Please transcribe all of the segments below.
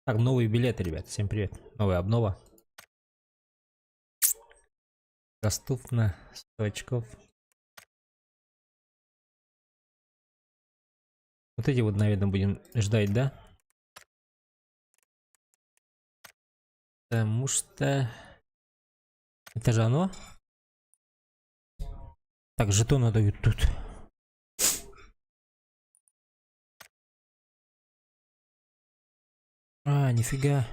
Так, новые билеты, ребят. Всем привет. Новая обнова. Доступно 100 очков. Вот эти вот, наверное, будем ждать, да? Потому что... Это же оно? Так, жетоны дают тут. А, нифига.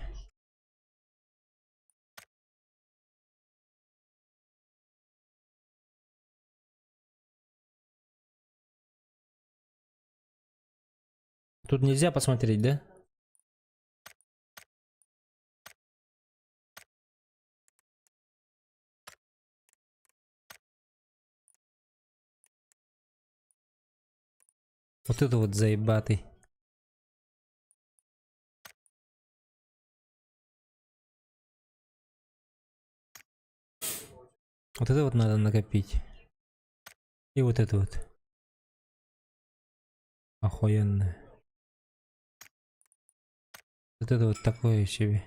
Тут нельзя посмотреть, да? Вот это вот заебатый. Вот это вот надо накопить. И вот это вот. Охуенно. Вот это вот такое себе.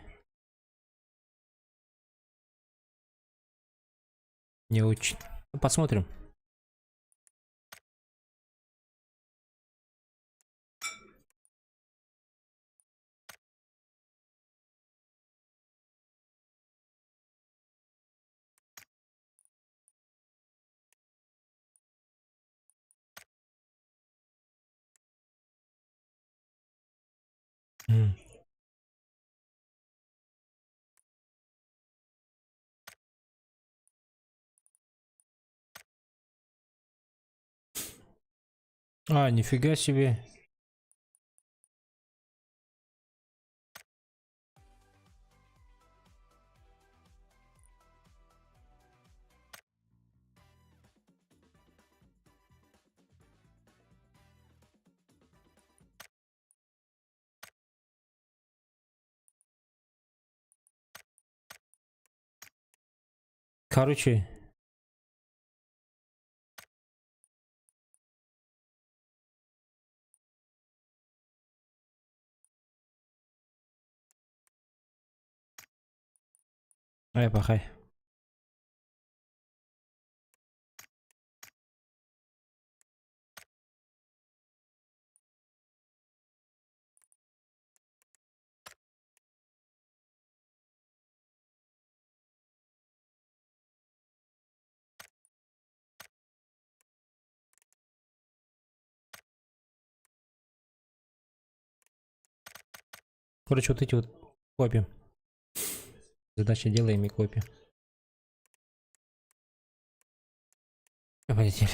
Не очень. Ну, посмотрим. М. А, нифига себе. Короче. Ай, пахай. Короче, вот эти вот копим. Задачи делаем и копим. Полетели.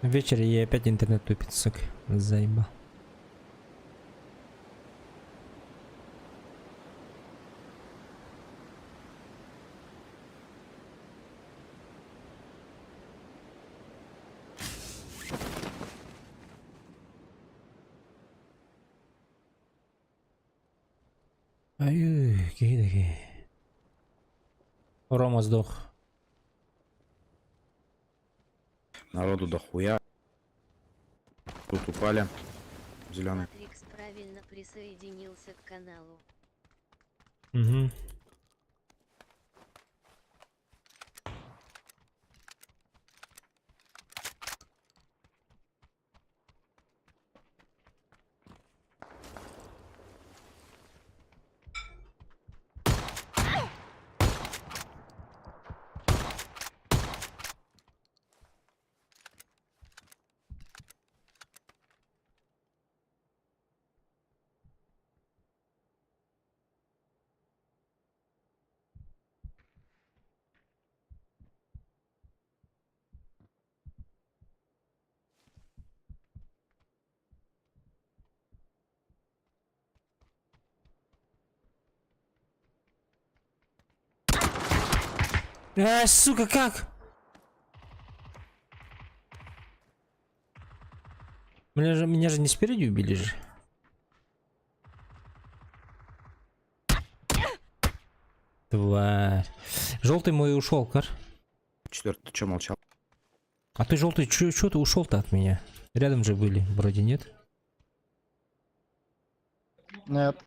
Вечер и опять интернет тупит, сука. Заебал. Ай, киһи да киһи. Рома сдох. Народу дохуя. Тут упали. Зеленый. Матрикс правильно присоединился к каналу. Угу. А, сука, как? Меня же не спереди убили же. Тварь. Желтый мой ушел, кар. Четвертый, ты чё молчал? А ты желтый, чё, чё ты ушел-то от меня? Рядом же были, вроде нет. Нет.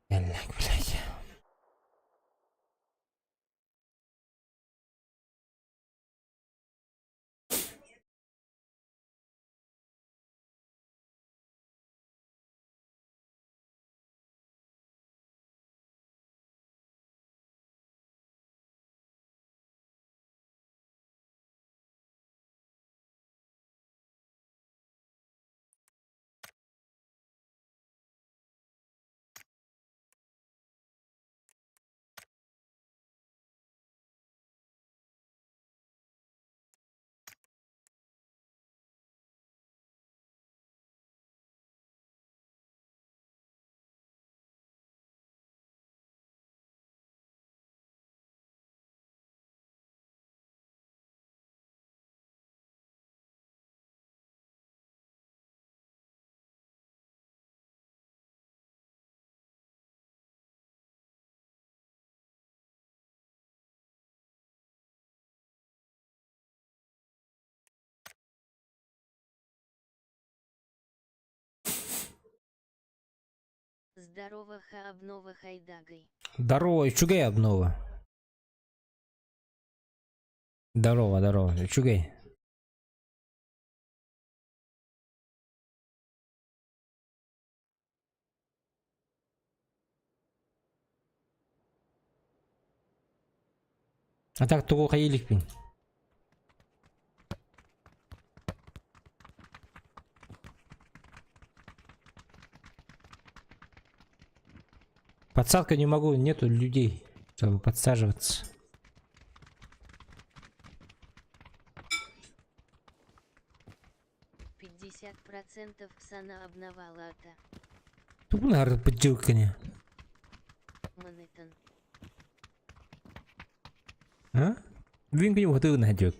Блядь, блядь. Здорово, ха обнова хайдагой. Здорово, үчүгэй обнова. Здорово, здорово, үчүгэй. А так тугу хайылыкпин. Подсадка не могу, нету людей, чтобы подсаживаться. 50% сана обновалата. Тугу наверное, подделкани. Манетан. А? Винг не хотел найдет.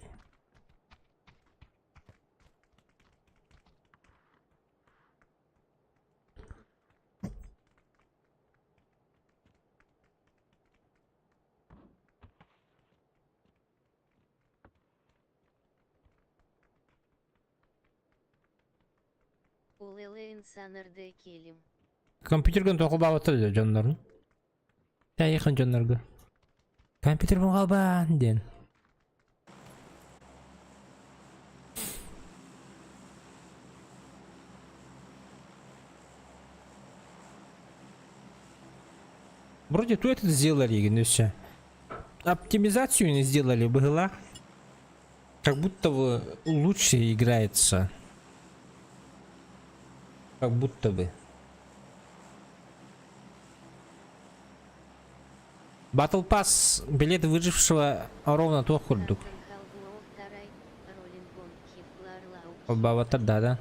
Улэлэйн санарде келим. Компьютерген тоқылбабыттыр дьоннорун. Тайхан дьоннорго. Компьютер булгалбаан диэн. Вроде то это сделали, ну все. Оптимизацию не сделали, была. Как будто бы лучше играется. Как будто бы. Battle Pass билет выжившего ровно туох курдук. Холбооботтор да да.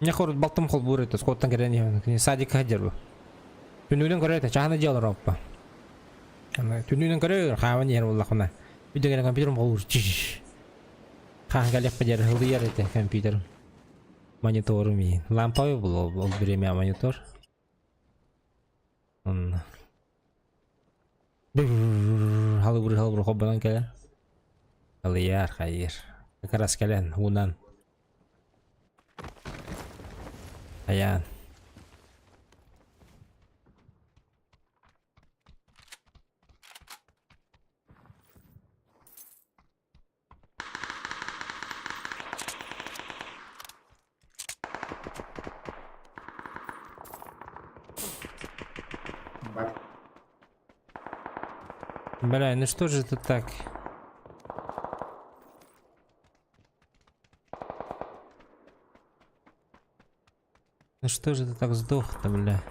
Мне хорут балтым холбуур этэ, скоттан кэлэн иһэн, кини садикка сылдьар бу. Түннүгүнэн көрөр этэ, чаһына дьиэ олороппа. Түннүгүнэн көрөр, хааман иһэр буоллахпына. Үйдө кэлэн компьютерым холбуур. Хаһан кэлиэхпэ диэри ылыйар этэ компьютерым. Мониторум иһин. Ламповый был ол время монитор. Онно. Халыбыр халыбыр холбонон кэлэн. Алыйар, хайыр. Как раз кэлэн, уунан. Айаан. Бля, ну что же это так? Ну что же ты так сдох-то, бля?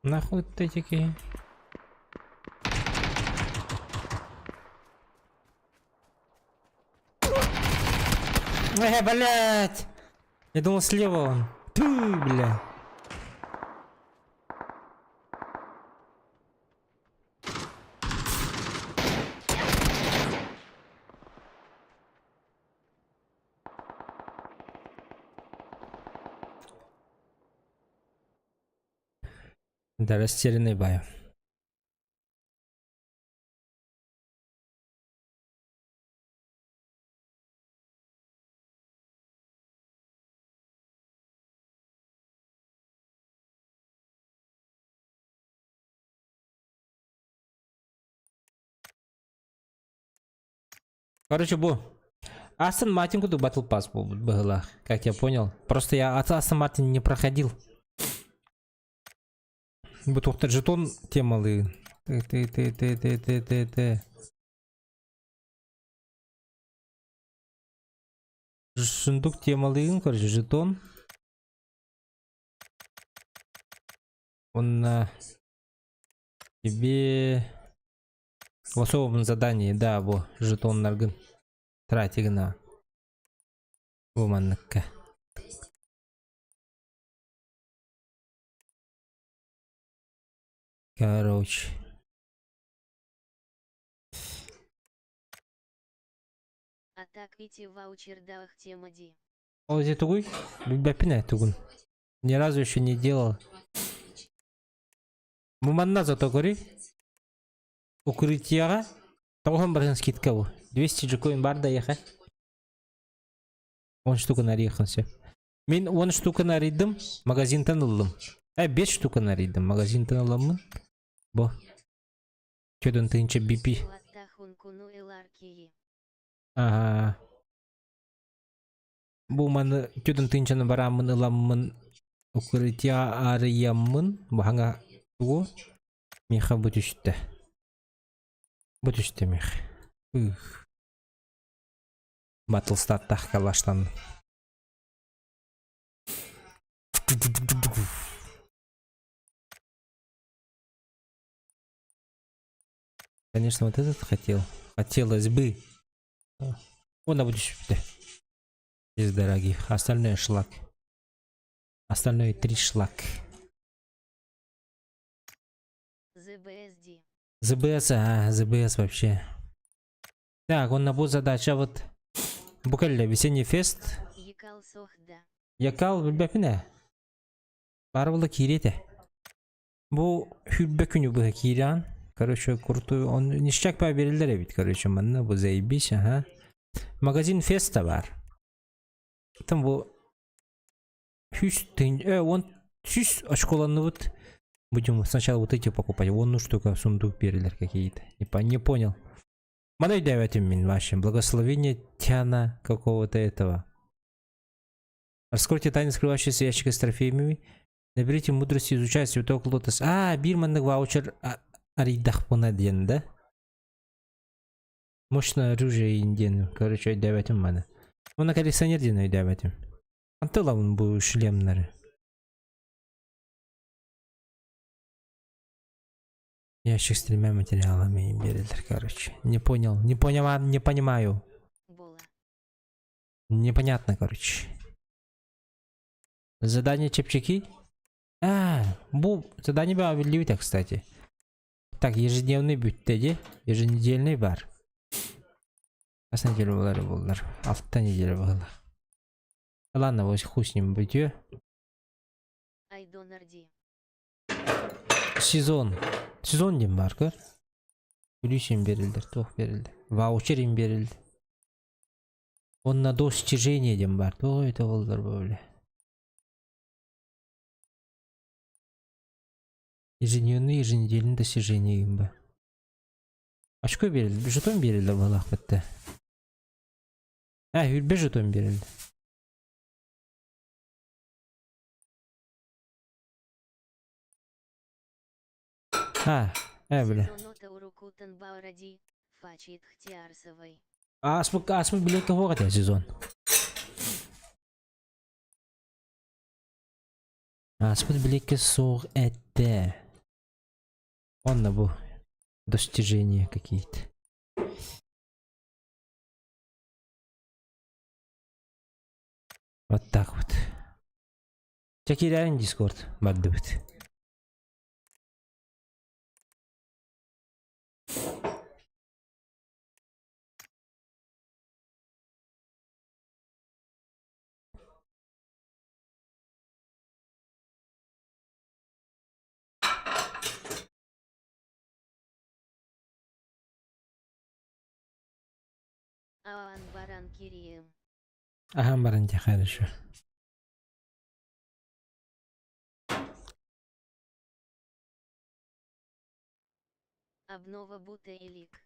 Нахуй ты такие? Э, блядь! Я думал слева он. Ту, бля. Да, растерянный бай. Короче, бу. Астон Мартин курдук Battle Pass была, как я понял. Просто я от Астон Мартин не проходил. Бу туохтар жетон темалыы. Т Т Т Т Т Т Т Т. Сундук темалыын, короче, жетон. Он на тебе в особом задании, да, бу жетоннаргын тратигына. Бу манныкка. Короче. А так ити ваучердаах тема ди. Ол дьэ тугуй? Билбэппин ээ тугун. Ни разу еще не делал. Бу манна зато көрүй. Укрытияҕа тоҕуһун барыһын скидка бу. 200 джекоин бар да ехе. 10 штуканы арыйыаххын сөп. Мин 10 штуканы арыйдым, магазинтан ыллым. Э, 5 штуканы арыйдым, магазинтан ыламмын. Бу. Чөдөн тыынча BP. Ага. Бу маны түдүн тыынчаны барааммын ыламмын укрытие арыйаммын бу хаҥа тугу миэхэ бу түстэ. Бу түстэ миэхэ. Ых. Батлстаттах калаштан. Конечно, вот этот хотел. Хотелось бы. Он будет из дорогих. Остальное шлак. Остальное три шлак. ЗБСД. ЗБС, а, ЗБС вообще. Так, он набор задача вот. Букалля, весенний фест. Якал сохда. Якал билбэппин Баар буолла киириэ этэ. Бу сүүрбэ күнү быһа киирэҕин. Короче, курту он ништяк баа биэрэллэр эбит, короче, манна бу заебись, аха. Магазин Феста баар. Там бу сүүс тыһын, э, он сүүс очколанныбыт. Будем сначала вот эти покупать. Вон ну штука, сундук перелер какие-то. Не, по не понял. Маны өйдөөбөтүм мин вообще. Благословение Тяна какого-то этого. Раскройте тайны, скрывающиеся ящики с трофеями. Наберите мудрости, изучая цветок лотос. А, биир маннык ваучер арыйдахпына диэн да? Мощное оружие диэн, короче, өйдөөбөтүм маны. Уонна коллекционер диэн өйдөөбөтүм. Хантан ылабын бу шлемнары? Ящик с тремя материалами им берелер, короче. Не понял, не понял, не понимаю. Бола. Непонятно, короче. Задание чепчики? А, бу задание биллибит, кстати. Так, ежедневный бүттэ дии, еженедельный бар. Хас неделя буолар буоллар? Алта неделя буолла. Ладно, вот хуй с ним бүтүө. Айдонарди. Сезон. Сезон диэн баар көр. Күлүүс им берилдер, туох берилди. Ваучер им берилди. Уонна достижение диэн баар. Туох это буоллар бу бile. Ежедневный, еженедельный достижение им ба. Очко берилди, жетон берилди буолаах бытта. А, үрбэ жетон берилди. А, э, бля. Сезонота урукутан бауради, фачит хтиарсовой. Ааспыт ааспыт билиэккэ суох этэ сезон. Ааспыт билиэккэ суох этэ. Онно бу достижения какие-то. Вот так вот. Чэ киирээриҥ Дискорд бардыбыт. Аан баран кириэм. Аһаан баран дьэ хорошо. Обнова бута илик.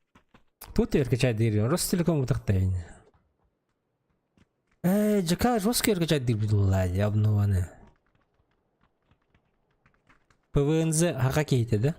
Тут эркэчэйдиир Ростелеком утахтайын. Ээ, дьака жестко эркэчэйдиир буолла дии обнованы. ПВНЗ хака киһитэ да?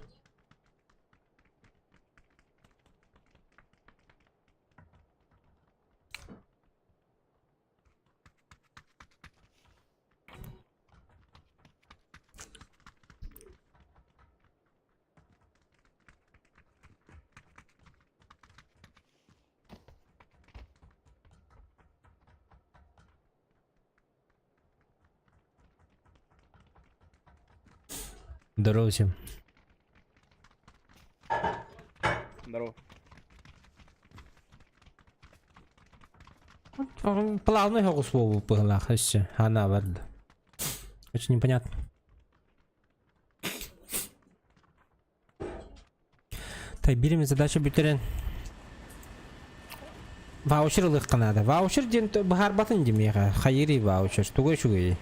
Здорово всем. Здорово. Плавный соҕус буолбут быһыылаах өссө хана барда. Очень непонятно. Так, биир задача бүтэрэн ваучер ылыахха наада. Ваучер диэн быһаарбатын дии миэхэ. Хайыырый ваучер? Тугу үчүгэйий?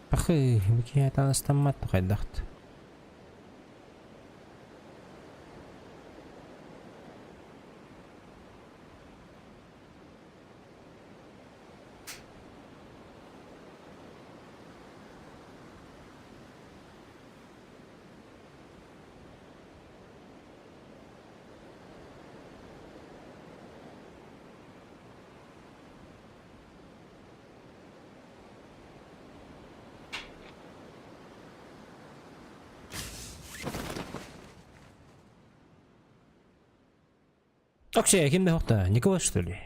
Пахы, бу киһи таҥастаммат хайдахт. Оксия, ким да хохта? Никого что ли?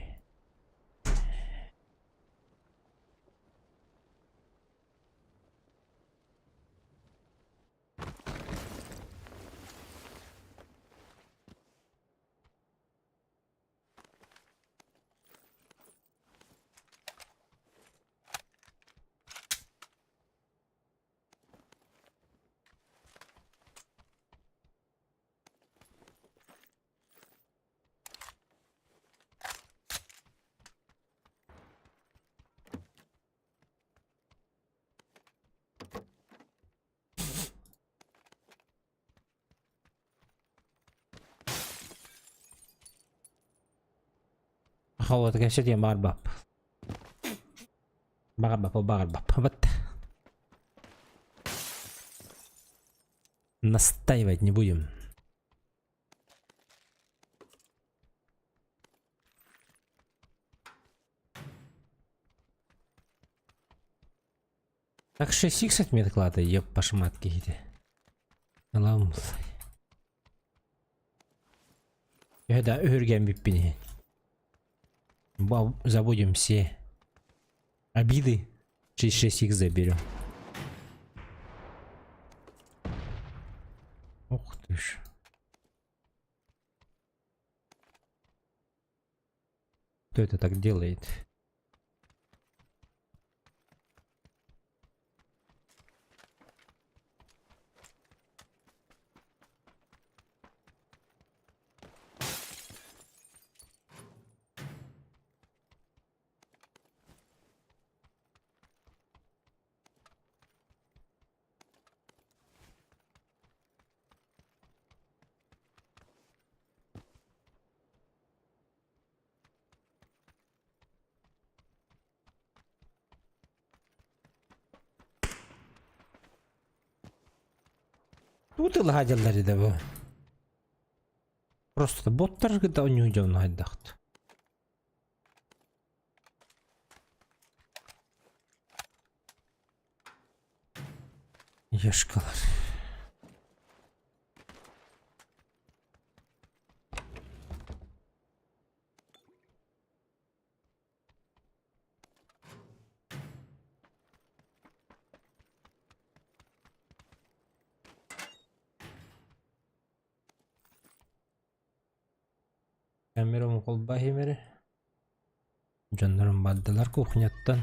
Холуота кэпсэтиэн баҕарбап. Баҕарбап, баҕарбап. Вот. Настаивать не будем. Так 6х отметклада, еб пашмат киһити. Алам. Да өһүргэн бүппүн. Забудем все обиды. 6х заберем. Ух ты ж. Кто это так делает? Тугу тыллаһаадьаллар да бу? Просто боттар кытта оонньуу дьонно хайдахт. Яшкалар. Камерам холбаһимери. Дьоннорум бардылар кухняттан.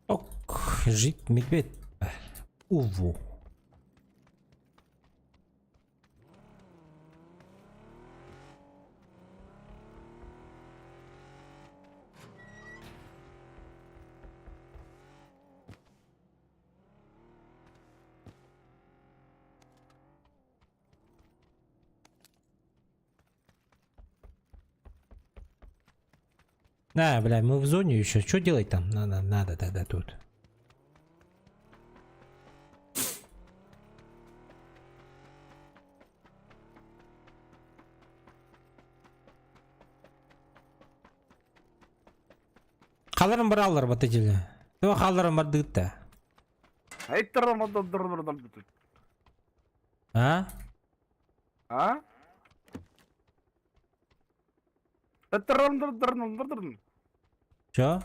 Ок, жить медведь. Уву. Да, бля, мы в зоне еще. Что делать там? Надо, надо тогда тут. Халарым бараллар вот эти. Туох халарым бардыгытта. А? А? Чё?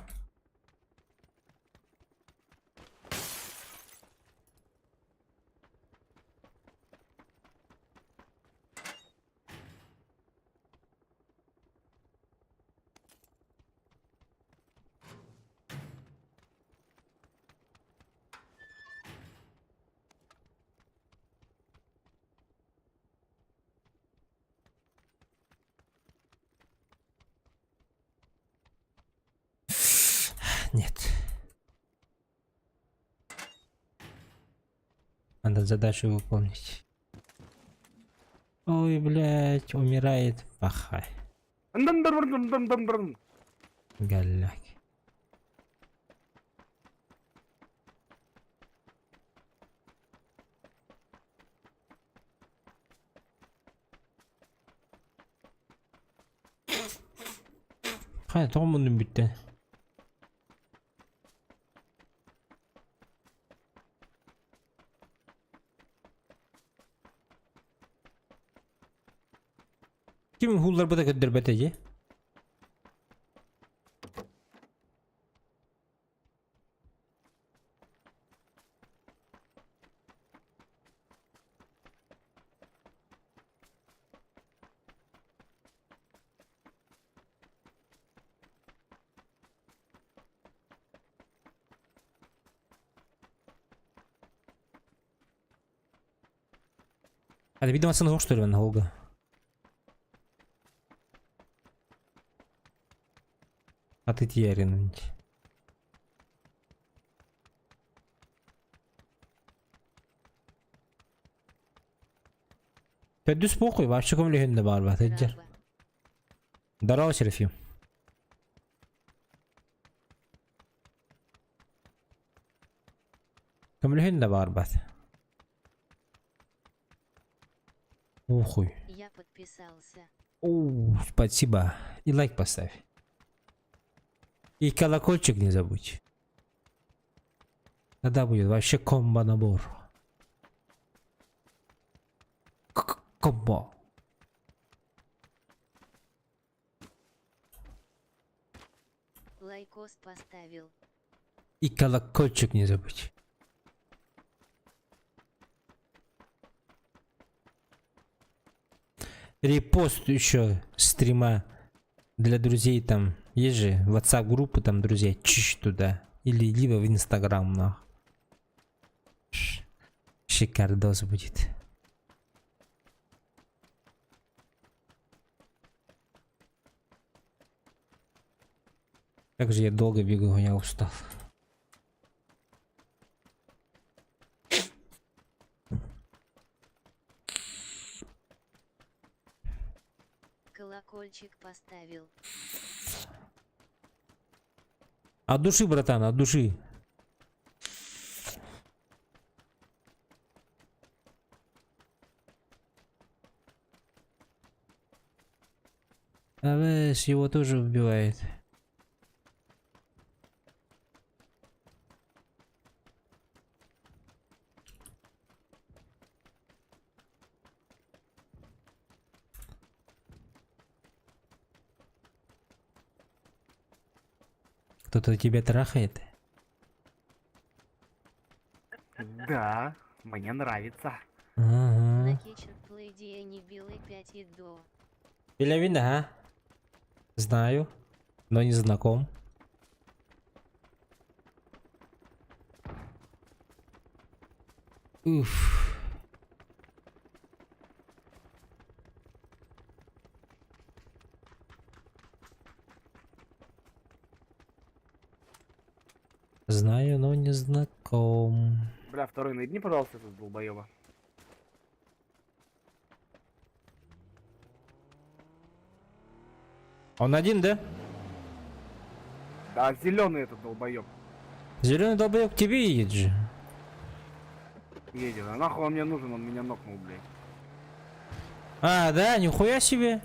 Нет. Надо задачу выполнить. Ой, блядь, умирает пахай. Голяк. Хайа, тоҕо муннум бүттэ? Ким уһуулларбыта көрдөрбөтө дии? А видимо, сын что ли, Голга? А ты тиэрин. Төрдүс похуй, вообще көмөлөһүн да баар бат, эджер. Здорово. Здорово, Серафим. Көмөлөһүн да баар бат. Ухуй. Я подписался. Оу, спасибо. И лайк поставь. И колокольчик не забудь. Тогда будет вообще комбо набор. Комбо. Лайкос поставил. И колокольчик не забудь. Репост еще стрима для друзей там. Есть же WhatsApp группы там друзей. Чиш туда. Или либо в Инстаграм нах. Шикардос будет. Как же я долго бегу, я устал. Колокольчик поставил. От души, братан, от души. А весь его тоже убивает. Кто-то тебя трахает? Да, мне нравится. Ага. На кетчуп не белый 5 и до. Белявина, а? Знаю, но не знаком. Уф. Знаю, но не знаком. Бля, второй наебни, пожалуйста, этот долбоеба. Он один, да? Да, зеленый этот долбоеб Зеленый долбоеб к тебе едет же. едет. А нахуй он мне нужен, он меня нокнул, блядь. А, да, нихуя себе.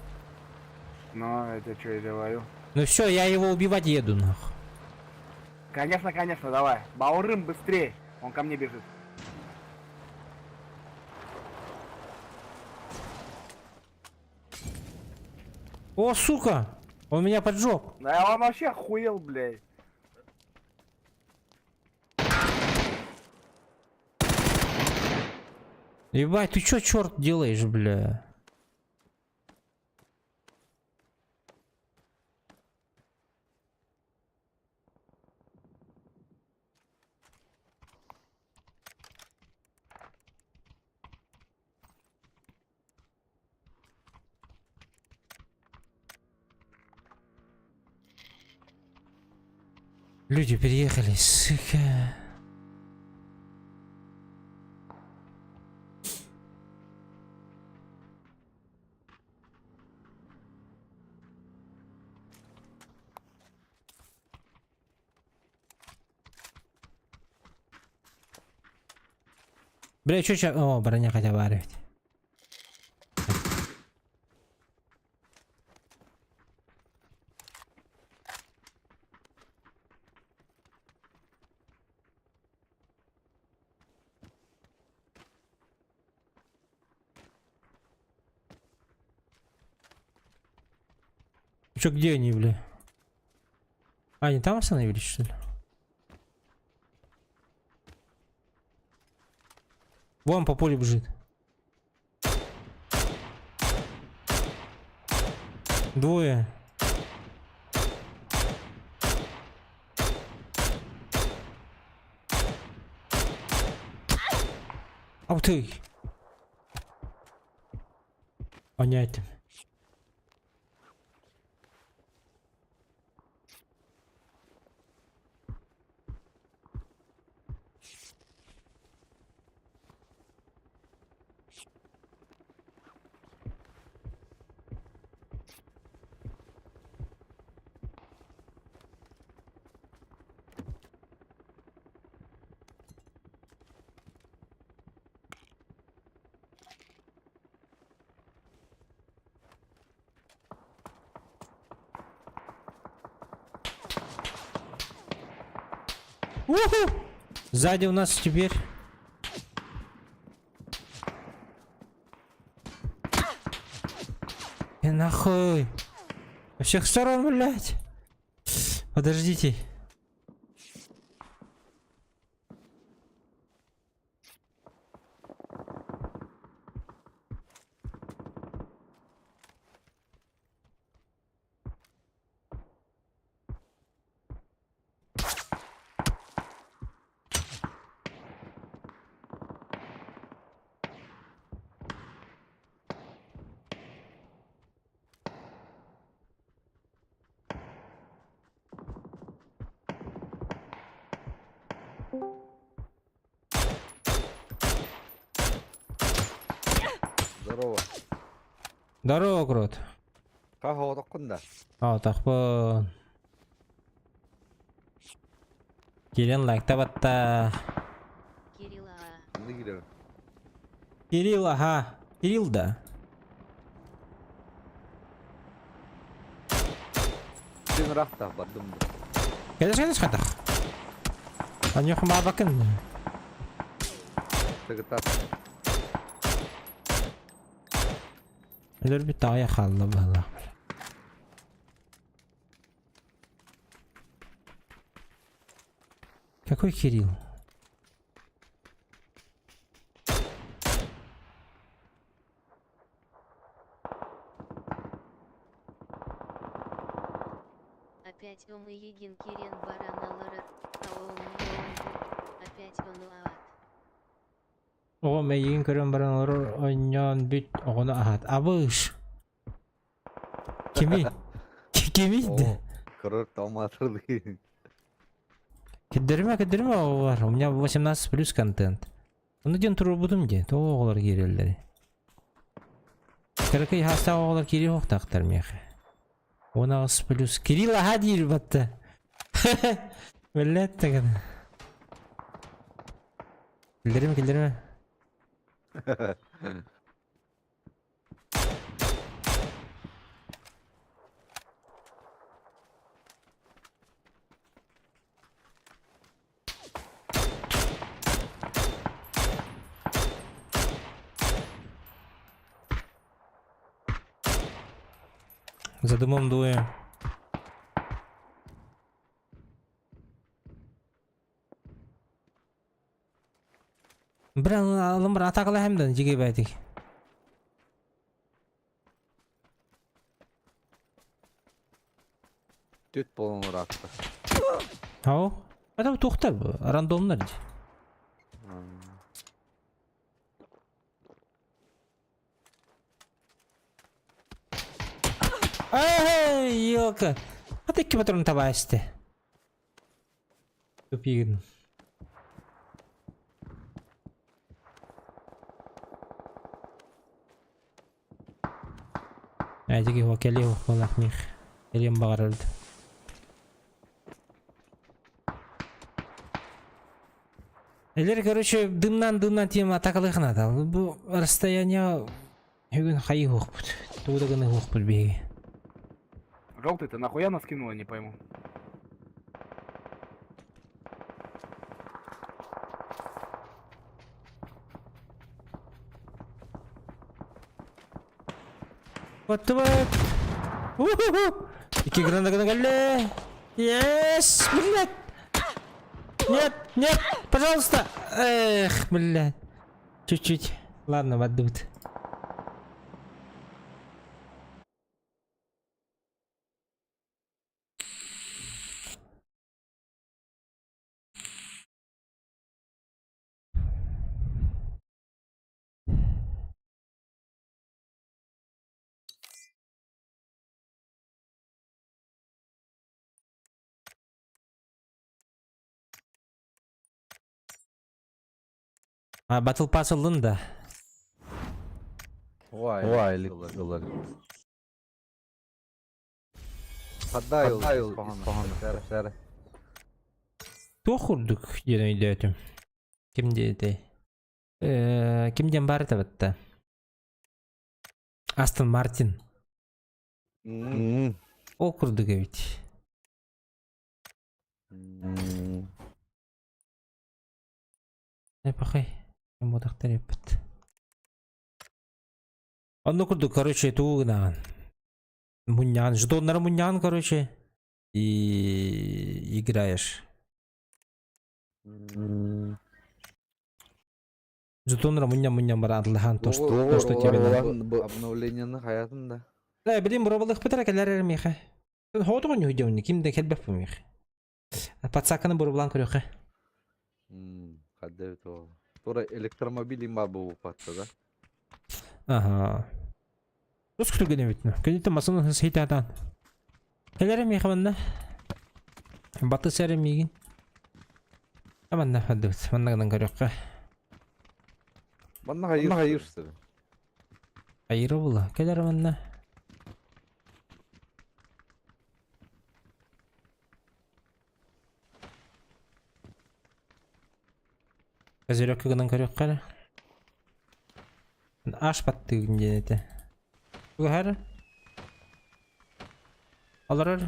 Ну, это что я говорю? Ну все, я его убивать еду, нахуй. Конечно, конечно, давай. Баурым, быстрее. Он ко мне бежит. О, сука! Он меня поджег. Да он вообще охуел, блядь. Ебать, ты чё, черт, делаешь, бля? Люди переехали, сука. Бля, чё ща... О, броня хотя бы ведь. Чё, где они, бля? А, они там остановились, что ли? Вон по полю бежит. Двое. Ау ты! Оонньоотум. Уху! Сзади у нас теперь. И нахуй. Со всех сторон, блядь. Подождите. Здорово. Здорово, Крот. Как оҕотоххун да? Оҕотохпун. Киирэн лайктабатта. Кирилл Аа. Ханна киирэбин? Кирилл, аха. Кирилл да. Син ыраахтаах бардым да. Кэлэс кэлэс хатах. Аньох баабакын. Тыгытар. Өлөрбүт таҕайа хаалла быһалаах. Какой Кирилл? Опять он и Егин Кирен Бараналара, а он опять он аат. Оҕом эйигин көрөн баран олорор оонньоон бүт оҕону аһат. Абыш! Кими? Кими да? Көрөр тоомаатыр Кирдеримэ, кирдеримэ оҕолор. У меня 18 плюс контент. Ону диэн туруорбутум дии. Тоҕо оҕолор киирэллэрий? Кыракый хаастаах оҕолор киириэ суохтаахтар миэхэ. 18 плюс. Кирилл аһа диир батта. Биллээт гына. Киллэримэ, киллэримэ. За дымом двое. Бля, алым атакалаһым да жиги байтик. Түт буолан ыраатта. Ау. Это туохтар бу? Рандомнар дии. Эй, елка. А ты патрон табасты. Тупигин. Эдиги хуа кэлиэ буоллах миэх. Кэлиэн баҕарарбыт. Элер, короче, дымнан-дымнан тиэм атакалыахына Бу расстояние бүгүн хайыы уохпут. Тугу да гына уохпут биһиги. Желтый, ты нахуя нас кинула, не пойму. Баттыбыт! Уху! Икки граната гына кэллэ! Yes! Блядь! Нет, нет, пожалуйста! Эх, блядь. Чуть-чуть. Ладно, бардыбыт. А Battle Pass ыллын да? Ой, ылар. Хаддай ыл исхоһоно. Туох курдук диэн өйдөөтүм. Ким диэтэй? Э, ким диэн баар этэ Астон Мартин. Ол курдук эбит. Эпохай. Модахтар эппит. Онно курдук, короче, тугу гынаҕын? Мунньаҕын, жетоннары мунньаҕын, короче, и играешь. Жетоннары мунньан-мунньан баран атылаһан то, что, то, что тебе надо. Обновлениены хаятын да. Э, билим бұрабылық бітір кэлэр эрэ миэхэ. Хоотоҕун үһү ким да кэлбэп бу миэхэ. Пацаканы бурублаан көрүөххэ. Хадда бит ол. Тура электромобиль имба бу патта да. Ага. Тус күтүгэн эбит. Кэнниттэн массыына сыйтаатаан. Кэлэр миэхэ манна. Батыс эрэ миигин. Манна хаддыбыт. Манна гынан көрүөххэ. Манна хайыр хайыр. Хайыра була. Кэлэр манна. Козырек гынан көрүөххэ эрэ. Аш баттыгын диэн этэ. Тугар? Олорор.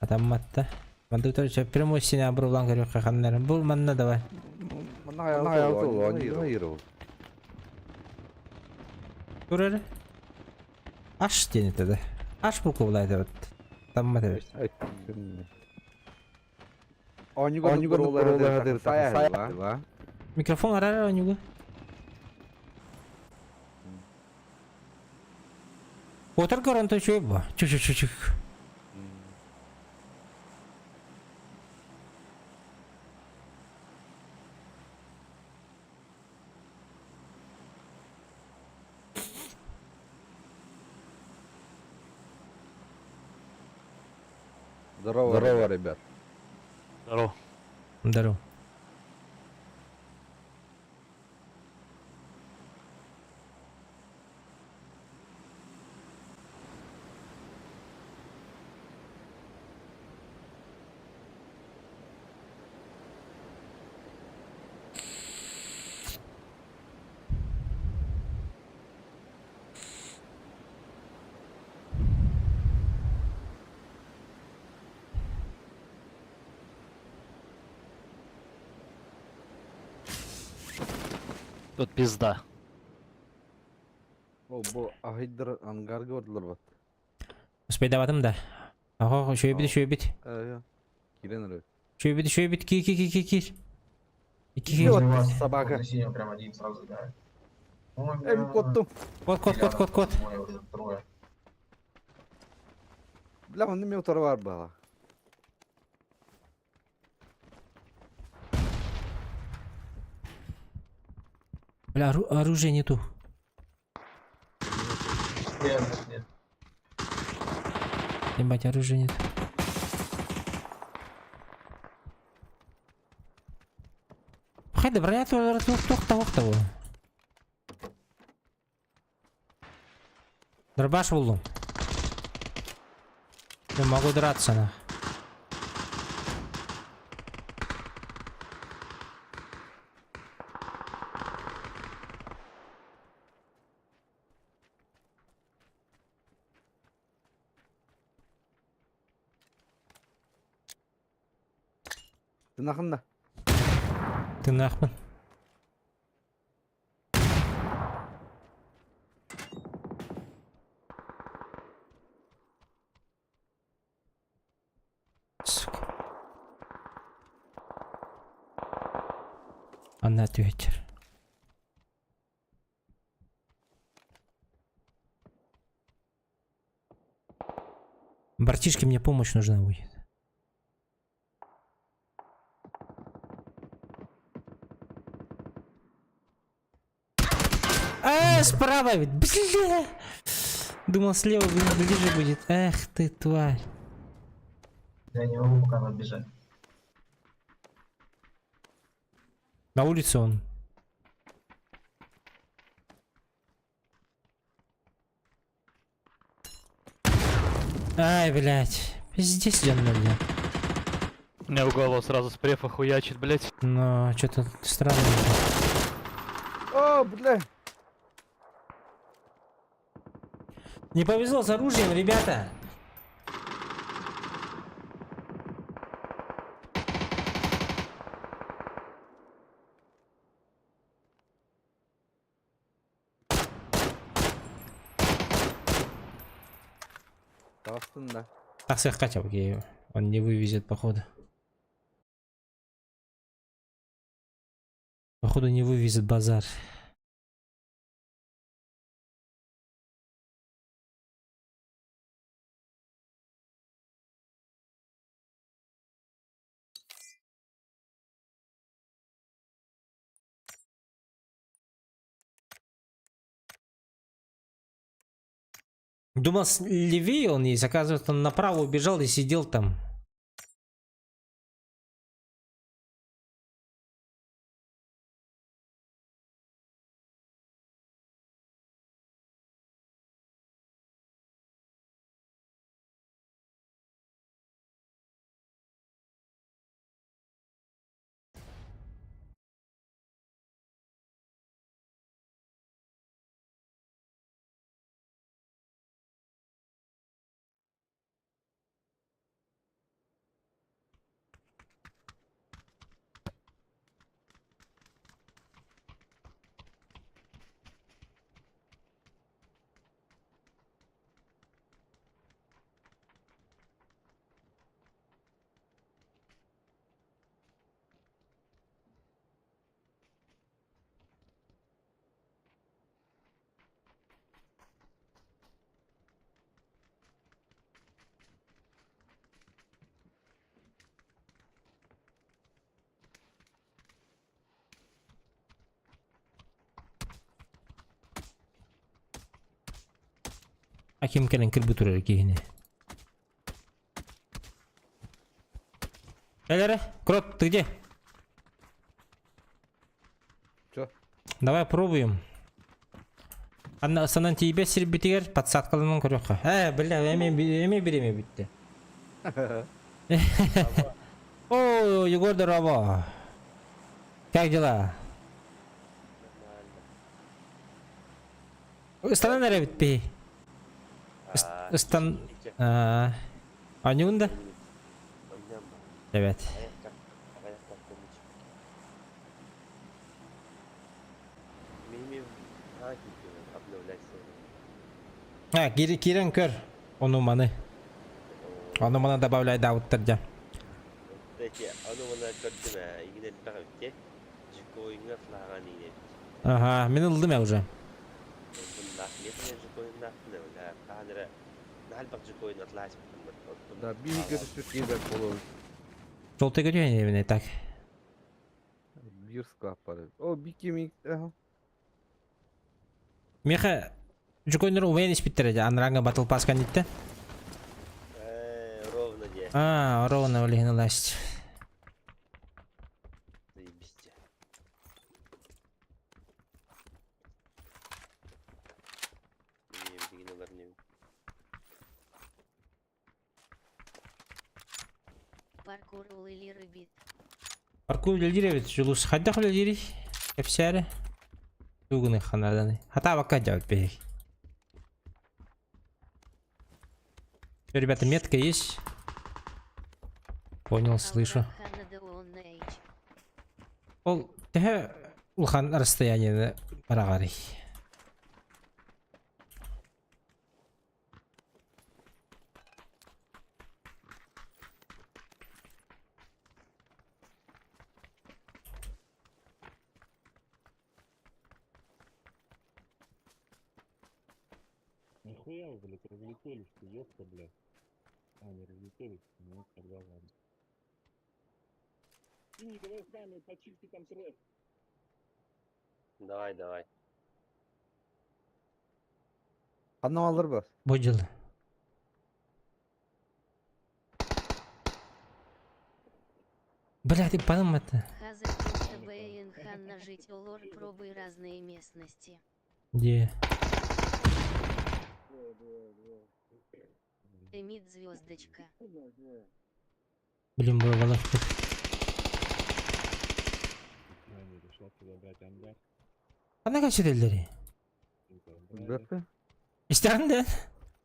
Атамматта. Манды төрүчө прямой сине бурулан көрүөххэ ханнарын. Бул манна давай. Манна хайыр ол. Тур Аш диэн этэ да. Аш буквалай эбит. Таммат эбит. Онюга бурулар Микрофон арар онюга. Отыр көрөн чөй бу. Чү чү чү чү. Здорово, здорово, ребят. Здорово. Здорово. Тут пизда. О, бу ахиддер ангарга бардылар бат. Успейдаватым да. Ого, шөйбит, шөйбит. Кирен эрэ. Шөйбит, шөйбит, ки ки ки ки ки. Ики ки. Вот собака. На синего прям один сразу играет. Ой, Эй, коттум. Кот, кот, кот, кот, кот. Двое уже, трое. Бля, он не второго было. Бля, оружия нету. Нет, нет. Ебать, оружия нет. Хайда, броня туох того того. Дробаш булдум. Я могу драться на. Ты нахында? Ты нахман. Сука. Она ответер. Братишке мне помощь нужна будет. А, справа ведь. Бля. Думал, слева ближе будет. Эх ты, тварь. Я не могу пока подбежать. На улице он. Ай, блядь. Пиздец, дьон мэлдьи. Мне в голову сразу с префа хуячит, блять. Но что-то странно. О, бля! Не повезло с оружием, ребята. Таҕыстын да. Так, хотя бы он не вывезет, походу. Походу не вывезет базар. Думал, левее он есть, оказывается, он направо убежал и сидел там. Аким кэлэн кырбы турар киһини. Элере, Крот, ты где? Чё? Давай пробуем. Анна санан тиийбэт сирбитигэр подсадкаланан көрүөххэ. Э, бля, эми эми бириэмэ бүттэ. О, Егор, здорово. Как дела? Ыстанан эрэбит би. Ыстан... Анюн да? Evet. А, киирэн көр. Ону маны. Ону маны добавляйдаабыттар дьэ. Ага, мин ыллым я уже. Да, биир көтүспүт киирбэт буолуо. Желтый көрүөн так. Биир склад бар. О, бики ми. Ага. Миэхэ дьукойнор умайан испиттэрэ дьэ анараҥҥа батл пас кэнниттэн. А, ровно ол иһин ыласть. Паркур үлэлиир эбит. Паркур үлэлиир эбит, Дьулус. Хайдах үлэлиирий? Кэпсээри. Тугуны ханаданы. Хатаабакка дьабыт биһиги. Ребята, метка есть? Понял, слышу. Ол төһө улахан расстояниены бараҕарый? Нихуя вы, блядь, разлетелись, ёпта, блядь. А, не разлетелись, ну тогда ладно. Синий, давай с нами, почисти там трэш. Давай, давай. Ханна алыр бар. Бу дьыл. Бля, ты подумай. Манна жить олор пробуй разные местности. Где? Эмит звездочка. Блин, было балашпыт. Они решил забрать ангар. Ханна кэпсэтэллэрий? Бэппэ. Истэҕин да?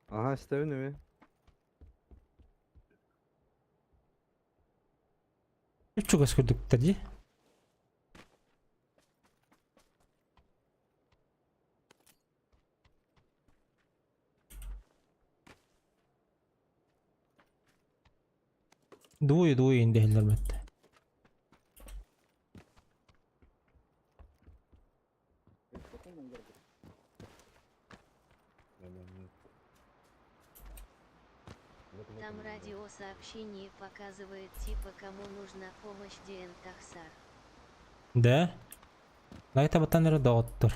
Ага, истэбин эми. Үч чугас курдуктар дии. Двое, двое индэһэллэр бэтте. Там радиосообщение показывает типа кому нужна помощь диэн тахсар. Да? Лайта батан эрэ доҕоттор.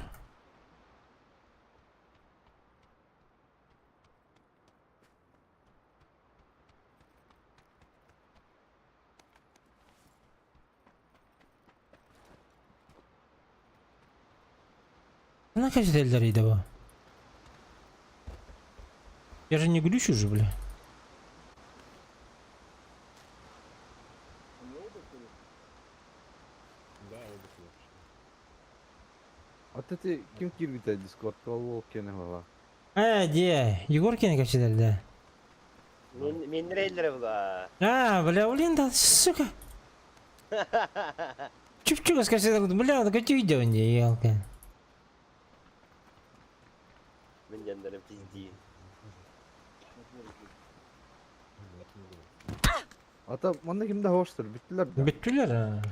Ханна кэпсэтэллэрий да бу? Я же не глючу же, бля. Да, оба сюда А ты ким киирбитэ Дискордка ол уол киэнэ буолла. Ээ, дьиэ, Егор киэнэ кэпсэтэр да? Миннэрэллэрэ була. А, бля, блин, да, сука. Чуп-чугас кэпсэтэр, бля, какие видео не, елка. Мин дьоннорум пиздии. Ата манна ким да хоштор бүттүлэр да. Бүттүлэр а.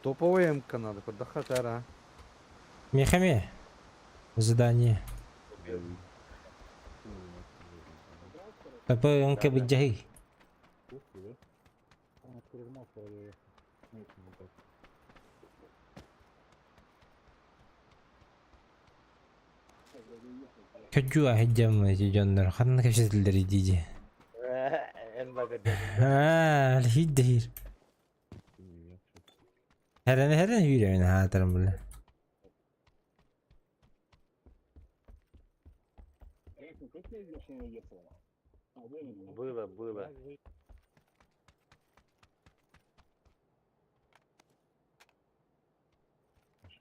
Топовая МК надо, курдаха тара. Мехаме. Задание. ПП МК быдьаһый. Ух ты, да? Он открыл мост, вроде. Нет, не так. Көдьүү аһыдьам эти дьоннор ханна кэпсэтэллэрий дии Эн багырда. Аа, хиддиир. Хэрэн хэрэн үүрэмин хаатарым бile. Было, было.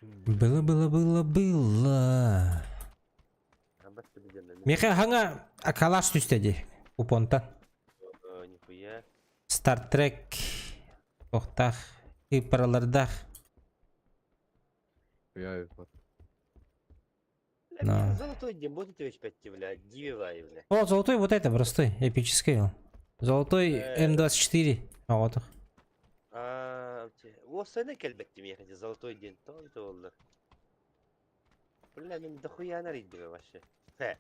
Было, было, было, было. Миэхэ хаҥа калаш түстэ дии купонтан. Нихуя. Star Trek туохтаах ыыппаралардаах. Я вот. На. Золотой день будет пять, бля, дививай, бля. О, золотой вот это простой, эпический он. Золотой М24. А вот. Аа, уопсайынан кэлбэттим ехать, золотой день, то это буолла. Бля, мин дохуя нарыйдым вообще. Хэ.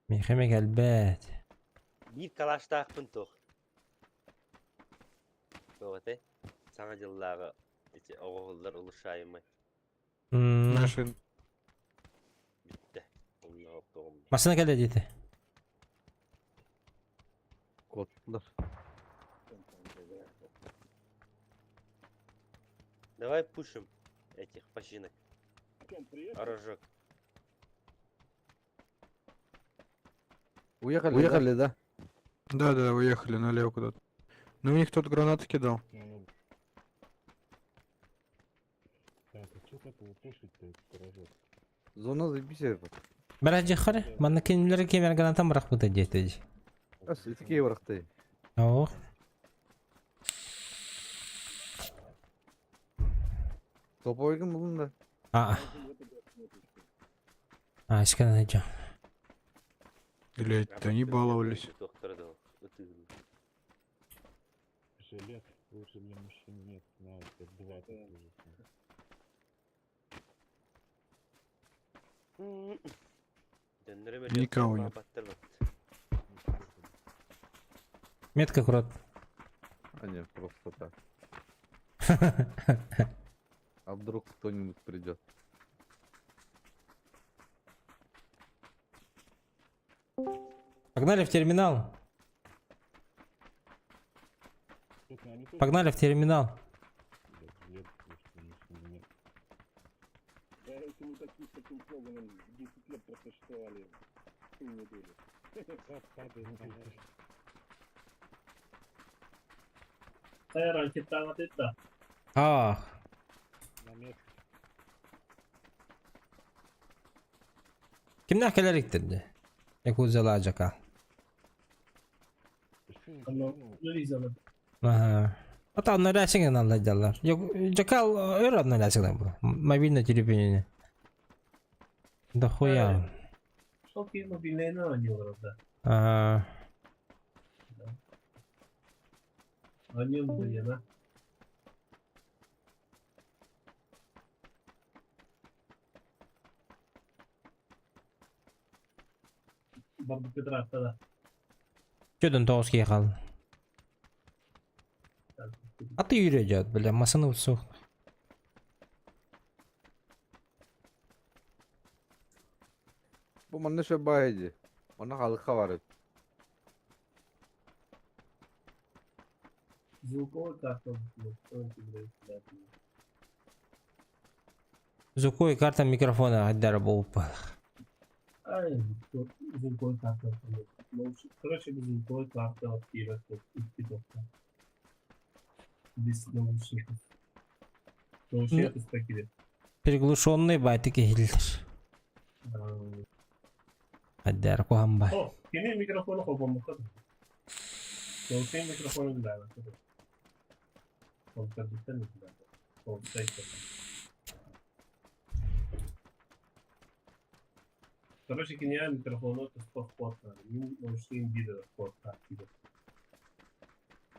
Миэхэ кэлбэт. Биир калаштаахпын туох. Туох этэй? Саҥа дьыллааҕы ити оҕоһуллар улучшаемый. Машин. Бүттэ. Онно оттоҕум. Массыына кэллэ диэтэ. Куоттулар. Давай пушим этих починок. Рожок. Уехали, Уехали, да? Да, да, уехали налево куда-то. Ну, у них тут гранаты кидал. Так, а что так его пушить-то, этот рожок? Зона заебись это. Бара дьиэххэ манна кинилэри кэмэр гранатан бырахпыта диэтэ дии. Ас, итики бырахты. Оо. Топовый булун да. Аа. Аа, исканан дьон. Или это они баловались. Жилет лучше для мужчин нет, на это 20 уже. Никого нет. Метка крот. А нет, просто так. А вдруг кто-нибудь придет. Погнали в терминал. Слушай, они тоже, Погнали в терминал. блядь, въеб, потому что нет. Да, эти мудаки с таким слоганом 10 лет просуществовали. Хуй не дули. Ах. На месте. Кимнээх кэлэр иттэрди? Якудзала Жака. Ага. А там нарясинг надо делать. Жакал өр нарясинг был. Мобильное телевидение. Да хуя. Ага. Чөдөн тоғыз ехал. А ты юрий идет, бля, масаны сух. Бу манна шо баайди. Онно халыкка бар. Звуковая карта микрофона Айдара Болпа. Приглушенный байтики хиллер. Айдара кухамба.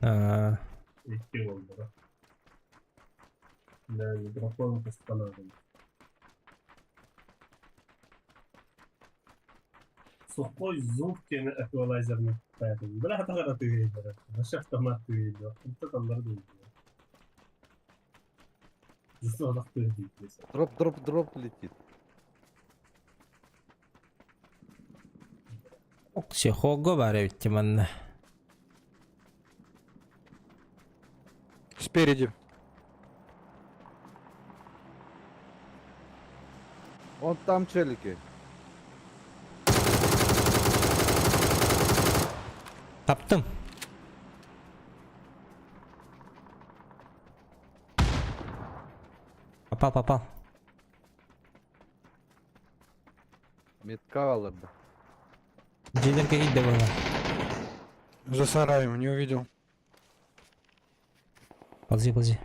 А, Дроп, дроп, дроп летит. Психого бар эбит манна. Спереди. Вон там челики. Таптым. Попал, попал. Метка алырды. Дилер какие было. За сараем, не увидел. Ползи, ползи.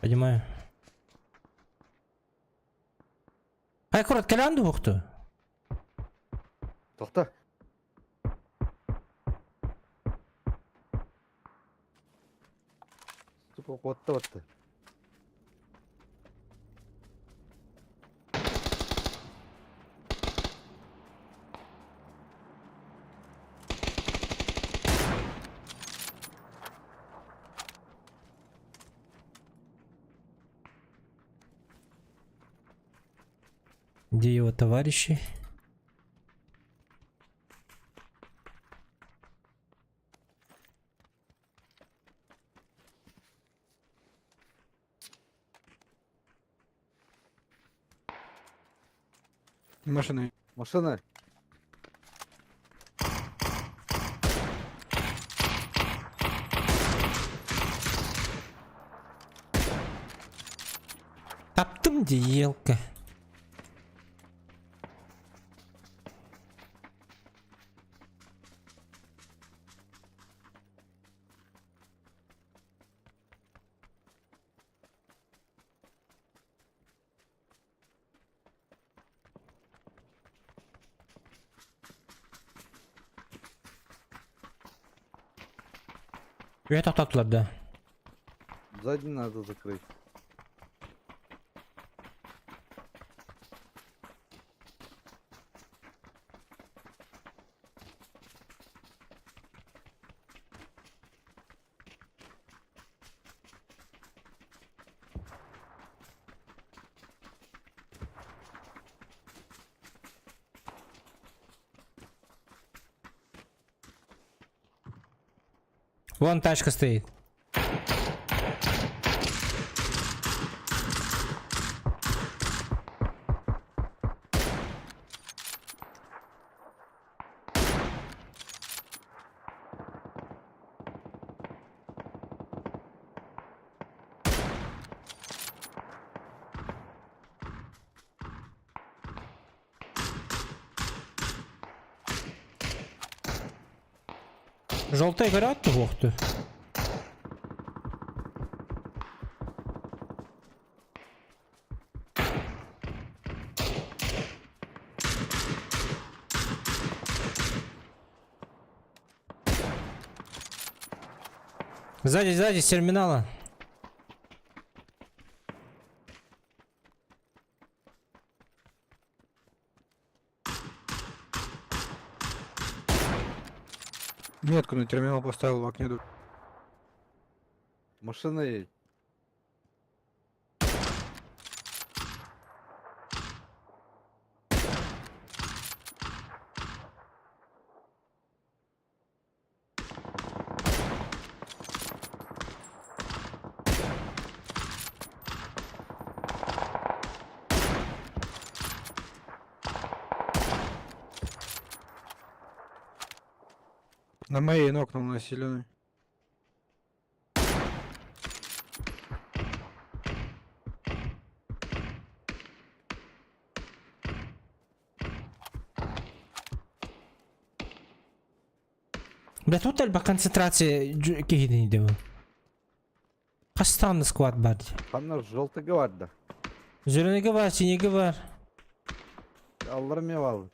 Понимаю. Ай, курат, кэлэн ухту. Тохта. Сука, куотта батты. Где его товарищи? Машина. Машина. Таптым диелка. Үйе тоқтаттылар да. Сзади надо закрыть. Вон тачка стоит. Желтый горят ух ты. Сзади, сзади, с терминала. Метку на терминал поставил в окне. Тут. Машина едет. На моей нокнул на зеленый. Бля, тут альба концентрация кихидин идева. Хастан склад бар. Ханна желтый гварда. Зеленый бар, синий бар. Аллар мевал.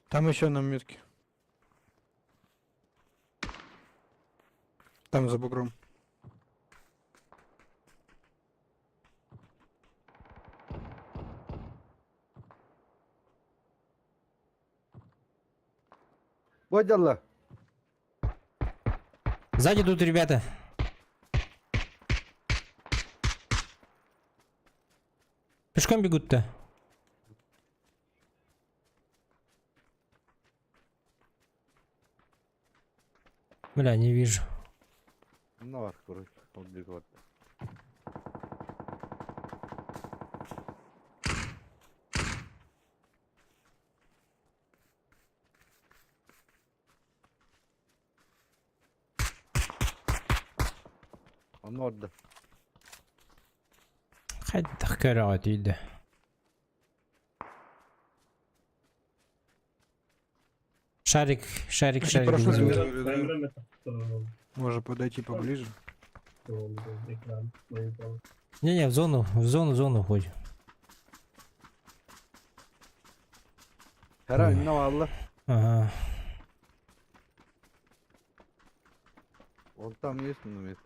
Там еще на метке. Там за бугром. Бодялла. Сзади тут ребята. Пешком бегут-то. Бля, не вижу. Ну, короче, он бегот. Он орда. Хайдах көрөҕө дейді. Шарик, шарик, Они шарик. парашют вызовут. вызвали, да? Можно подойти поближе. Не-не, в зону, в зону, в зону хоть. Хара, ну алла. Ага. Он там есть на месте.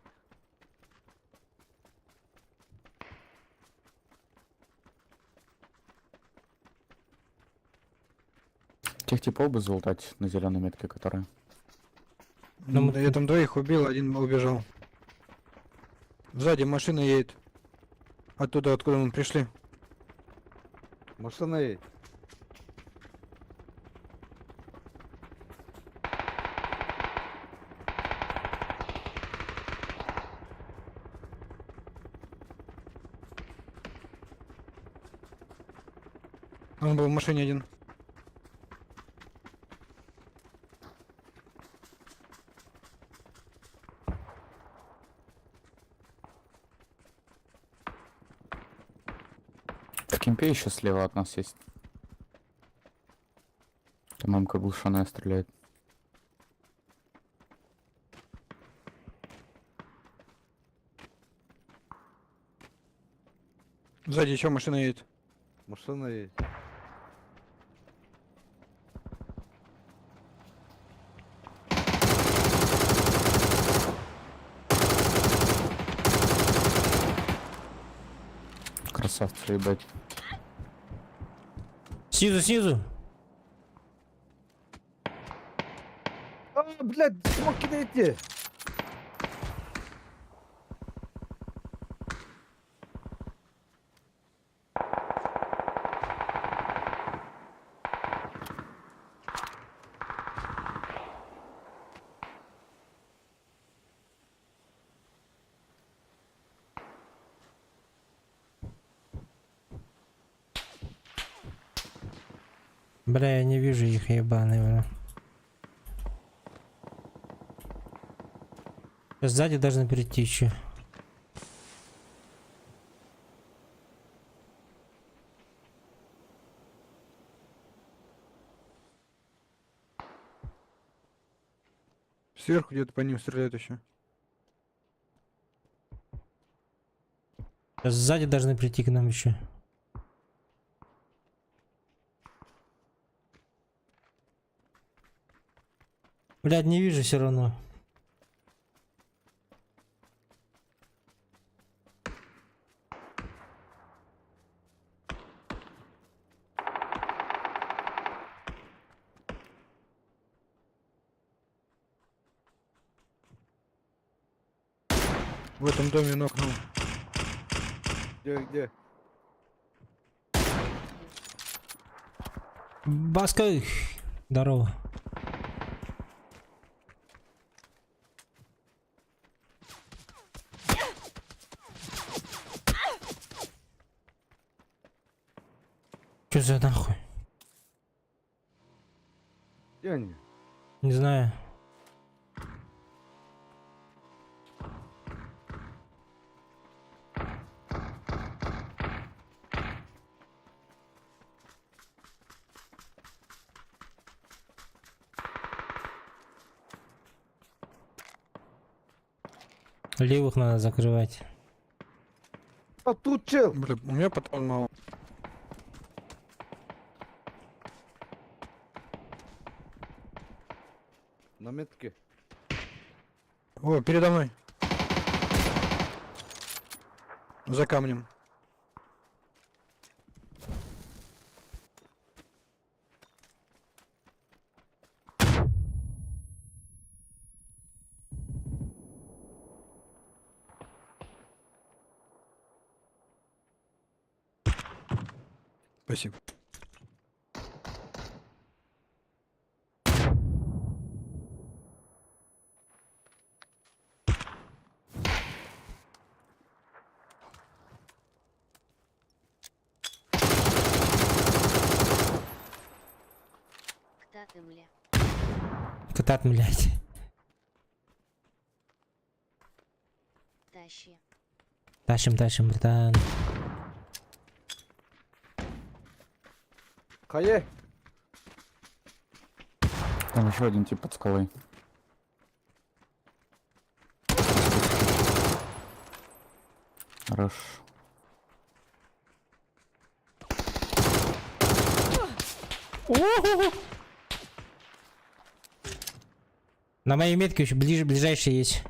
Тех типов бы залутать на зеленой метке, которые. Ну, мы- Да я там двоих убил, один убежал. Сзади машина едет. Оттуда, откуда мы пришли. Машина едет. Он был в машине один. В кемпе еще слева от нас есть. Там мамка глушеная стреляет. Сзади еще машина едет. Машина едет. Красавцы, ебать. Снизу, снизу. А, блядь, смог кидаете! Бля, я не вижу их, ебаные, бля. Сзади должны прийти еще. Сверху где-то по ним стреляют еще. Сзади должны прийти к нам еще. Блядь, не вижу все равно. В этом доме нокнул. Где, где? Баска, здорово. Чё за нахуй? Где они? Не знаю. Левых надо закрывать. А тут чел! Бля, у меня патрон мало. На метке. О, передо мной. За камнем. Спасибо. Ктаты мля. Катат, блядь. Тащи. Тащим, тащим, братан. Хае! Там еще один тип под скалой. Хорош. На моей метке еще ближе, ближайший есть.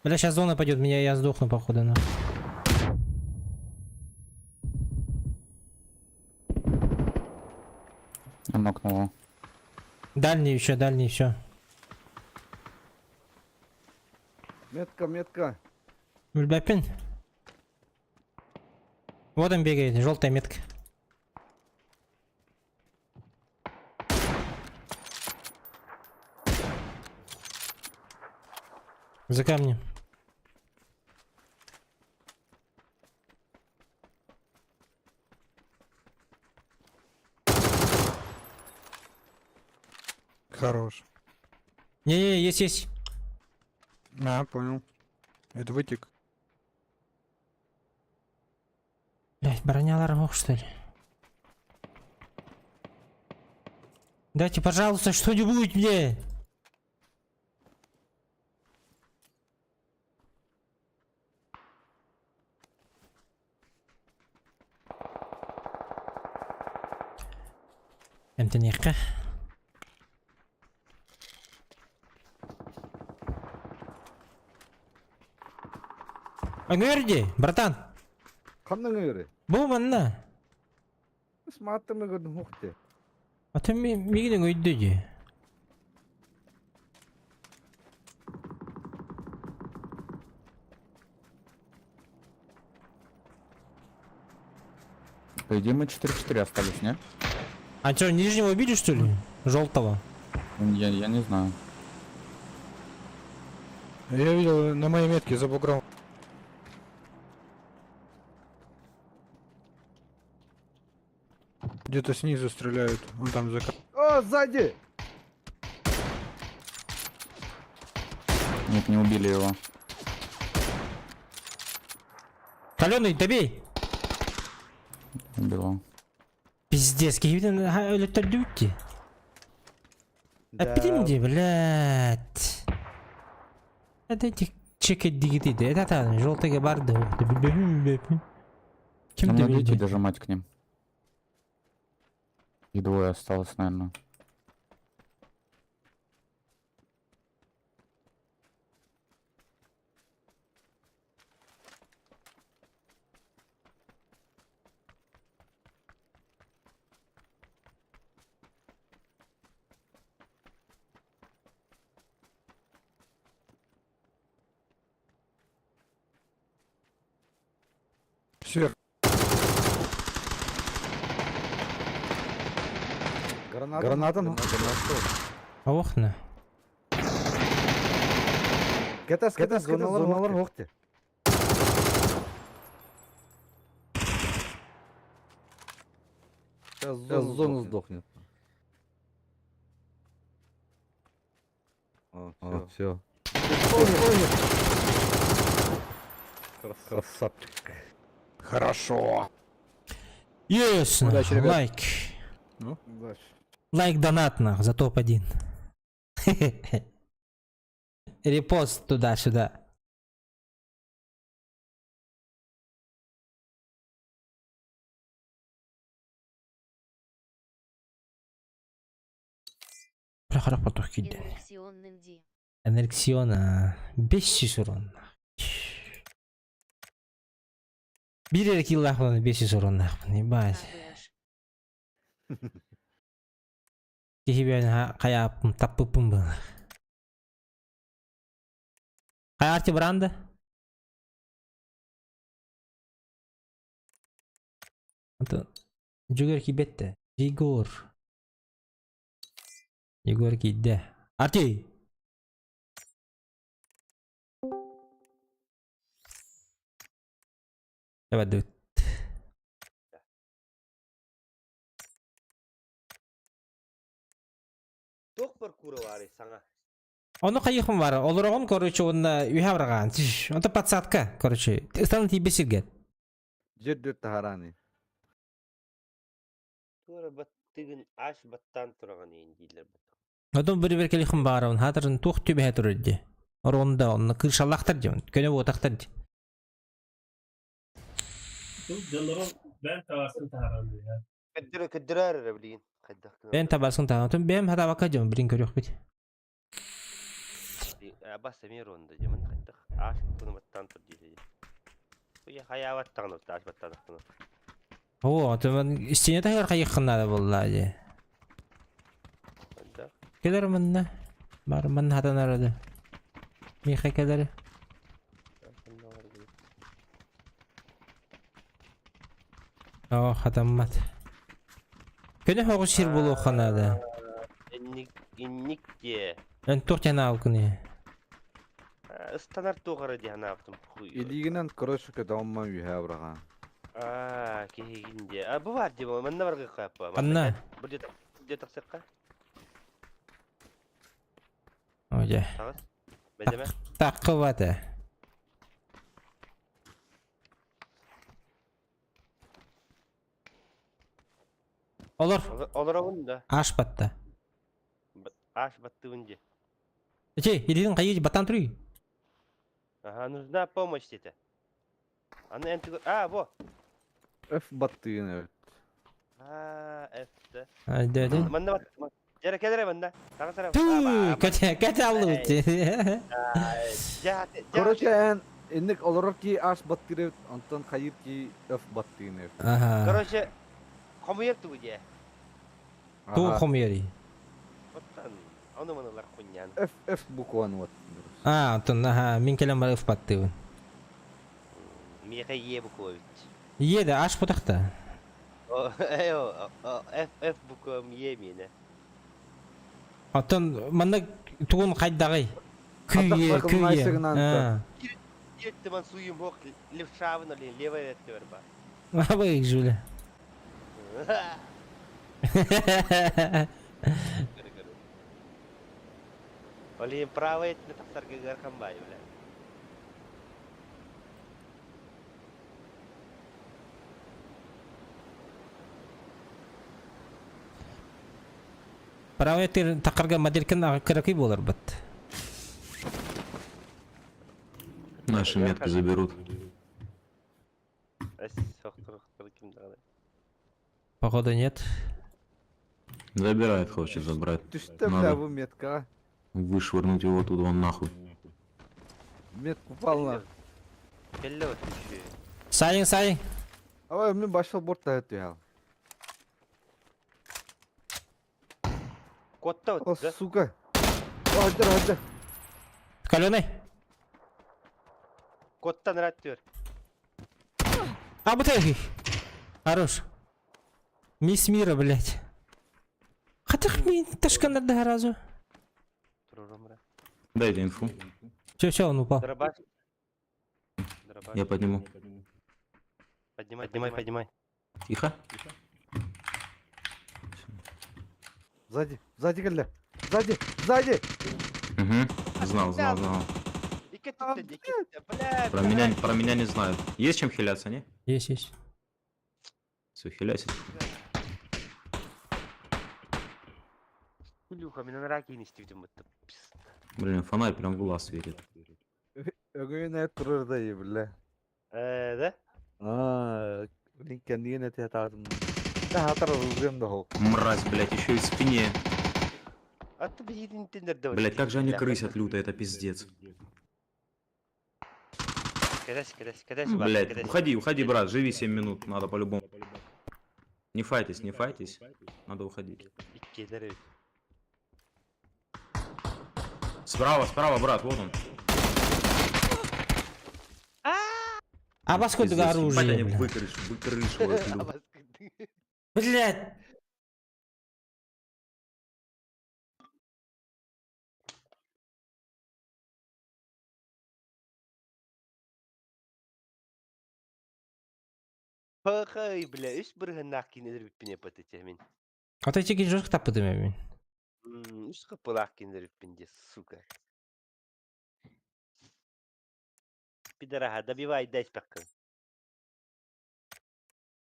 Бля, сейчас зона пойдет, меня я сдохну походу. На. Я нокнул. Дальний еще, дальний еще. Метка, метка. Бляпин. Вот он бегает, желтая метка. За камнем. Хорош. Не-не, есть, есть. А, понял. Это вытек. Блять, броня мог что ли? Дайте, пожалуйста, что-нибудь мне! Эмтенеққа. Аңгерди, братан, Ханның өйрі. бу манна. Сматтымы көрдім хуқты. А ты мигнең өйдө же. По идее мы 4-4 остались, не? А что, нижнего убили, что ли? Желтого. Я не знаю. Я видел на моей метке за бугром. Где-то снизу стреляют. Он там за... О, сзади! Нет, не убили его. Каленый, добей! Убил. Пиздец, киһибитин өлөттөрдүбүт дии. Эппитим дии, блядь. Это этих чекет дигити, это там, желтый барды. Ким Нам ты надо идти видишь? дожимать к ним. И двое осталось, наверное. Сверху. Граната. Граната, ну. Ох на. Кэтас, кэтас, зоналар охте. Сейчас зону сдохнет. О, все. Красавчик. Хорошо. Yes, Удачи, ребят. лайк. Ну? Удачи. Лайк донат нах за топ-1. Репост туда-сюда. Бля, потох киден. Энерксионнын ди. Энерксиона 500 урон. Биир эрэ киллаахпын 500 уроннаахпын, ебать. АВШ. Киһи бэйэн хайааппын таппыппын быһыылаах. Хайа бранда? Антон Жүгер кийбэт Егор. Егор киирдэ. Арти! Давай, дует. Туох паркура баарый саҥа? Ону хайыахпын баар, олороҕун, короче, уонна үһэ бараҕаан. Онто подсадка, короче, ыстан тиийбэт сиргэр. Дьэр таһарааны. Туора баттыгын аш баттаан тураҕын иин дииллэр баттах. Отон бір бер келихин баарабын, хатырын туох түбэһэ турар дии. Оронда онно кыршаллахтар дии, көнө буотахтар дии. Бэйэҥ табаарыскын таһааран дии. Көддөрө көддөрөөр эрэ билигин. Хайдах гынан. Бэйэҥ табаарыскын таһааран, отон бэйэм хатаабакка дьон билин көрүөхпүт. Абас эмиэ ронда дьэ манна хайдах аш куну баттаан тур дии. Уйа хайаабат даҕаны аш баттаатахпына. Оо, отон истине таһыгар хайыаххын наада буоллаа дии. Хайдах? Кэлэр манна. Бар манна хатанар да. Миэхэ кэлэр. Оо, хатаммат. Көнө хоҕус сир буолуохха наада. Инник инник диэ. Эн туох диэн аалкыный? Ыстанар туох эрэ дии санаабытым хуй. Илиигинэн короче көтөҕүм үһэ быраҕаан. Аа, киһигин диэ. А бу баар дии, манна баргыахха аппа. Ханна? Бу дьэ дьэ тахсыахха. Оо дьэ. Таҕыс. Бэдэмэ. Таххыбат ээ. Олор. Олоробун да. Аш батта. Аш баттыбын дии. Эчи, илиитин хайыы баттаан туруй. Ага, нужна помощь диэтэ. Аны эн тугу... А, во! F баттыгын эбит. А, F да. Айда Манна бат. Дьэрэ кэлэрэ манна. Таҕыс эрэ. Түү, кэтэ кэтэ аллыбыт. Короче, эн инник олорор ки аш баттыыр эбит, онтон хайыыр ки F баттыгын эбит. Аха. Короче, хомуйар тугу дии. Туу хомуйарый. Оттон, ону маналар хуйнян. F F букваны вот. А, оттон аха, мин кэлэн бары F баттыыбын. Миэхэ Е буква эбит. Е да, аш бутахта. F F буквам Е миэнэ. Оттон манна тугун хайдаҕый? Күйе, күйе. Аа. Еттиман суйум хох левшавын олин левая өттүгэр баар. Абый жуле. Ол иһин правый өттүнэ тахсарга ыарахан баайы, бля. Правый өттүгэр тахарга моделькин кыракый буоларбыт. Наши метки заберут. Походу нет. Забирает, хочет забрать. Түстэ бля Надо бу меткаҕа. вышвырнуть его оттуда вон нахуй. Метка упал на. Кэллэ вот еще. Сайын, сайын. Ой, мин башыл борт түһэл. Котта О, вот, да? сука. Хадыр, хадыр. Каленый. Коттан рад түр. А вот Хорош. Мисс Мира, блядь. Хотя мин ташканарда разу. Дайте инфу. Все, все, он упал. Дробаш. Дробаш. Я подниму. Поднимай, поднимай, поднимай. Тихо. Сзади, сзади кэллэ. Сзади, сзади. Угу. Знал, знал, знал. Про меня, про меня не знают. Есть чем хиляться, не? Есть, есть. Все, хиляйся. Илюха, меня на раке не стивдим, это Блин, фонарь прям в глаз светит. Өгөйүн турар да бля. Э, да? Аа, блин, кэннигин этэ таатым. Да хатар ылгым да хол. Мразь, блядь, еще и в спине. А ты бегин тендер давай. Блядь, как же они крысят люто, это пиздец. Кадась, кадась, кадась, Блядь, уходи, уходи, брат, живи 7 минут, надо по-любому. Не файтесь, не файтесь, надо уходить. Справа, справа, брат, вот он. А вас сколько Пиздец, ебать, оружия, они бля. выкрыш, выкрышивают люто. Блядь. Пахай, бля, үс бырыһыннаах кинилэр бүппүн эпатете мин. А то эти жестко таппытым мин. Үс кыпылаах кинилэр бүппүн де, сука. Пидораха, добивай, дай спекка.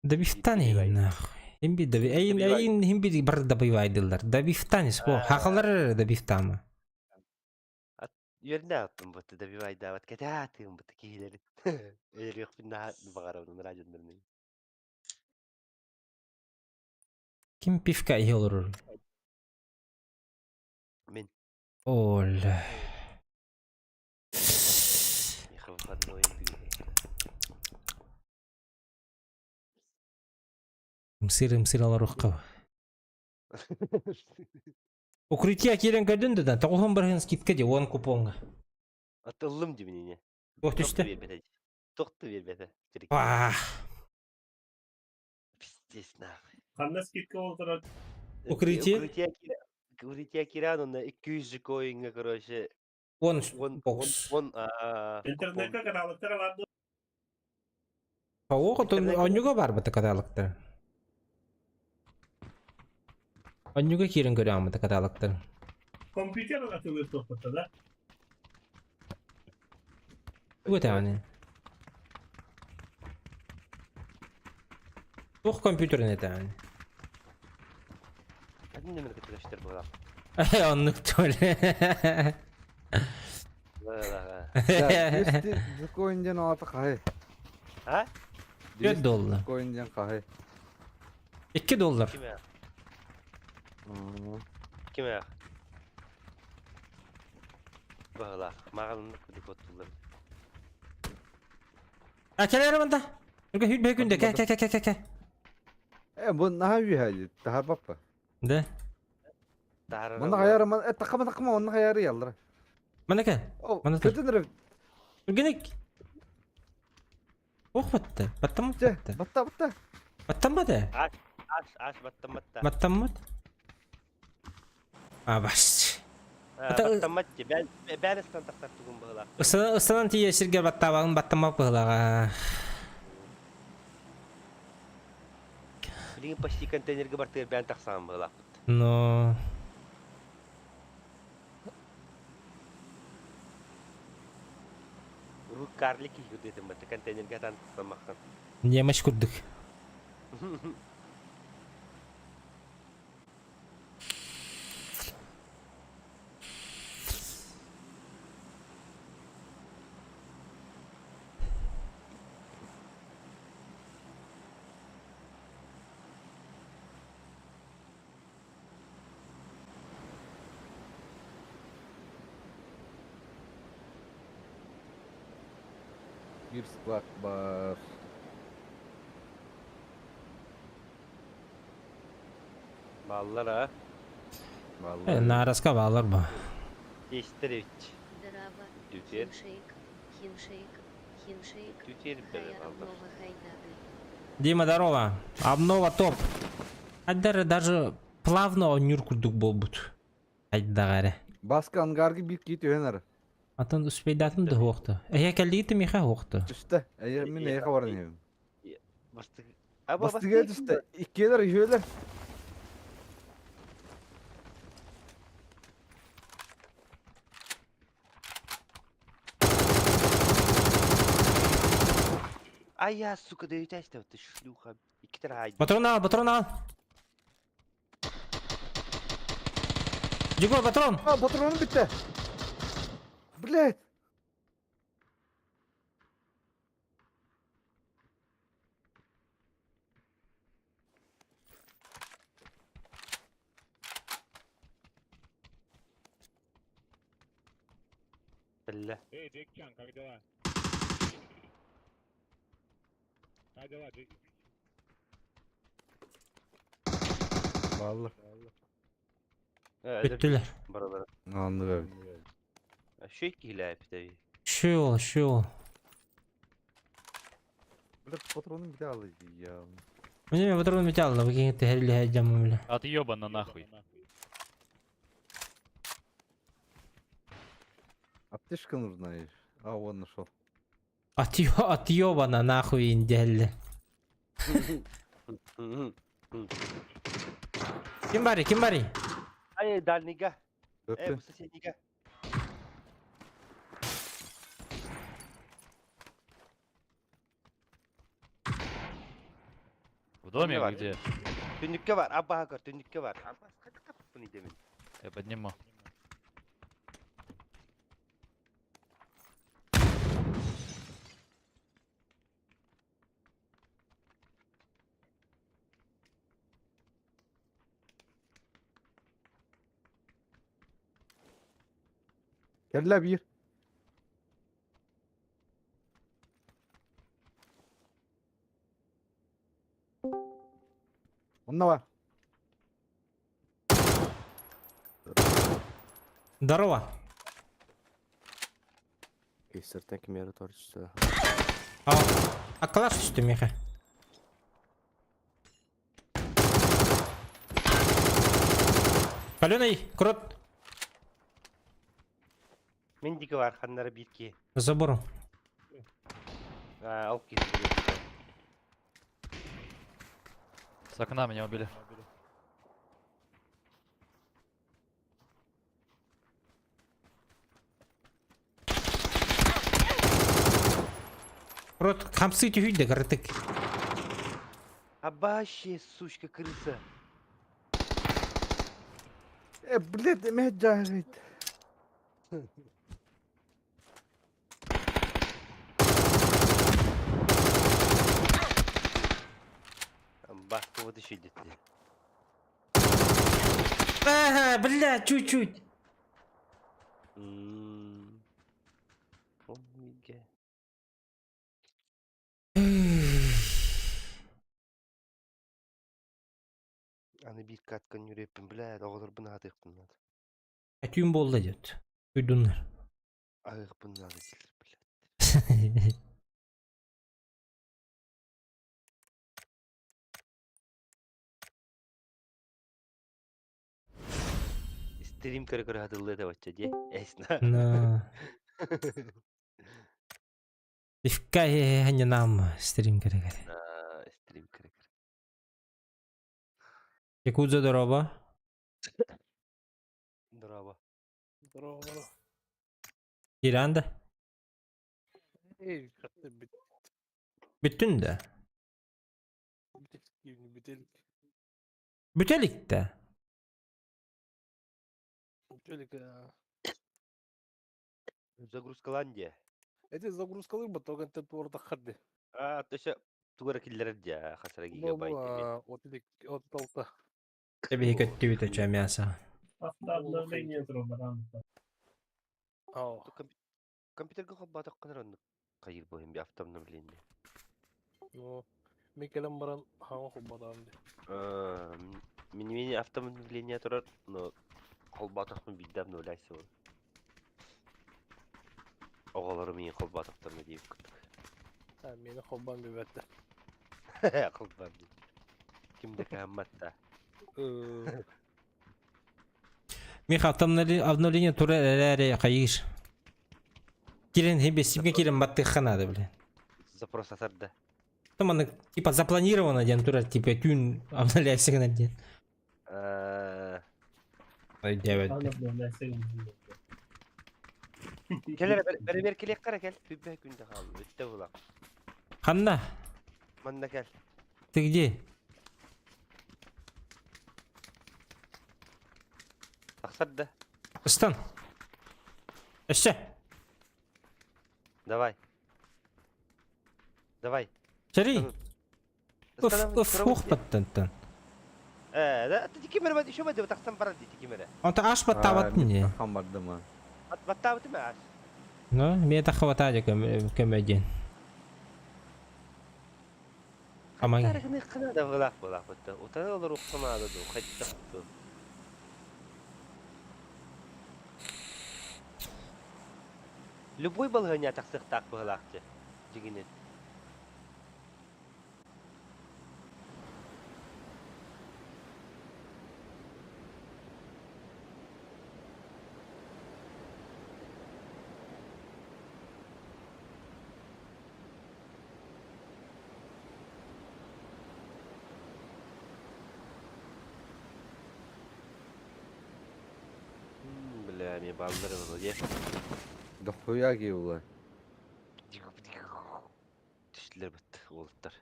Добивтани нахуй. Химби доби... Эйин, эйин химби бар добивайдылар. Добивтани спо. Хахалар добивтама. Үөрнэ аттым бутты добивайдаабат кэтээтыым бутты киһилэри. Өлөрүөхпүн наһаа баҕарабын радионнарын. Ким пивка иһэ олорор? Мин. Оля. Миэхэ выходной Ымсыр ымсыр олоруохха. Укрытие киирэн көрдүн да, тоҕуһун барыһын скидка дии, уон купоҥҥа. Атыллым дибинине. Туох түстэ? биэрбэтэ. Тохту биэрбэтэ. Вах. Пиздец нахуй. Ханна скидка олорор. Укрытие? Укрытие киран онно 200 коинга, короче. Он он бокс. Он а Интернетка каталогтар аларды. Оҕо онньуга барбыта каталогтар. Онньуга киирэн көрөҕүм каталогтар. Компьютер атылыр тохтотто да? Тугу этэҕиний? Туох компьютерин этэҕиний? Один номер көтөлөштөр буолар. Оннук толи. Да, 200 коин диэн аата хаһый? А? 4 доллар. Коин диэн хаһый? 2 доллар. Ким Ким эх? Баһылаах. Маҕалыннык кудук оттуллар. А кэлэр манда. Үргэ хүт күндэ кэ кэ кэ кэ кэ. Э, бу наһаа үһэ таһарбаппа. Да. Манна хайары ман э такама такама онна хайары яллар. Манна кэ. Манна Көтөнөр. Үргеник. Ох батта. Баттаммат батта. Батта батта. Баттаммат э. Аш аш аш баттаммат. Баттаммат. А бас. Баттаммат ти. Бән бән тахтар тугун баһылаах. Ысынан ысынан тиийэ сиргэ баттаабагын баттаммат быһылаҕа. Билигин почти контейнерга бартыгар бэйэн тахсаан быһыылаахпыт. Но... Урут карлик киһи курдук этим контейнерга атан тахсаммаккын. Немощь курдук. Биир склад баар. Бааллар а? Бааллар. Наараска бааллар бу. Тиэстэр эбит. Здорово. Түтер. Хиншейк. Хиншейк. Хиншейк. Түтер Хая бааллар. обнова хайдады. Дима, здорово. Обнова топ. Айдар даже плавно оонньуур курдук буолбут. Айдаҕа эрэ. Баска ангарга биир киһи түһэн эрэр. Атын успейдатым да суохту. Эһэ кэллиитим миэхэ суохту. Түстэ. Эйэ мин эйэхэ баран иһэбин. Бастыгы. Бастыгы түстэ. Иккиэлэр, үһүөлэр. Ай я, сука, да ютясь ты шлюха. Икки ай. Патрон ал, патрон ал. Егор, патрон! А, патроным бүттэ. Блядь. Бля. Эй, Джеки Чан, как дела? Как дела, Джеки? Бааллар. Бүттүлэр. Баралар. Анныга. Шөй киһилээпит Шел, шел. Блядь, патроным бүтэ алды я. Мне патрон металл, вы ты херли дьамы бля. Отъебано нахуй. Аптечка нужна еще. А, вон нашел. Отъебана нахуй инделли. Ким барый, ким барый? Ай, дальныйга. Э, Өттө. бу соседнийга. В доме Бар. или где? Түннүккэ бар, аббаһа көр, түннүккэ бар. Аббас, хайдах таппын идемин? Я подниму. Кэллэ биир. Онно бар. Здорово. Истертен кимиэри торчу. А, а калаш түстү миэхэ. Паленый, крот. Мин диги бар, ханнара биир киһи. За забором. А, ол киһи. С окна меня убили. Крот, хамсы түһүйдэ кырытык. Абаще, сучка, крыса. Э, блядь, эмэ жаарит. Бахта вот еще идет. Ага, бля, чуть-чуть. Омига. Аны биир каткан нүреппин, бля, оҕолорбун аһатыахпын наада. Түүн буолла диэт. Уйдуннар. Аһыахпын наада дииллэр, бля. Стрим көрө-көрө хатыллыа да бачча дии. Эсна. На. Ифка нам стрим көрө-көрө. Стрим көрө-көрө. Якудза дороба. Здорово. Здорово. Киранда. Эй, как ты бит Бүтүн да. бителик. Бүтэлик да. Бителик. Загрузкаландия. Эти загрузкалы батоган тетворда хады. А, то есть тугара киллер дя, хасара гигабайт. От от толта. Тебе көттүбүт өчө мясо. Автообновление Компьютерге холбатак кыныр кайыр бу би автообновление. Ну, мен баран хама холбатам ди. Мин автообновление турар, но холбатакмын бидде обновляйся ол. Оҕолору миин холбатактарына диэбит курдук. А, мени холбан бибетте. Холбан дии. Ким да каамматта. Миха обновление тура эрэри хайыш. Кирен хебе симге кирен баттыхха надо, бля. Запрос атарда. Там она типа запланировано ден тура типа түүн обновляйся гына ден. Ай девять. Кэлэр бэрибэр кэлиэх кара кэл. Бүббэ күндэ хаалла. Бүттэ була. Ханна, Манна кэл. ты где? Тахсарда. Стан. Өссө. Давай. Давай. Чари. Уф, уф, ух баттантан. Э, да, ты кимер бат, еще бат, тахсан баран ди кимере. Онта аш баттабат не. Хан барды ма. Бат баттабыт ма аш. Ну, мен тахвата көмөден. Аман. Тарыгны кына да булак булак бутта. Утаны олар уксамады ду, хайтты. Любой балгыня тахсыктак булакчы. Дигинен. Бля, мне баллары вроде. Да хуя киула. Түштүлөр бит, олуттар.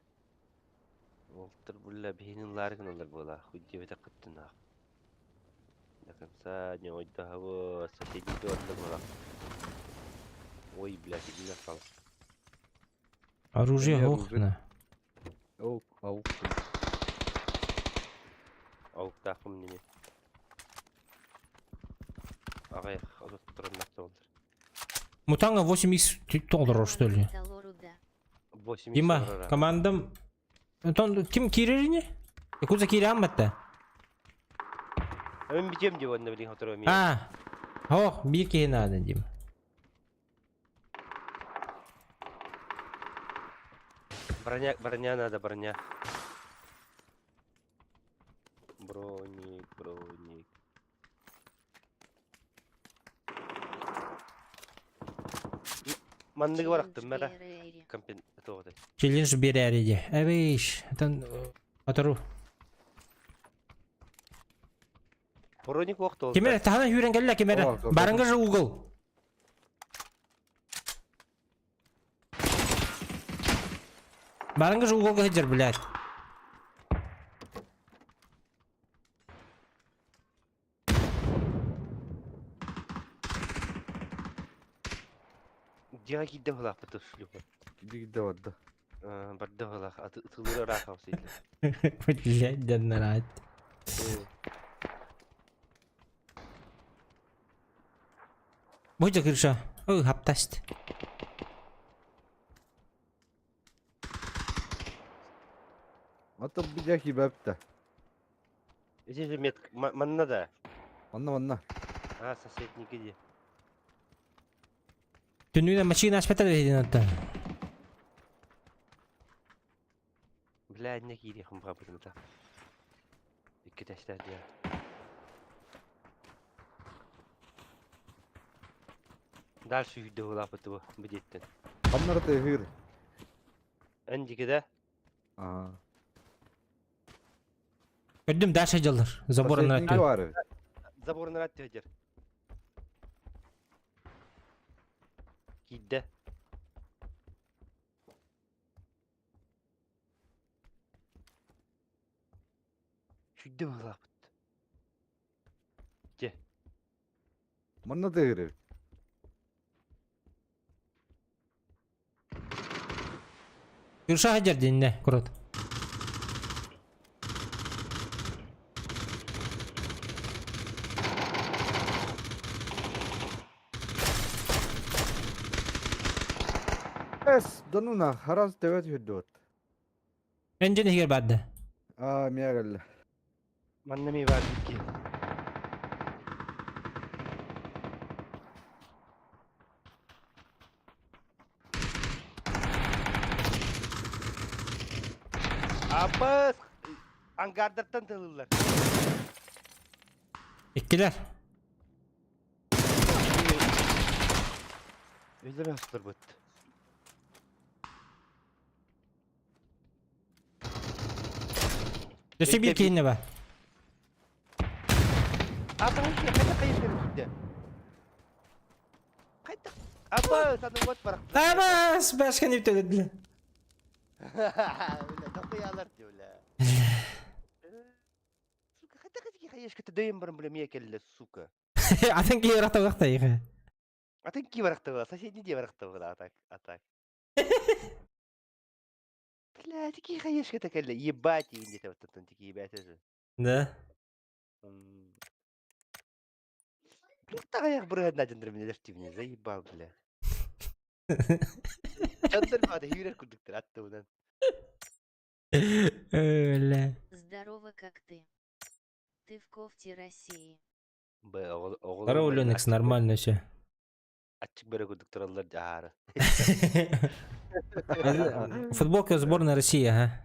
Олуттар бля бейнин ларыгын олар була. Хуй бите кыттына. До конца не ойдаһабы, соседи орда була. Ой, бля, иди насал. Оружие Не, охна. Оу, ау. Ауктахым неме. Агай, азот туран нәрсе болдыр. Мутанга 8x долларов, что ли? 8 Дима, командам... Тон ким кирерини? Якудза кирамматта. Мен битем деп онда билин отырып мен. А. Ох, бир киһи надо, Дима. Броня, броня надо, броня. Броник, броник. Манныгы барақтым мәра. Компен... Тоғыды. Челлендж берәриде. Әбейш, тон атару. Броник уақыт oldu. Кемере тахана хүрен келле кемере. О, го- Барыңга же угол. Барыңга же уголга хеджер, блядь. Диға кидді бұлақ бұты шлюпа. Киди барды. Барды бұлақ. Атылыры рақам сейді. Блядь, да нарать. Будь крыша. Ой, хаптаст. Ата бидя хибепте. Здесь же метка. Манна да. Манна манна. А, соседники где? Түнүнө машина ашпата дедин аттан. Бля, не кири хымға бұдымда. Екі тәштәді я. Дальше үйді олап бұты бұ, бұдеттен. Хамнар тыгыр. Әндігі да? Ага. Көрдүм дальше дьаллар. Заборын Соседний аттı. бар. Заборын аттı дер. Киирдэ. Чүйдэ быһыылаахпыт. Дьэ. Манна тыгыры. Күрша хадьар динне курут. Эс, да ну нах, харас төбөт үрдүөт. Энджин иһигэр баарды. Аа, миэ кэллэ. Манна эмиэ баар икки. Абыс! Ангардартан тылыллар. Иккилэр. Өйлөрө астырбыт. Өссө биир киһиннэ ба. Апа хайда хайыр киирдэ. Хайда. Апа саны вот барах. Абас, башка не төлөдүлэр. Бля, тохуялар дии, бля. Сука, хайда хайда хайышка дөйөн баран бля мия келле, сука. Атын киһи ырахталлах тайыха. Атын ки барахтыга, соседний дии барахтыга, а так, а так. Бля, такие хаешка такая, ебать, и где-то вот там такие ебать же. Да. Бля, тағаяқ бір одна дендер мне заебал, бля. Чандыр бады, юрер күрдіктір, атты одан. Бля. Здорово, как ты? Ты в кофте России. Здорово, Ленокс, нормально все. Ачык бері күрдіктір алар жары. Футболка сборной России, ага.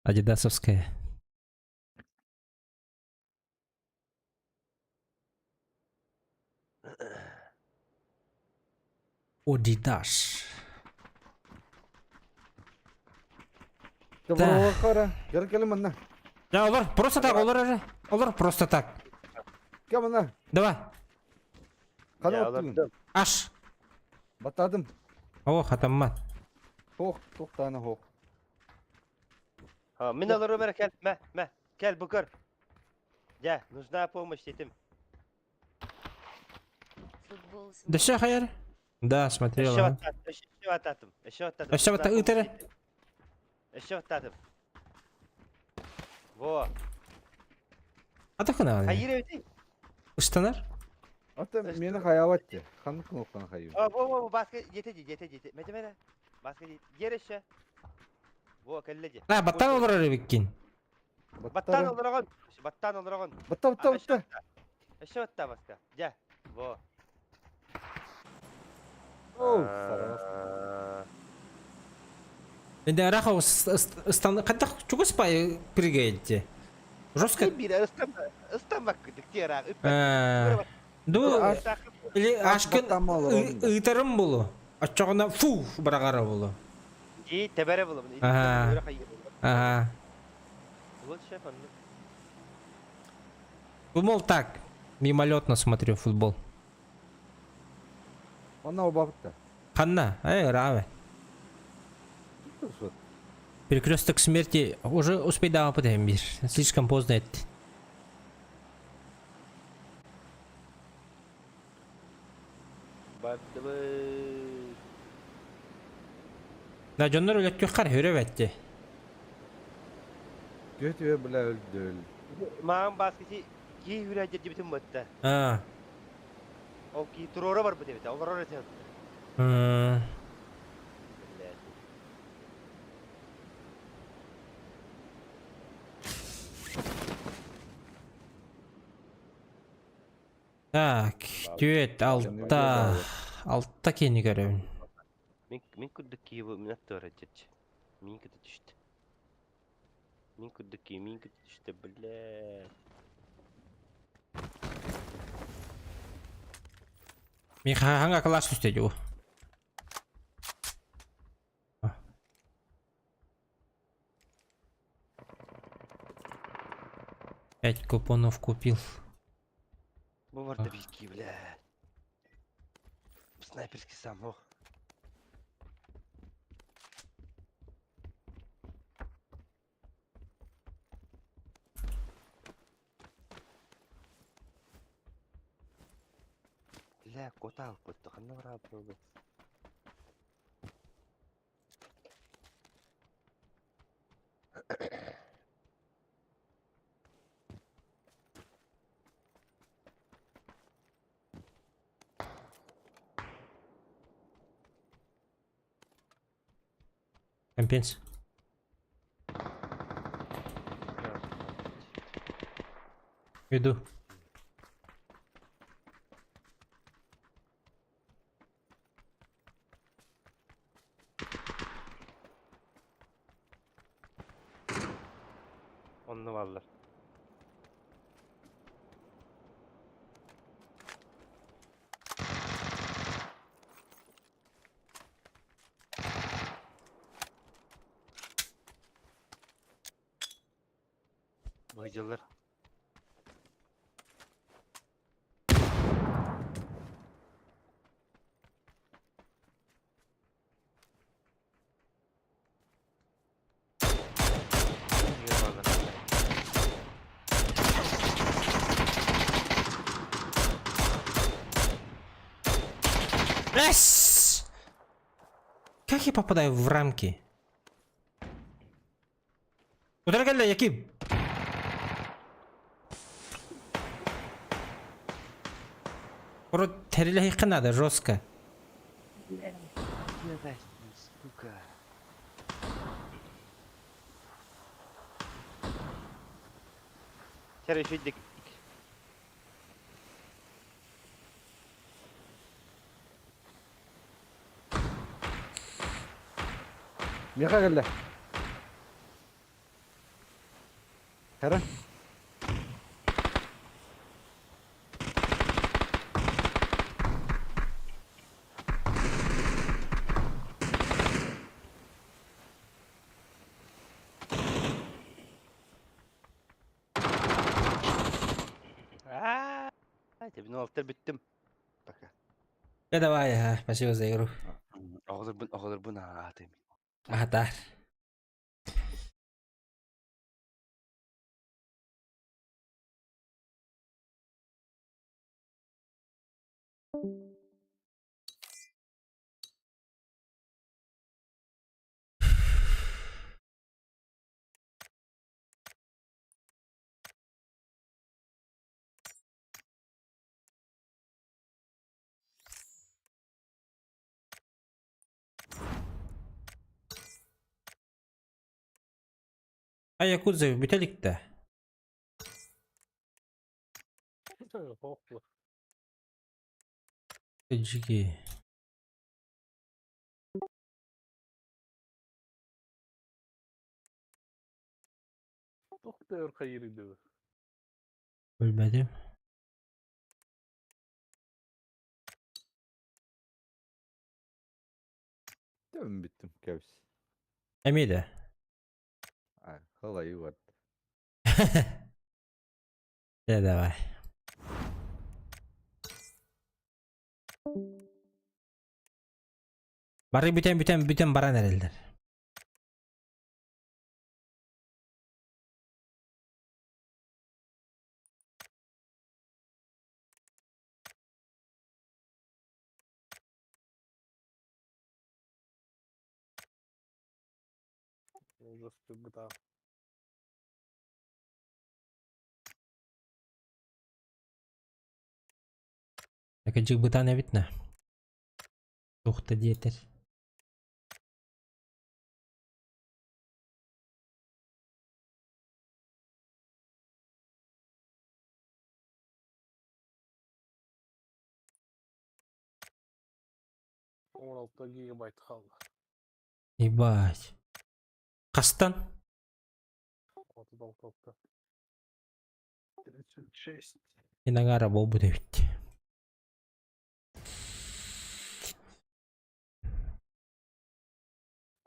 Адидасовская. Адидас. Да. Кел кел манна. Да, олар, просто так, олар уже. Олар просто так. Кел манна. Давай, Хана оттугун. аш. Баттадым. О, хатаммат. Тох, тох тана хох. Мин алар Өмер кел, мә, мә, кел бүкір. Жа, нужна помощь детим. Футбол Да все, хайр? Да, смотрел. Еще ага. аттатым, еще аттатым, еще аттатым. Еще вот ыйтары. Еще аттатым. Во. А так она. Хайыр өтей. Устанар? Ата мени хаябатты. Ханны кнопканы хайы. Во, во, во, баска жете жете жете. Мәте мәте. Баска жер еще. Во, кәлле Да, баттан олар ребеккин. Баттан олорогон. Баттан олорогон. Батта батта батта. Еще атта баска. Жа. Во. Оу, сарас. Енді араха стан қайда чугас пай прыгаете? Жестко. Ду или ашкын ыйтарым болу. Аччоҕуна фу барагара болу. Ди тебере болу. Ага. Ага. Думал так. Мимолетно смотрю футбол. Онна обабытта. Ханна, эй, раве. Перекресток смерти уже успей да мир. Слишком поздно это. Да, дьоннор өлөттүк хар хүрө бәтти. Түө бля өлдөл. Маам баскети ки хүрэ дебитим батта. А. Ол ки турора бар бу дебит. Олар ора сен. Так, түөт алта. Алта кени көрөбүн. Мин мин күрдүк ки бу мин аттора жет. Мин күтө түштү. Мин күрдүк ки мин күтө түштү, бля. Мин ханга класс түстө жу. Пять купонов купил. Бу бардавики, бля. Снайперский сам, ох. Бля, котал котто, ханна бараа Компенс. Иду. Онно бааллар. Быдьыллар. Раз! Как я попадаю в рамки? Утара кэллэ, Яким! Урут тэрилэһиэххэ надо жестко. Сука. Чэр үчүйдик. Миэхэ кэллэ. Хара. Аа, Тебин алтар бүттүм. Пока. Э давай, ага, спасибо за игру. Оҕолорбун оҕолорбун аатым. Аһатаар. А Якудза бүтэ илик да? Жиги. Туох да өр хайыр идэбэ. Билбэтим. Тем бүттүм кэбис. Эмиэ да? А, халайы бар. Дьэ давай. Бары бүтэн бүтэн бүтэн баран эрэллэр. Ужас GTA. Кыдьык бытаан эбит на. Туох да диэтэр. 16 гигабайт хаалла. Ебать. Хастан? 36. 36. Инагара буолбут эбит.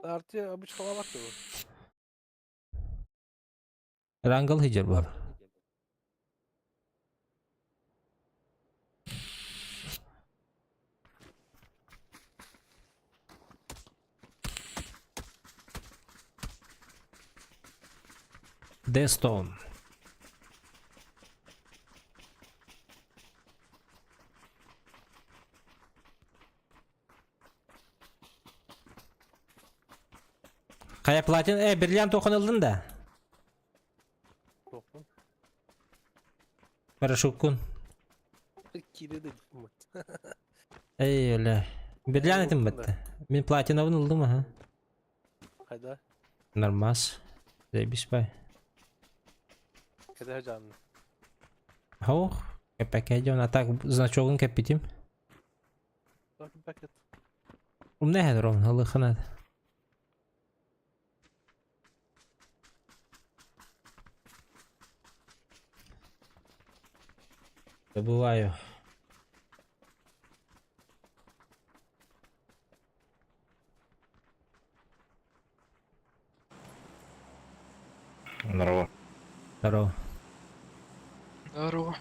Арте обычно дуо? Рангал сылдьар буолар. Дестон. Хайа платин, э, бриллиант тохон ылдын да? Тохпун. Парашюткун. Кире да Эй, өлө. Бриллиант этим бытты. Мин платиновын ылдым, аха. Хайда? Нормас. Заебись бай. Кэдэ жанны. Ох, кэппэкэ дьон, а так значогун кэппитим. Пакет. Умна эһэ рон, ылыхына. Добываю. Здорово. Здорово. Здорово.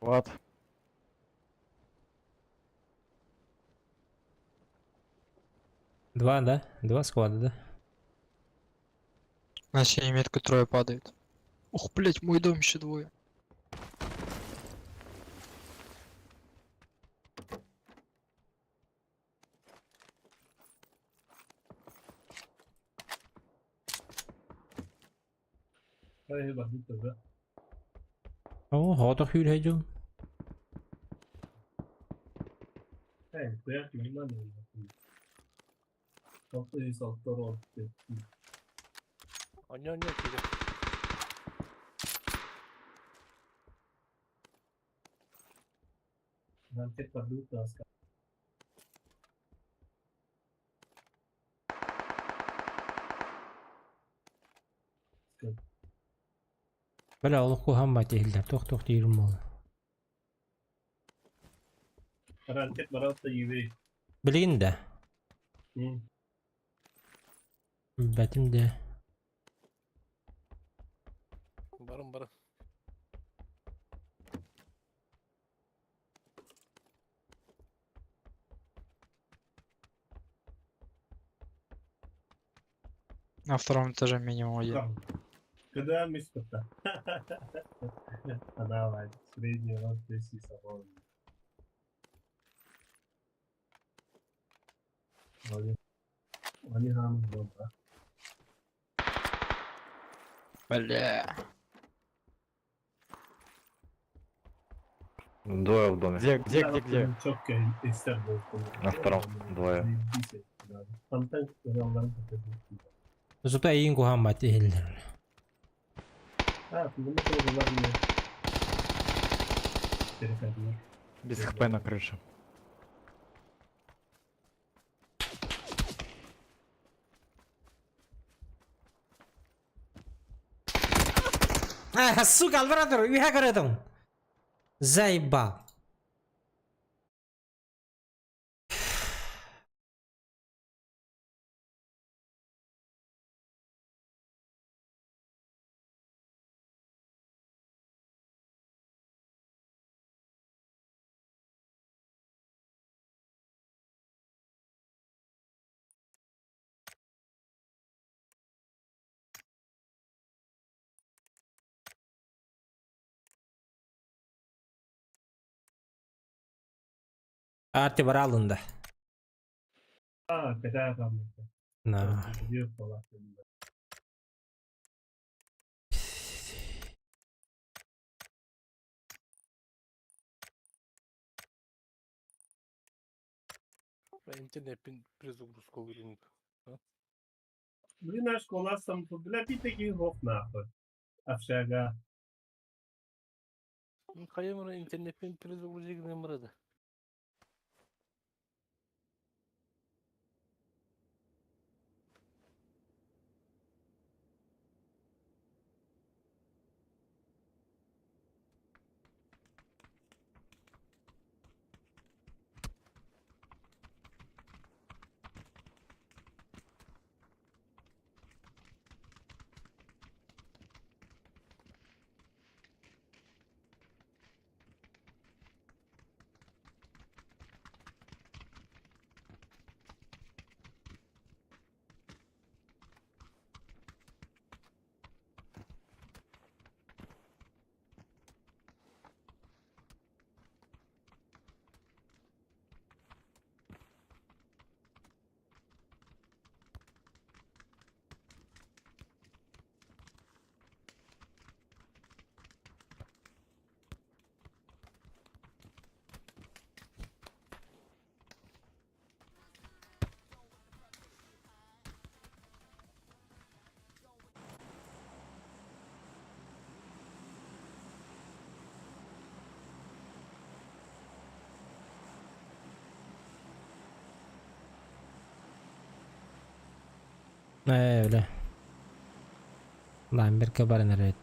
Вот. Два, да? Два склада, да? На синей метке трое падает. Ух, блять, мой дом еще двое. О, хотох хүрһэдьун. Онё, онё, кире. Бля, олох куһаан тиһиллэр, туох-туох диирим буолла. Билигин да. Бэтим да. Барым, барым. На втором этаже минимум один. Когда место-то? А давай, средний рост 200 Бля. Двое в доме. Где, где, где, где? На втором двое. Зато эйин куһаан тиһиллэр. Без хп на крыше. А, сука, Альварадор, үйэ көрөтүң. Заебал. Арти бар алында. Аа, кэтээ хаалбыта. На. Интернетпин перезагрузка Блин, школа сам бля таких гоп нахуй. Общага. Хайымыр интернетпин перезагрузик нымырады. Ээ, бля. Ламберка баран эрэ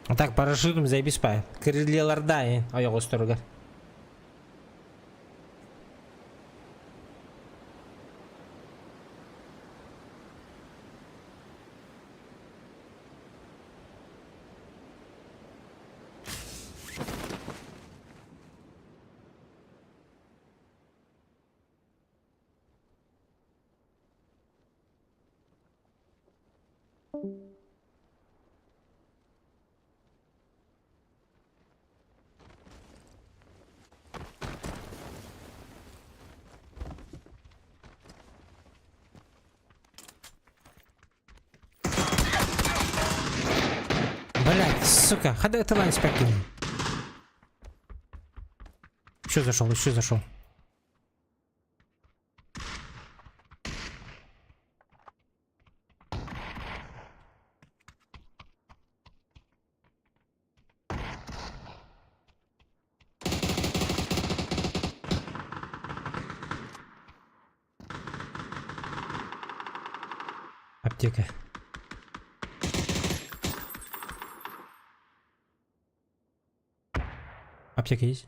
А так парашютом заебись па. Крыльяларда, ойоҕосторугар. Блять, сука, ходи это лайн спекин. Еще зашел, еще зашел. Аптека. Аптека есть?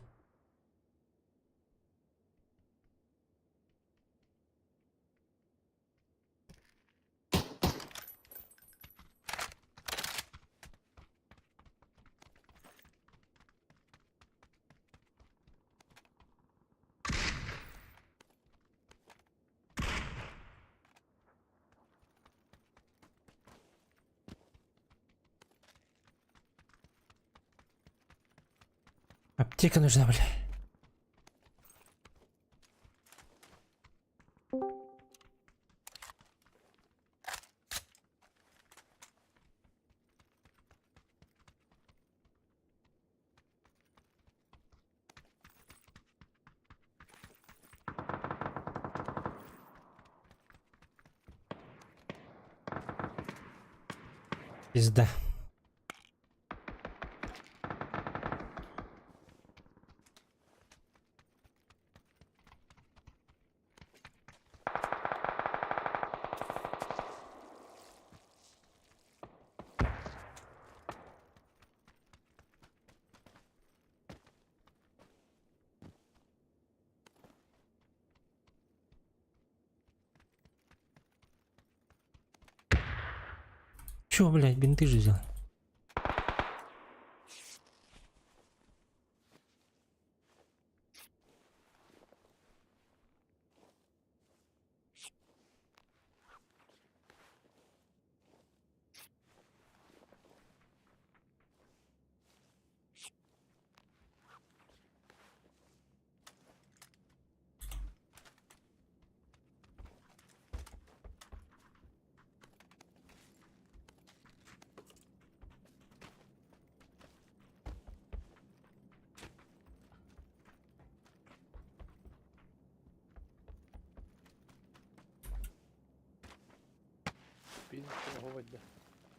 Аптека нужна, бля. Пизда. Чё, блядь, бинты же взял?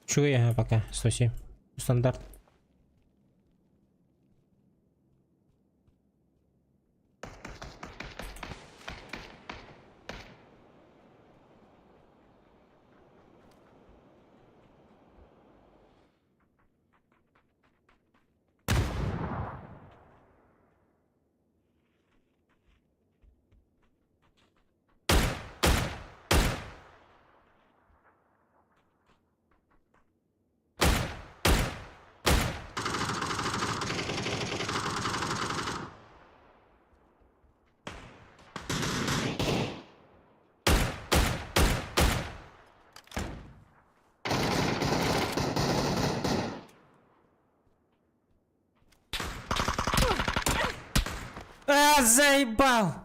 Чугай, ага, пока. 107. Стандарт. А, заебал!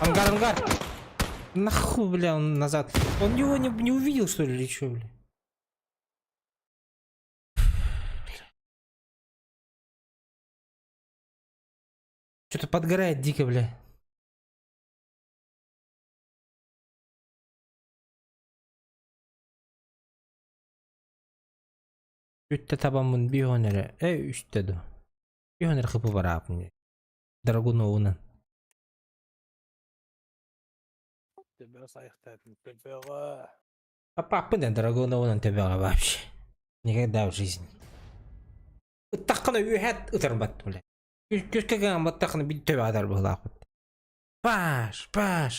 Ангар, ангар! Нахуй, бля, он назад. Он его не, не увидел, что ли, или что, бля? Что-то подгорает дико, бля. Үттэ табаммын биһон эрэ. Э, үстэ ду. Биһон эрэ хыпы бараапын. Драгуновунан. А папа да Драгуновунан төбөҕө вообще. Никогда в жизни. Ыттаххына үөһэт ытарбат, бля. Күскэ гынан баттаххына бил төбө атар быһылаахпыт. Паш, Паш.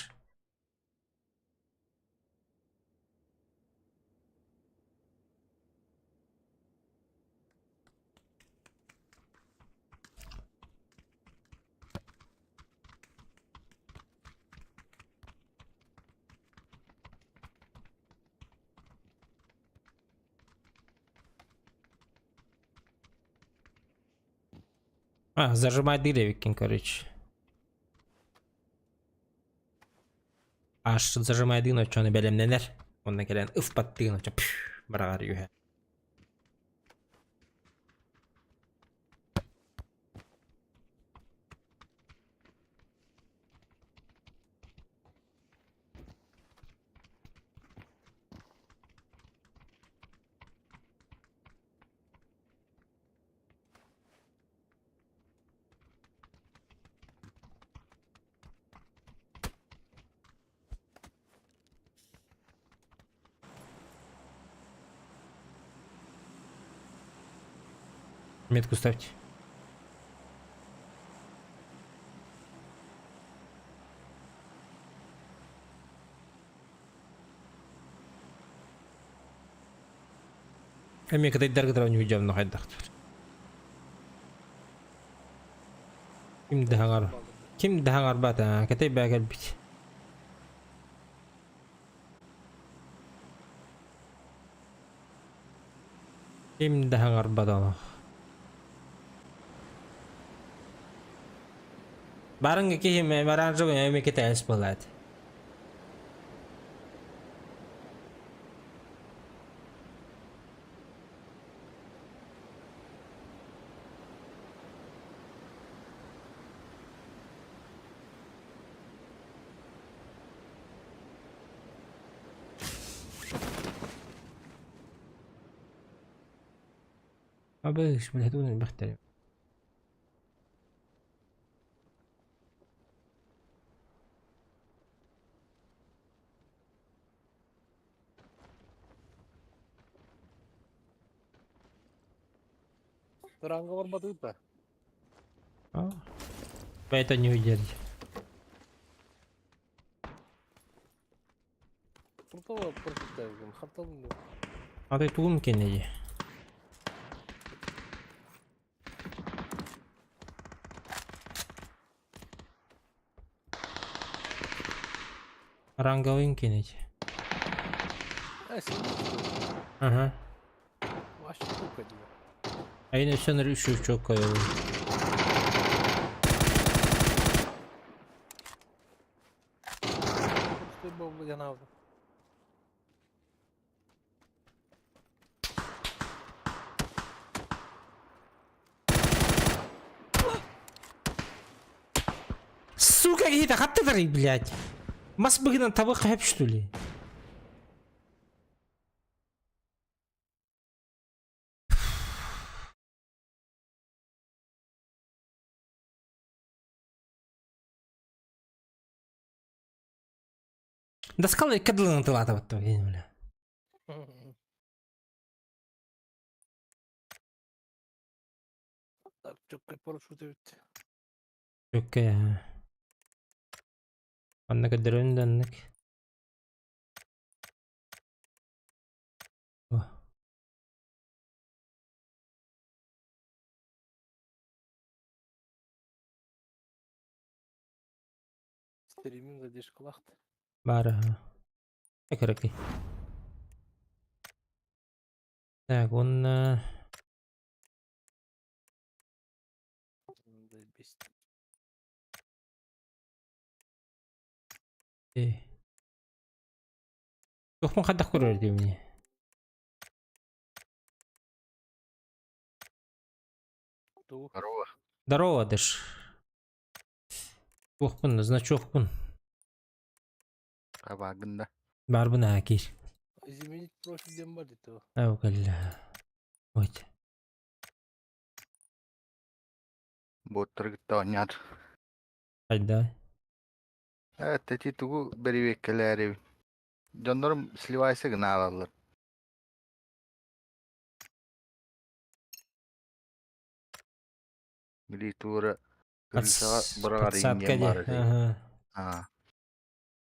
А, зажимай дыревикин, короче. Аш зажимай дын очону бэлэмнэнэр. Онно кэлэн ыфпаттыын очо быраҕар үһэ. Метку ставьте. Эмиэ кытайдарга туран ньүдьэм хайдахтар. Ким да хаҥар. Ким да хаҥарбат кэтэй бээ кэлбит. Ким да хаҥарбат олох. Барыҥ киһи оранжевый эми китаец буолаат. Абыш, блядь, элбэхтэр. Туранга барбатыыта. Это не уйдет. А ты тугун кенеди. Ранговын кинуть. Ага. Айын өссө үш үч koyalım. Сука, какие-то хаттыдары, блядь. Мас быгынан табы хэп, что ли? Даскалы кадлын тылата баттым, бля. Окей. Анна кадырын даннык. Стриминг задержкалахт. Бар. Экереки. Так, он... Тухмун хадах көрөр деймini. Здорово. Здорово, дыш. Тухпун, значокпун. Кабагында. Барбын акир. Изменить профиль дем бар дейді. Әукәллә. Ой. Боттыр гытта онньят. Хайда. Э, тети тугу берибеккелери. Дьоннорум сливайсы гына алалар. Били тура крышаға бұрағар Подсадка инген де. бар edi. Ага. А.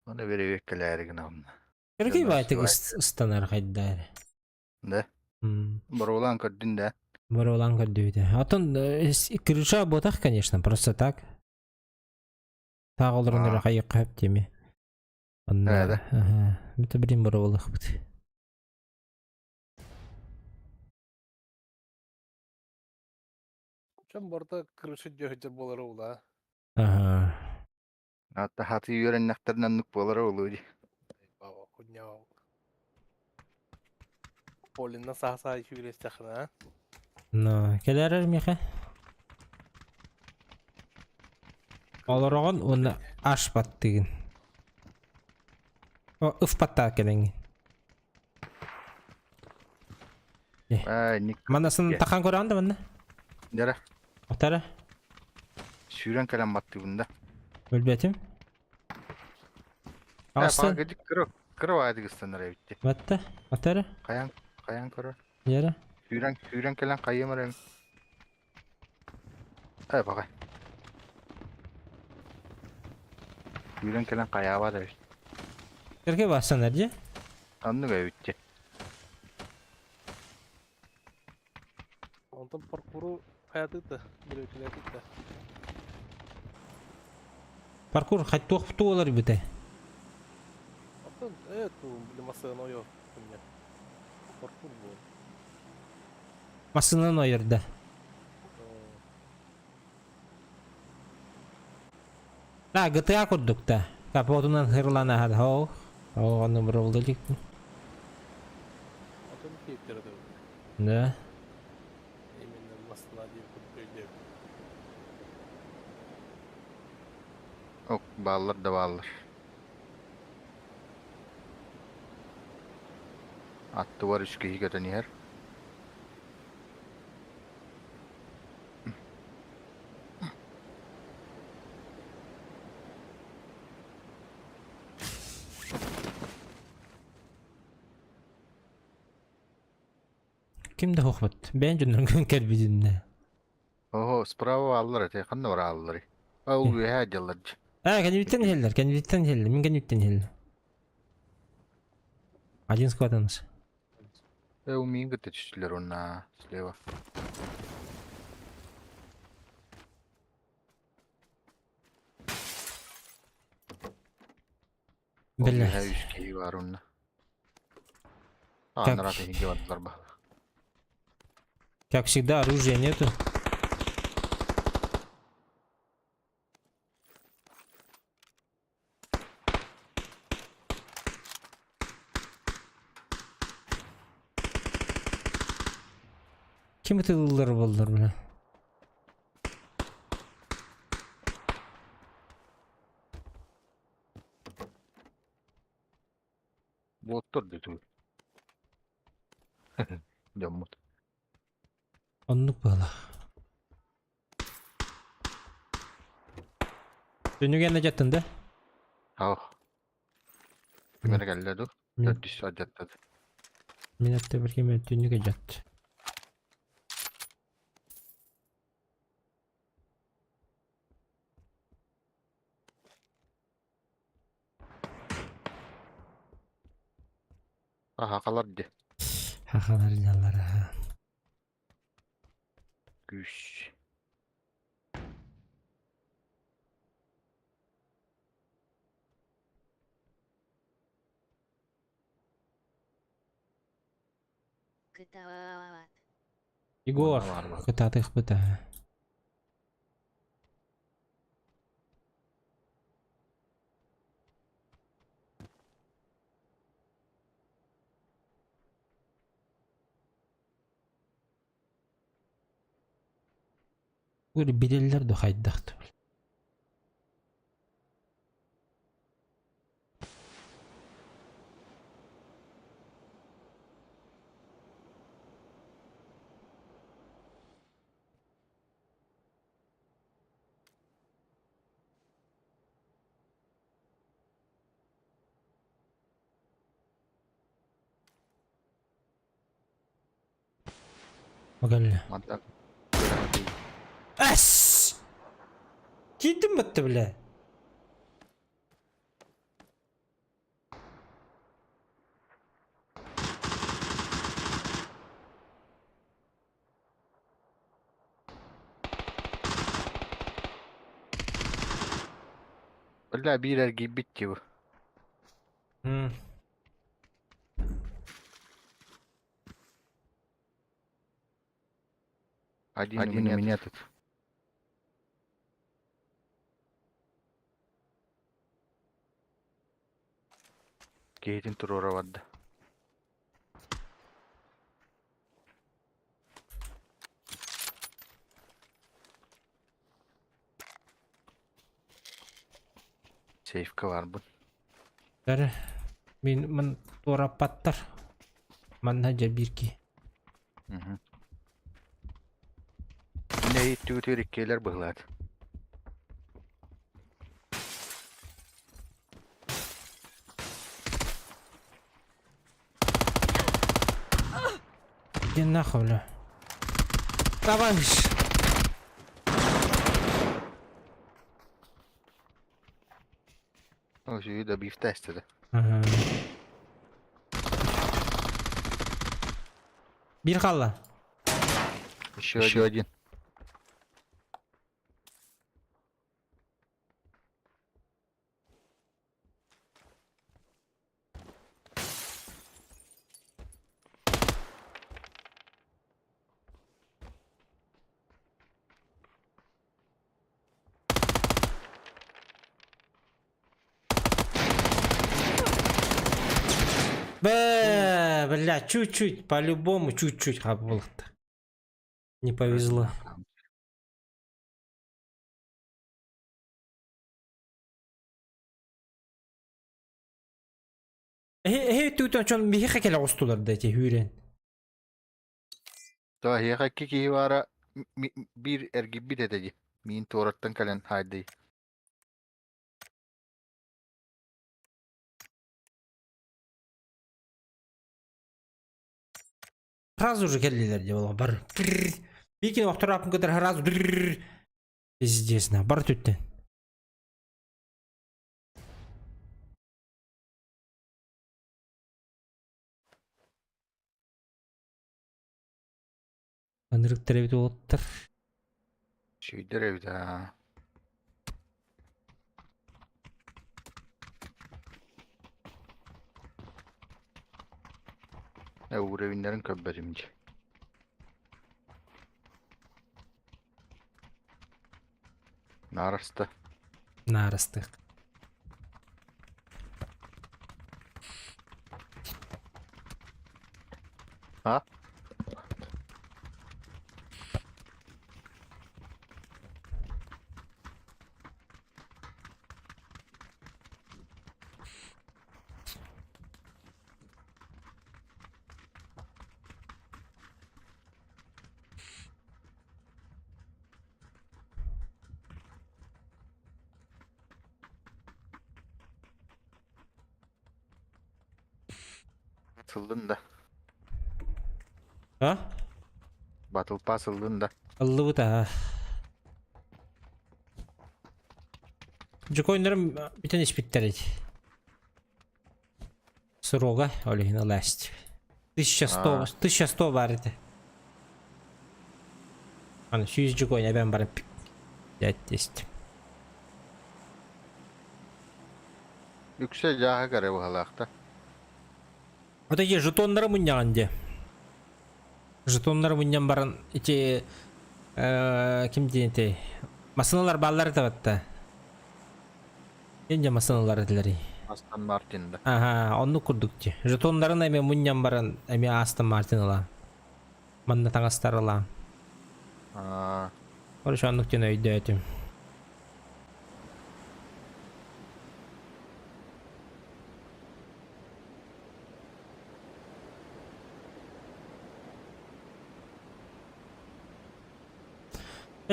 Оны берибеккелери гына онна. Кирки Дьоннор байтык сливайсы. ыстанар хайда. Да. Барулан көрдүн да. Барулан көрдүбүтэ. Атын крыша ботах, конечно, просто так. Тағы олорон А. хайы кап теме. Онна. Да. Ага. Бүт бирин барулах бит. Чем борта крыша дёгдер болар ола. Ага. Атта хаты үйреннәктерден нүк болар олу. Баба хуйня. Полина саса юрестахна. Но, келерер миха. Олорогон оны аш баттыгын. О, ыф батта келеңин. Ай, ник. Манасын тахан көрөндө манна. Дара. Отара. Сүүрэн кэлэн батты бunda. Өлбетим. Астын. Пагыдык кыры кыры адыгыстанар эбитти. Батта. Отара. Каян каян көрө. Яра. Сүүрэн сүүрэн кэлэн кайымар эм. Ай багай. Сүүрэн кэлэн каяба да эбит. Керге бассан эрже. Аннык эбитти. Онтон паркуру хаятыта, бирөкелетита. Паркур хаттух туолар бите. Онтон эту блин ойо хуйня. Паркур был. Масынан ойырда. Да, GTA курдук та. Капотунан хырлана хад хоо. О, аны бұрылды дик. Онтон кейптер Да. Именно масына деп курдук. Ок, баллар да баллар. Атты бар үч киһи көтөн иһэр. Ким де хохмат? Бен жоннон күн кәрбидинне. Ого, справа баллар эте, ханна бар аллар. Ол үһэ дьаллар. А, кәнүттен хеллер, кәнүттен хеллер, мин кәнүттен хеллер. Один склад у нас. Э, у мин гыты түстүлөр онна слева. Блядь. Үс киһи бар онно. Как, Анараа киһигэ бардылар ба. как всегда, оружия нету. Ким ытыллар боллар, бля? Боттор дэтү. Дьоммут. Оннук буола. Түнүгэн дьаттын да? Ау. Ким эрэ кэллэ ду? Мин, Төрдүс адьаттады. мин атта бір кем түнүгэ дьат. Аха халар ди. Хахалар жаллар. Күүс. Кытаат. Егор, Манна бар ба. кытаатых быта. Бу билеллер да хайдахты. Магалля. Манта. Эс! Кийтим бітті, бля. Бля, биир эргийбит дии. М. Один, Один у меня тут. Киһитин туруора барда. Сейфка бар бу. Бәрі. Мин мын туораппаттар. Манна дьэ биир киһи. Мгм. Не иттүгүтүгэр иккиэлэр быһылаат. Иди нахуй, бля. Давай. Ол сүүһү да биифтээстэ да. Ага. Биир хаалла. Еще, Еще один. Бэ, бля, чуть-чуть, по-любому чуть-чуть хабылықты. Не повезло. Эһи түтөн чон биһиэхэ кэлэ оҕустулар да эти хүүрэн. То эһиэхэ икки киһи баара биир эргийбит этэ дии. Миин туораттан кэлэн хаайдый. Сразу же кэллилэр дии буолуо бар. Биикин охторааппын кытары сразу пиздец на бар түттэн. Ынырыктар эбит уолаттар. Сүйдэр эбит аа. Уровеньнэрин көрбөтүм дии. Наараста. Наарастык. А? Сыллын да. А? Battle Pass ыллын да. Ыллыбыт аа. Дьокойнарым бүтэн испиттэр эти. Срога, ол иһин ыласть. 1100, 1100 бар этэ. Аны 100 дьокойн эбэн баран 5 10. Үксэ дьааһык эрэ быһалаахта. Вот эти жетоннары мунньаҕын дии. Жетоннары мунньан баран ити ким диэн этэй? Массыыналар бааллар этэ батта. Инде массыыналар этилэрий? Астон Мартин да. Аха, оннук курдук дии. Жетоннарын эмиэ мунньан баран эмиэ Астон Мартин ылаан. Манна таҥастар ылаан. Аа. Короче, оннук диэн өйдөөтүм.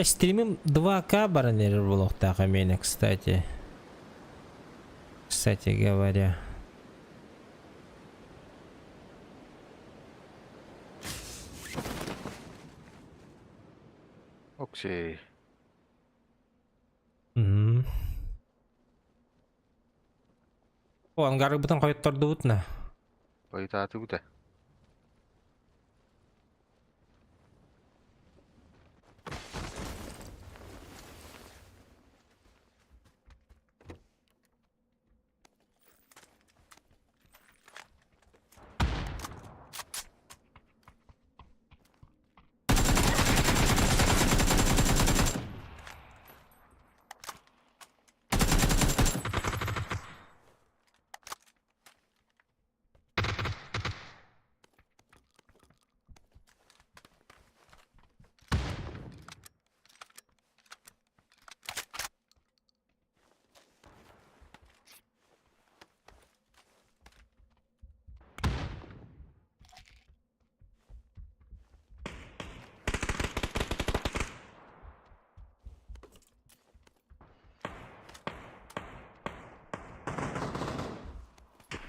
Стримим 2К баран эрэр буолуохтаах эмиэнэ, кстати. Кстати говоря. Оксей. Мм. О, ангарыбытын хойоттордубут на. Хойутаатыбыт ээ.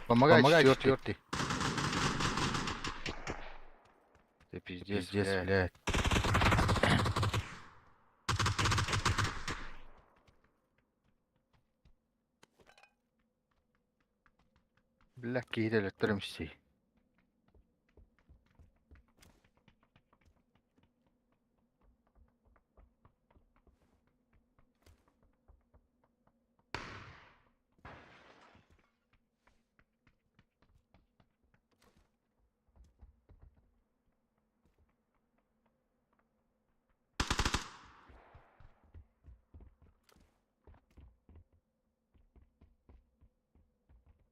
Помогай, Помогай четвертый. Ты пиздец, пиздец, блядь. Бля, киһитэ өлөттөрүмсүй.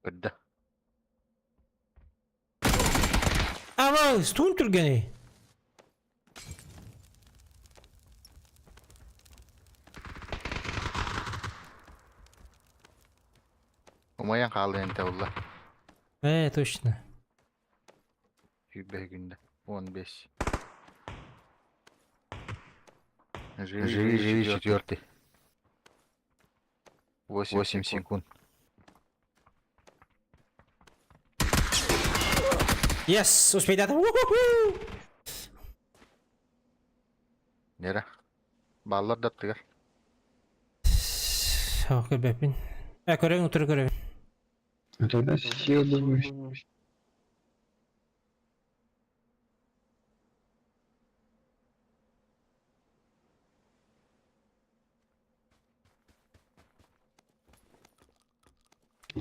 Көрдө. Ава, стун түргений. Умайан хаалла энте улла. Точно. Сүүрбэ күндэ. 15. Живи, живи, живи, четвертый. 8 секунд. Yes, успейдатым. Уху-ху! Нера. Баллар даттыгар. Ох, көрбөппүн. Көрөҥ, утары көрөбүн. Тогда съебываюсь.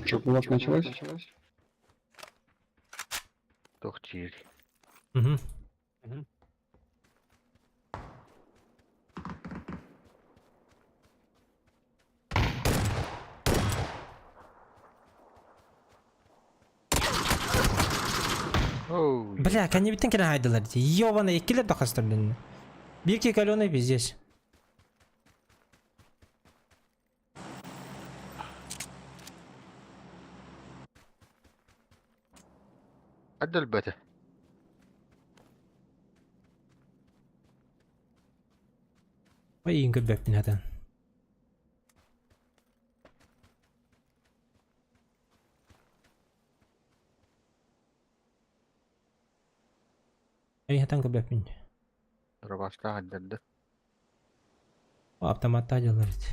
Что, у вас началось? Туох диир? Угу. Оу, Бля, кэннибиттэн кэлэн хаайдылар дии. Ёбаный, иккилэр да хастар дэннэ. Биир киһи каленый пиздец. Өлбөтө. Ой, иин көрбөппүн хатан. Эй, хатан көрбөппүн. Дробастаах эрдэрдэ. Автоматтаах дьаллар эт.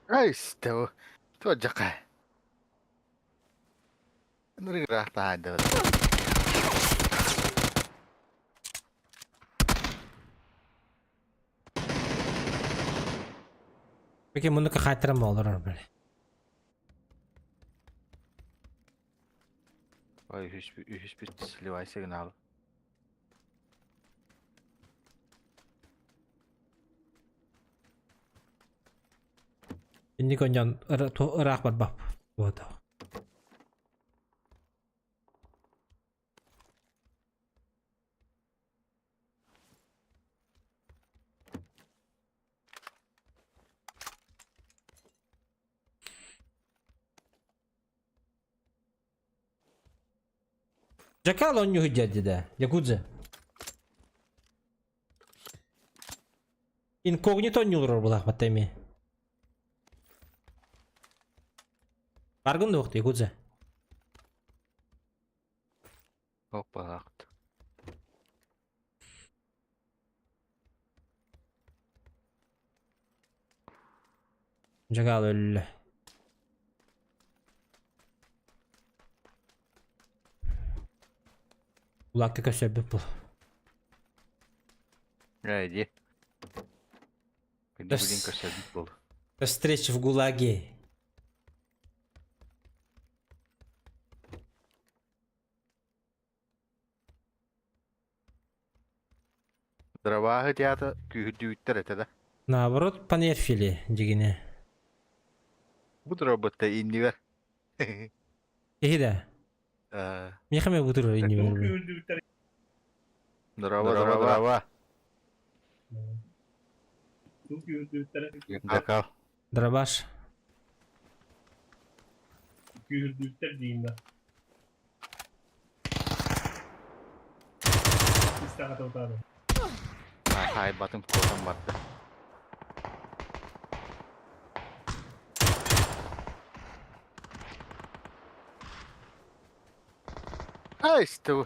Ай, стэу. Туо дьака. Нырыраахтаһаайдыбыт. Peki муннукка хаайтаран олорор били. Ой, үһүс бүт сливай сигнал. Инник онньон ыраах барбап. Вот. Жакал онньу дяди да. Якудза. Инкогнито онньулар булах баттайми. Баргын да якудза. Опа, Жакал өллө. Улакка көсөбүт бул. Иди. Күндү билин көрсөбүт бол. До встречи в ГУЛАГе. Дробаһы театр күүһүрдүүттэр этэ да. Наоборот, понерфили дигине. Бу дроботта иннибер. Киһи да. Мехаме бутур иннибер. Дроба, дроба, дроба. Дакал. Дробаш. Күүһүрдүүттэр диин да. Хай батым куотан барды. Ай, сту.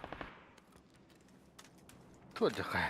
Туо дьака.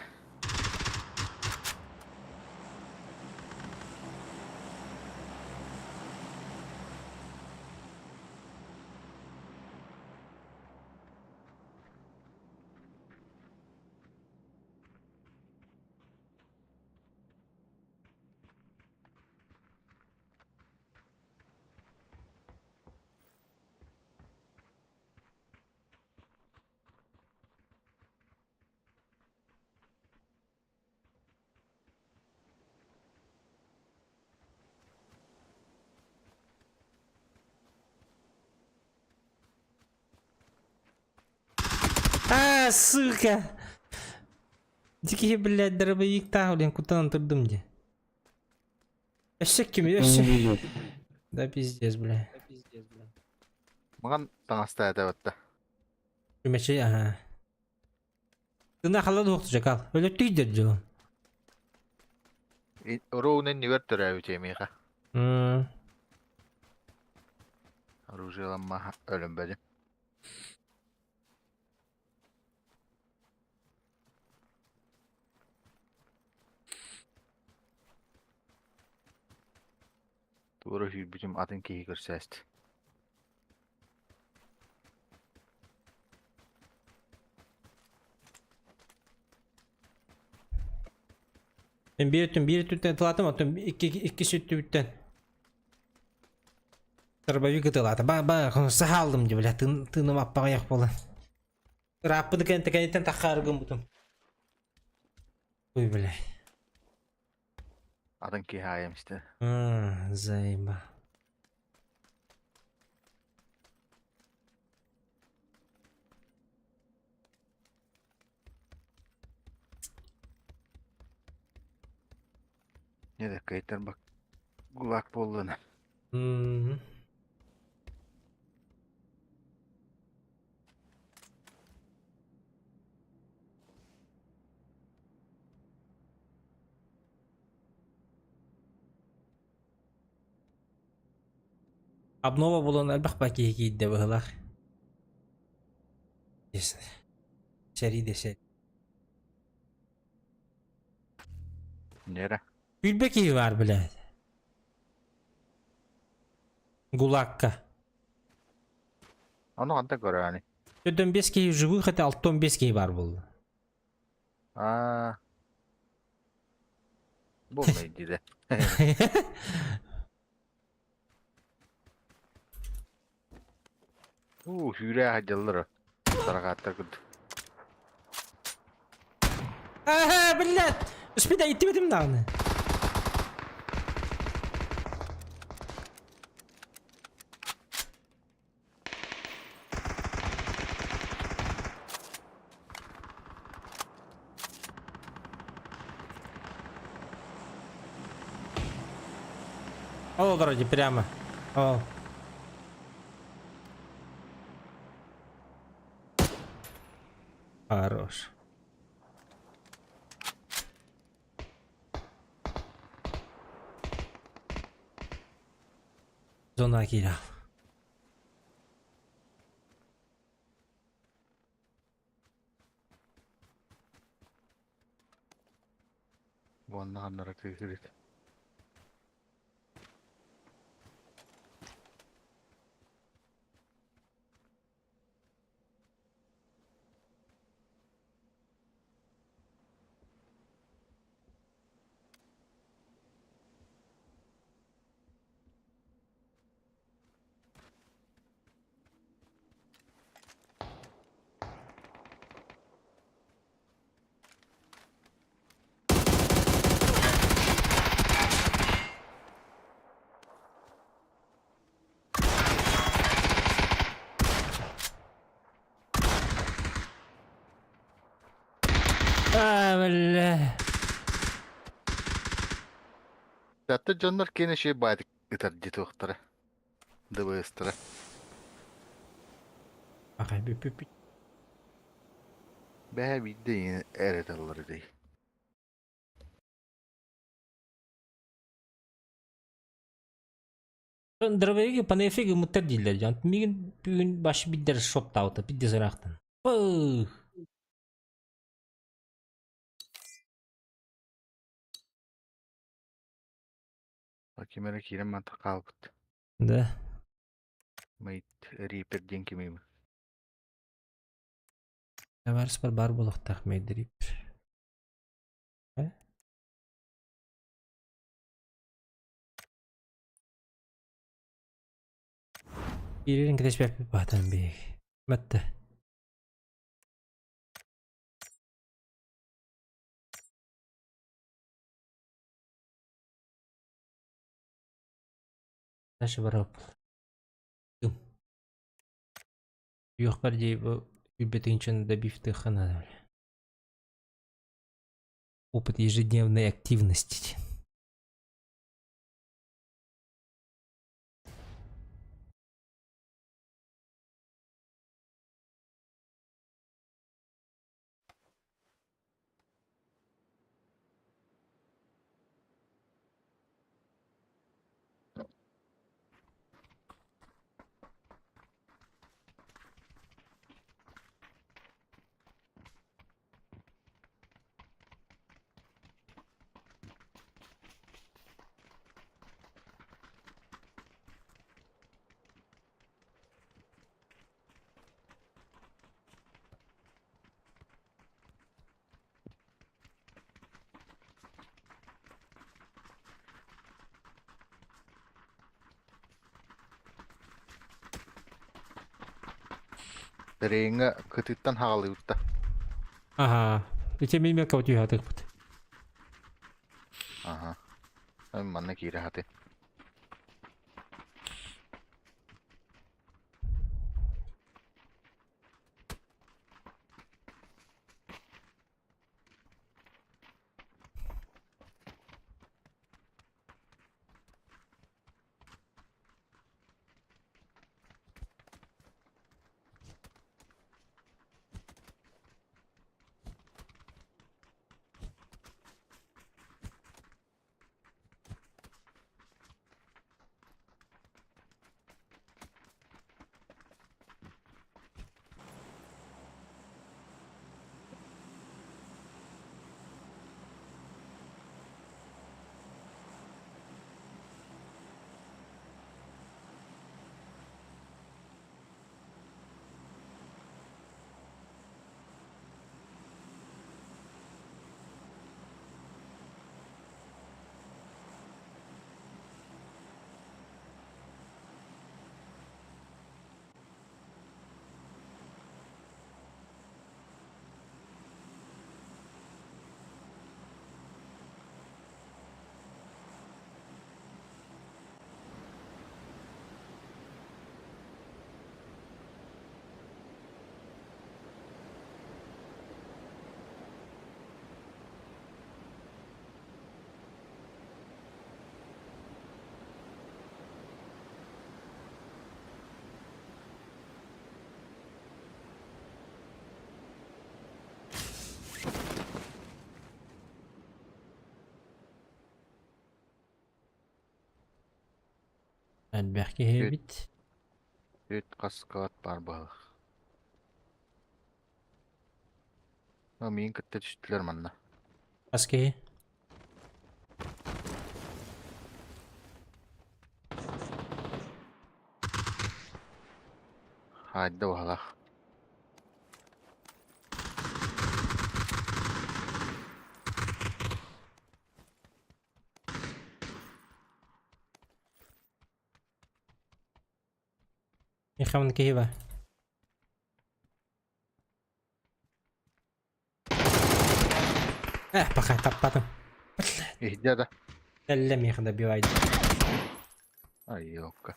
А, сука! Дикие, блядь, дробовик блин, куда турдум де? Өссө ким, өссө. Да пиздец, бля. Маған таҥаста этэ батта. Күмәче, ага. Тына халады уқты жакал. Өлі түйдер жол. Роунен нивер төрөөбүт эмиэхэ. Оружиеламма өлөнбөдүм. Туора сүүрбүтүм атын киһи көрсөөст. Мен биир өттүн биир өттүттэн тылаатым, оттон икки иккис өттүбүттэн дробовик ытылаата. Ба ба саһаалдым дии бля тын тыыным аппаҕыйах буолан. Ырааппыты кэнтэ кэнниттэн таххаары гыммытым. Ой бля. Атын киһи аайым истэ. Заеба. Не да кыайтарбак гулаг буоллуна. Мгм. Обнова булан элбэх ба киһи киирдэ быһылаах. Сэрии да сэрии. Нера. Билбэ киһи баар блядь. Гулакка. Ону ханта көрөөнү. Төрдөн бес киһи живых это алтон бес киһи бар буолла. Аа. Буолмай диде. Уу, сүүрээ сылдьаллар. Тарҕааттар курдук. Ага, блядь! Успеда иттибитим даҕаны. Ол вроде прямо. Ол. Хорош. Зона киирэ. Уонна ханнара тыыһырыт. А, бля. Татта дьоннор киэнэ үчүгэй баайдык ытар дии туохтара. ДВС-тара. Ахай бүп-бүп. Бэһэ биирдэ эр ыталлар дии. Дробовиги панефиг муттар дииллэр дьон. Мигин бүгүн баш биддер шоттаабыта бидде сыраахтан. Пых. Ким эрэ киирэн мантан хаалбыт. Да. Мейт Рипер диэн кимий? Табаарыспар баар буолуохтаах Мейдрип. Э? Киирэрин кэтэспэппит баатан биһиги. Матта. Дальше барап. Үөхпэр дии бу үбэтинчен добивтыха надо. Опыт ежедневной активности. Трейҥҥа кытыттан хаҕалыыбыт да. Аха. Ити мин мелко түһэ атыахпыт. Аха. Манна киирэ хаты. Элбэх киһи эбит. Үт хаскаат баар быһалах. Миин кытта түстүлэр манна. Хас киһи? Хаайда быһалах. Михаил киһи ба. Эх, пока таппатым. Иһдэ да. Кэллэ миэхэ добивай. Ай, ёлка.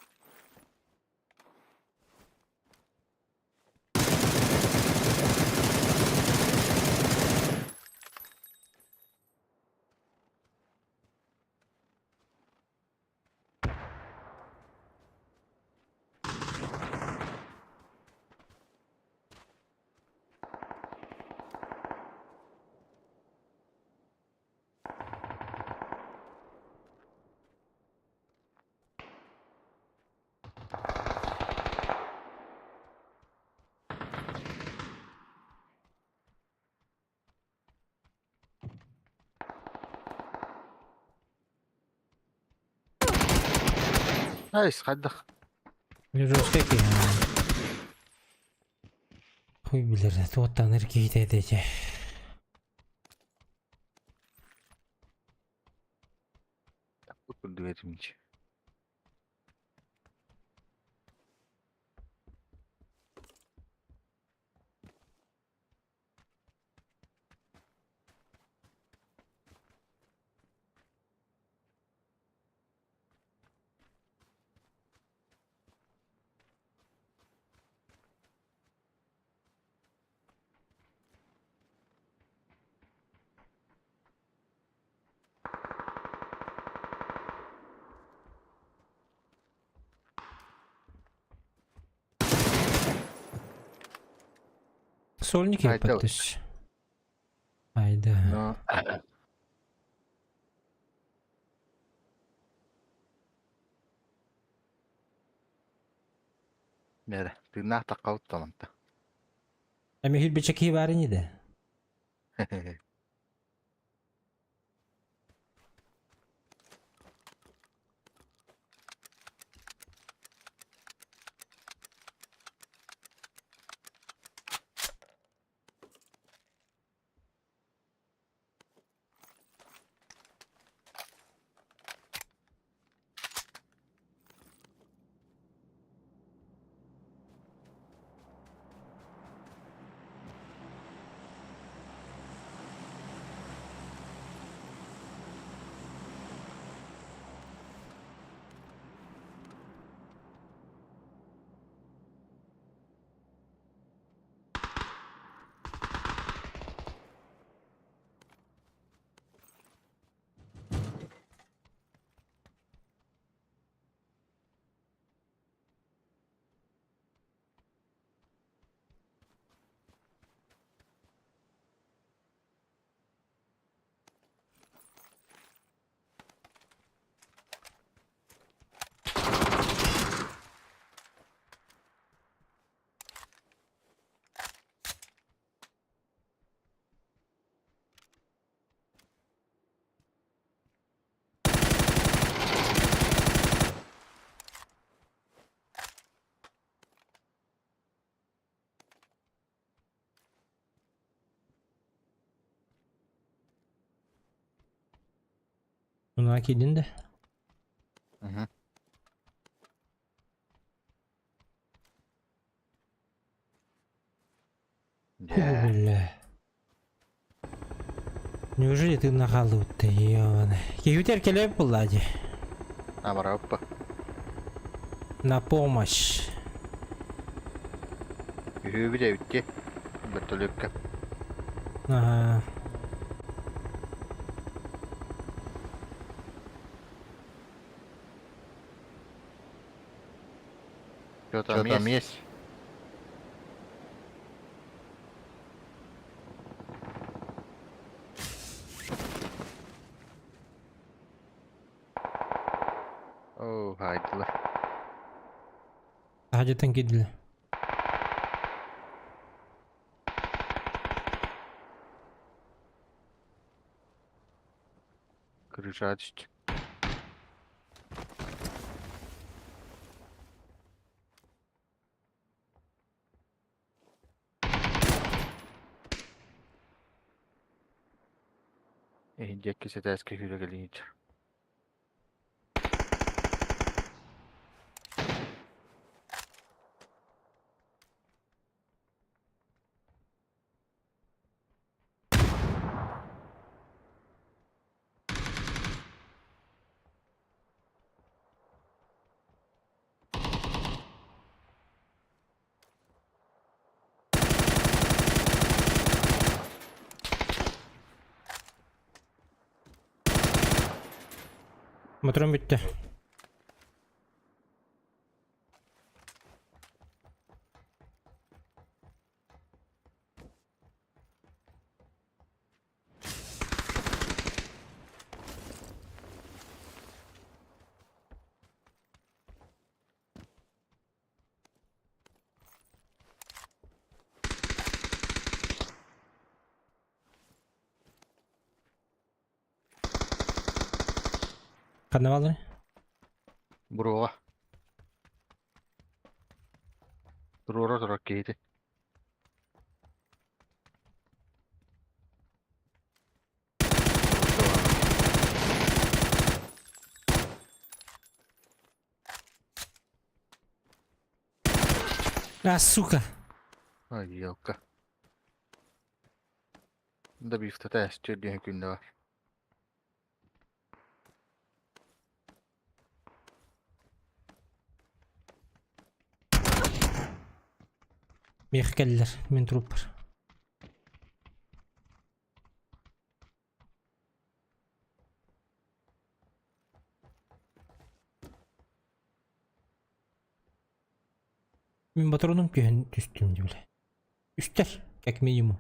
Найс, хайдах. Жесткий киһи. Хуй билэр, туоттаныр киһитэ этэ. Курдук этимич. Сольник Айда. подпись. Айда. Но... Мээрэ, тыыннаах таххабыт таланта. Эми хилбиче киһи баар ини да. Муна киирдин да? Угу. Фу, бля. Неужели ты нахалут-то, ёбаный? Киһитер кэлэп булла дии. Абараппа. На помощь. Үһү эбитти. Вертолетка. Ага. Что там есть? О, хайдылар. Хадьытан киирдилэр. Крыша түстү. Иһин сэтээскэ күүрэ кэлиҥ Моторум бүттэ. Ханна бааллар? Буруоҕа. Туруора турар киһити. А, сука. Ай, елка. Да бифтата эстер диэн күндэ бар. Миэхэ кэллилэр, мин труппар. Мин ботуруунум түһэн түстүм дии бile. Үстэр, как минимум.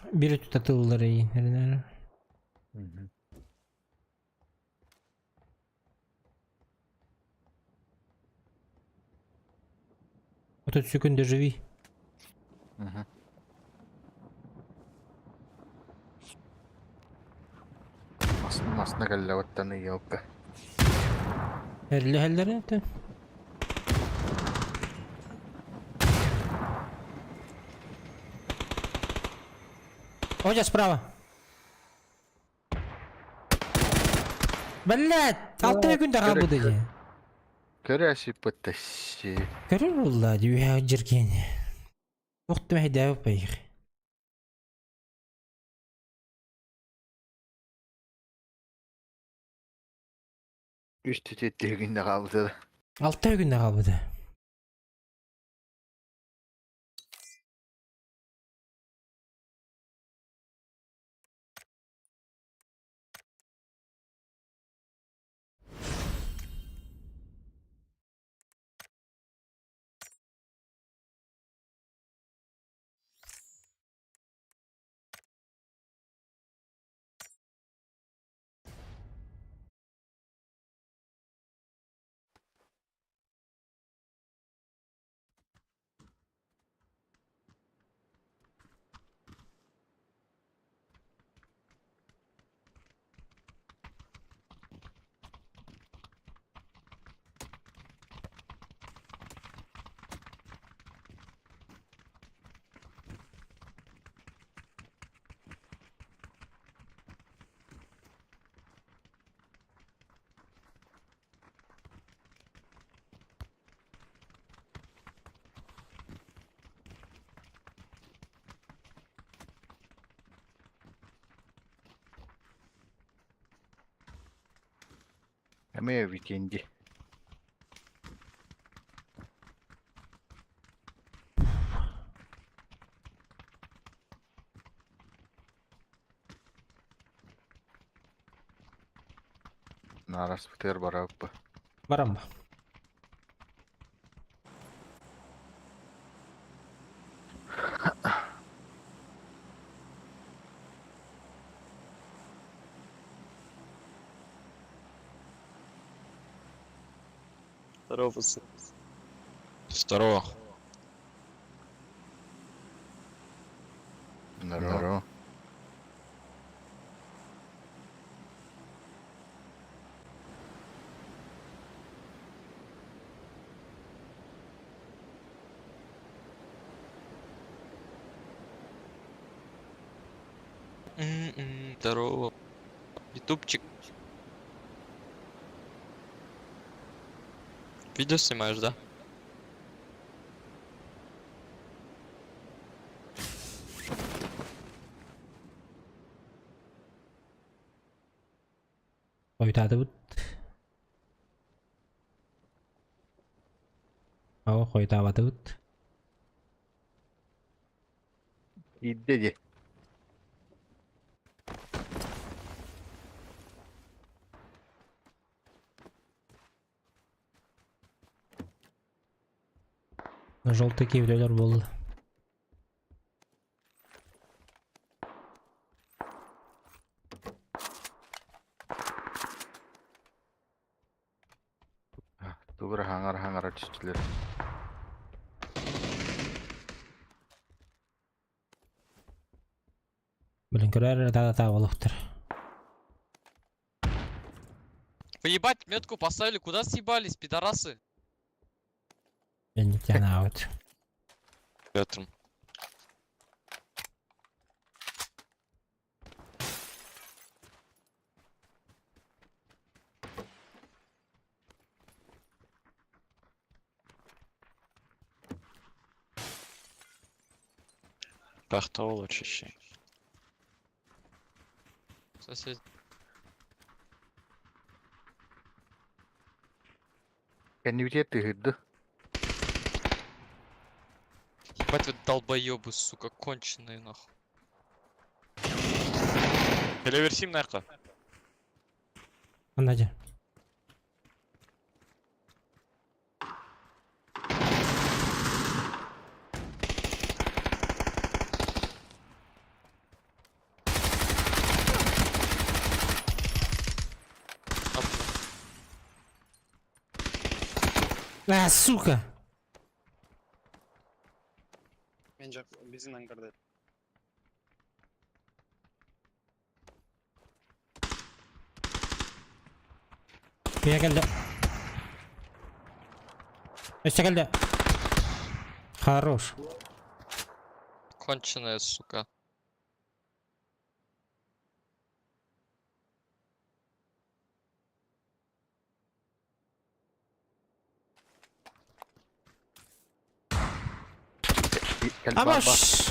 Биир өттүтэ тыллар эйиин. 30 секунд доживи. Угу. Масына кэллэ оттан елка. Эрлэһэллэр это. Оля справа. Блядь, алты күн даға буду дии. Көрәси пытасы. Көрөр буолла дии үһэ дьиркиэн. Туох да мэһэйдээбит Үс түтүттүгүнне хаалбыта. Алта күннэ хаалбыта. Эмиэ викенди. Наараспытыгар барабыппа. Барам ба. Здорово, пацаны. Здорово. Здорово. Здорово. Ютубчик. Видео снимаешь, да? Хойутаатыбыт. Оо, хойутаабатыбыт. Иидде дии. Желтый киевлелер буолла. Тугура хаҥар-хаҥара түстүлэр. Блин, көрөр эрэ таата буолуохтар. Вы ебать метку поставили, куда съебались, пидорасы? Эннитянаабыт. Ветром. Пахтовал очищение. Сосед. Кэннибитигэр тыһыырды. Ебать вы долбоебы, сука, конченые нахуй. Переверсим нахуй. Надя. А, сука! Мен ангарда. Киһи кэллэ. Өссө кэллэ. Хорош. Конченая, сука. Амаш!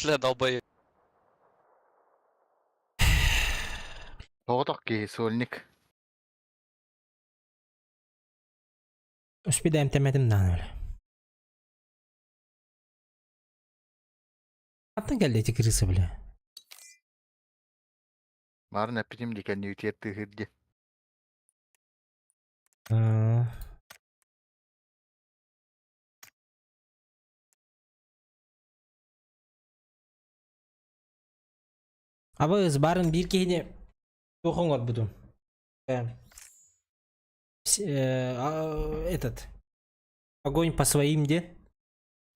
Бля, долбоеб. Тоҕотох киһи сольник. Успедаем темэтим дааны бля. Хантан кэллэ эти крысы, бля? Баарын эппитим дии кэннибитигэр тыаһыыр дии. Абы барын биир киһини туох оҥорбутум. Этот огонь по своим диэн.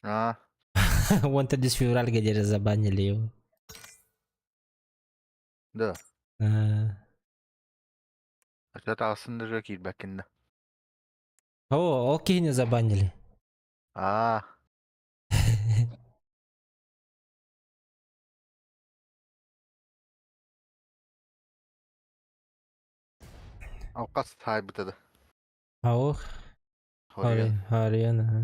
Аа. Вон 30 февральга диэри забанили его. Да. Аа. Оччо таҕыстын да киирбэккин да. О, ол киһини забанили. Аа. Алқас таайбыта да. Ох. Хориан. Хариан. аха.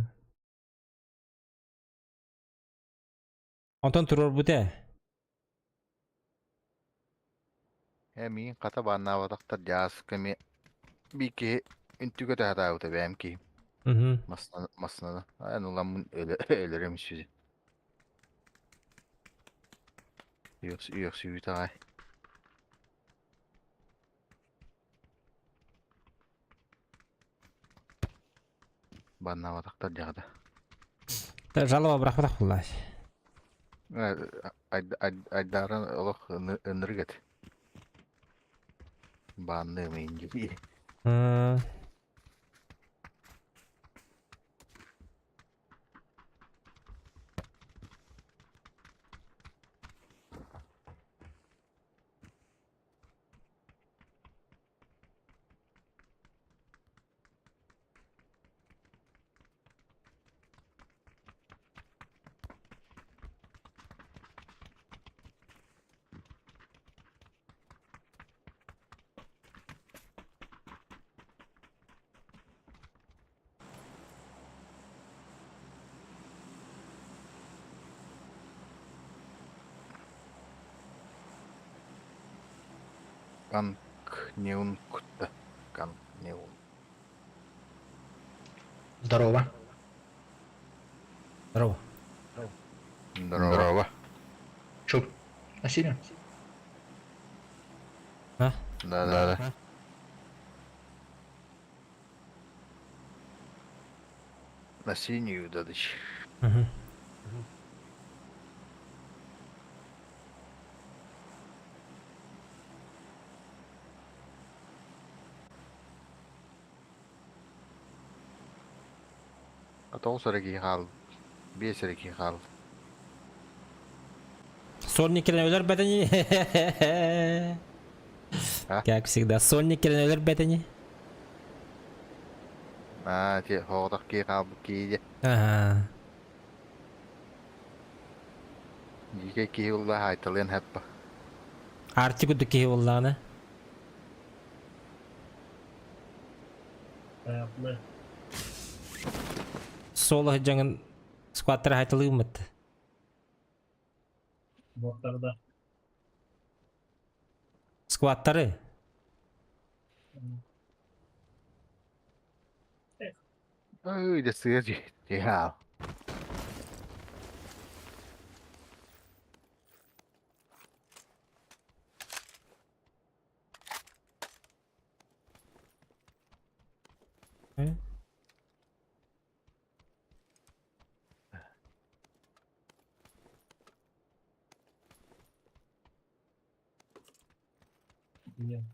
Онтон туруорбут ээ. Ээ миигин хата бааннаабатахтар дьааска эмиэ биир киһи үнтүгэ таһатаабыта бэйэм киһим. Угу. Массыына массыынаны эн ыламмын өлө өлөрөм сүдү. Үөхсүбүт аҕай. Баннаабатахтар дьаҕата. Жалоба бырахпатах буоллаах. Айдааран олох ынырык этэ. Баанныам иин Канк неун кутта. Кан неун. Здорово. Здорово. Здорово. Чё, на синюю? А? Да, да, да. На синюю дадыч. Угу. А тоҕус эрэ киһи хаалла. Биэс эрэ киһи хаалла. Сольник кэлэн өлөр бэтини. Как всегда, сольник кэлэн өлөр бэтини. Аа, ти хоҕотох киһи хаалбыт киһи дьэ. Ага. Дьиикэй киһи улла хаайталыан хэппа. Арти курдук киһи буоллаҕына. Соло сылдьаҥын скваттары хайталыыммыт. Боттарда. Скваттары. Ой, да сыа дьэ. Нет.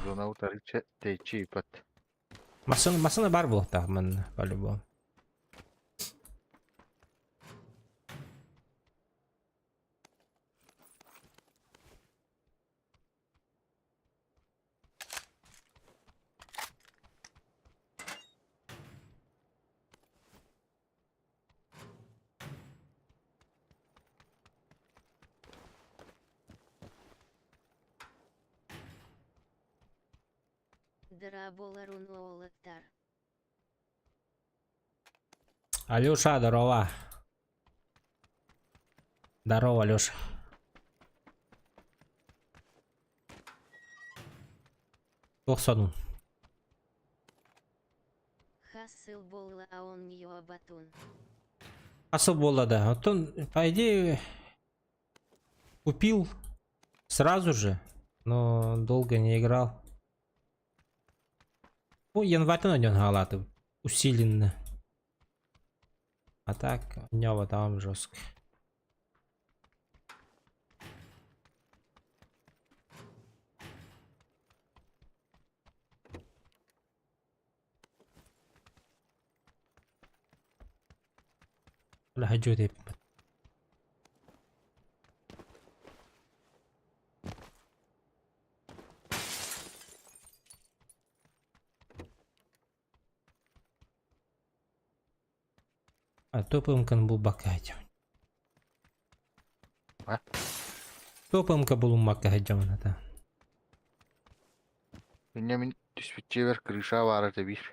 Зона утары тэйчи ипат. Массыына, массыына баар буолуохтаах манна, по-любому. Дораболарун уолаттар. Алеша, здорово. Здорово, Алеша. Туох сонун? Хас сыл буолла оонньообатыҥ. Асыл буолла да. Оттон, по идее, купил сразу же, но долго не играл. Ну, январьтан ойнон хаалаатым. Усиленно. А так, ньоба там жестко. Хаджу А топымкан булбакка сылдьабын. А? Топымка булуммакка сылдьабын ата. Инньэ мин түспүччүбэр крыша баара этэ биир.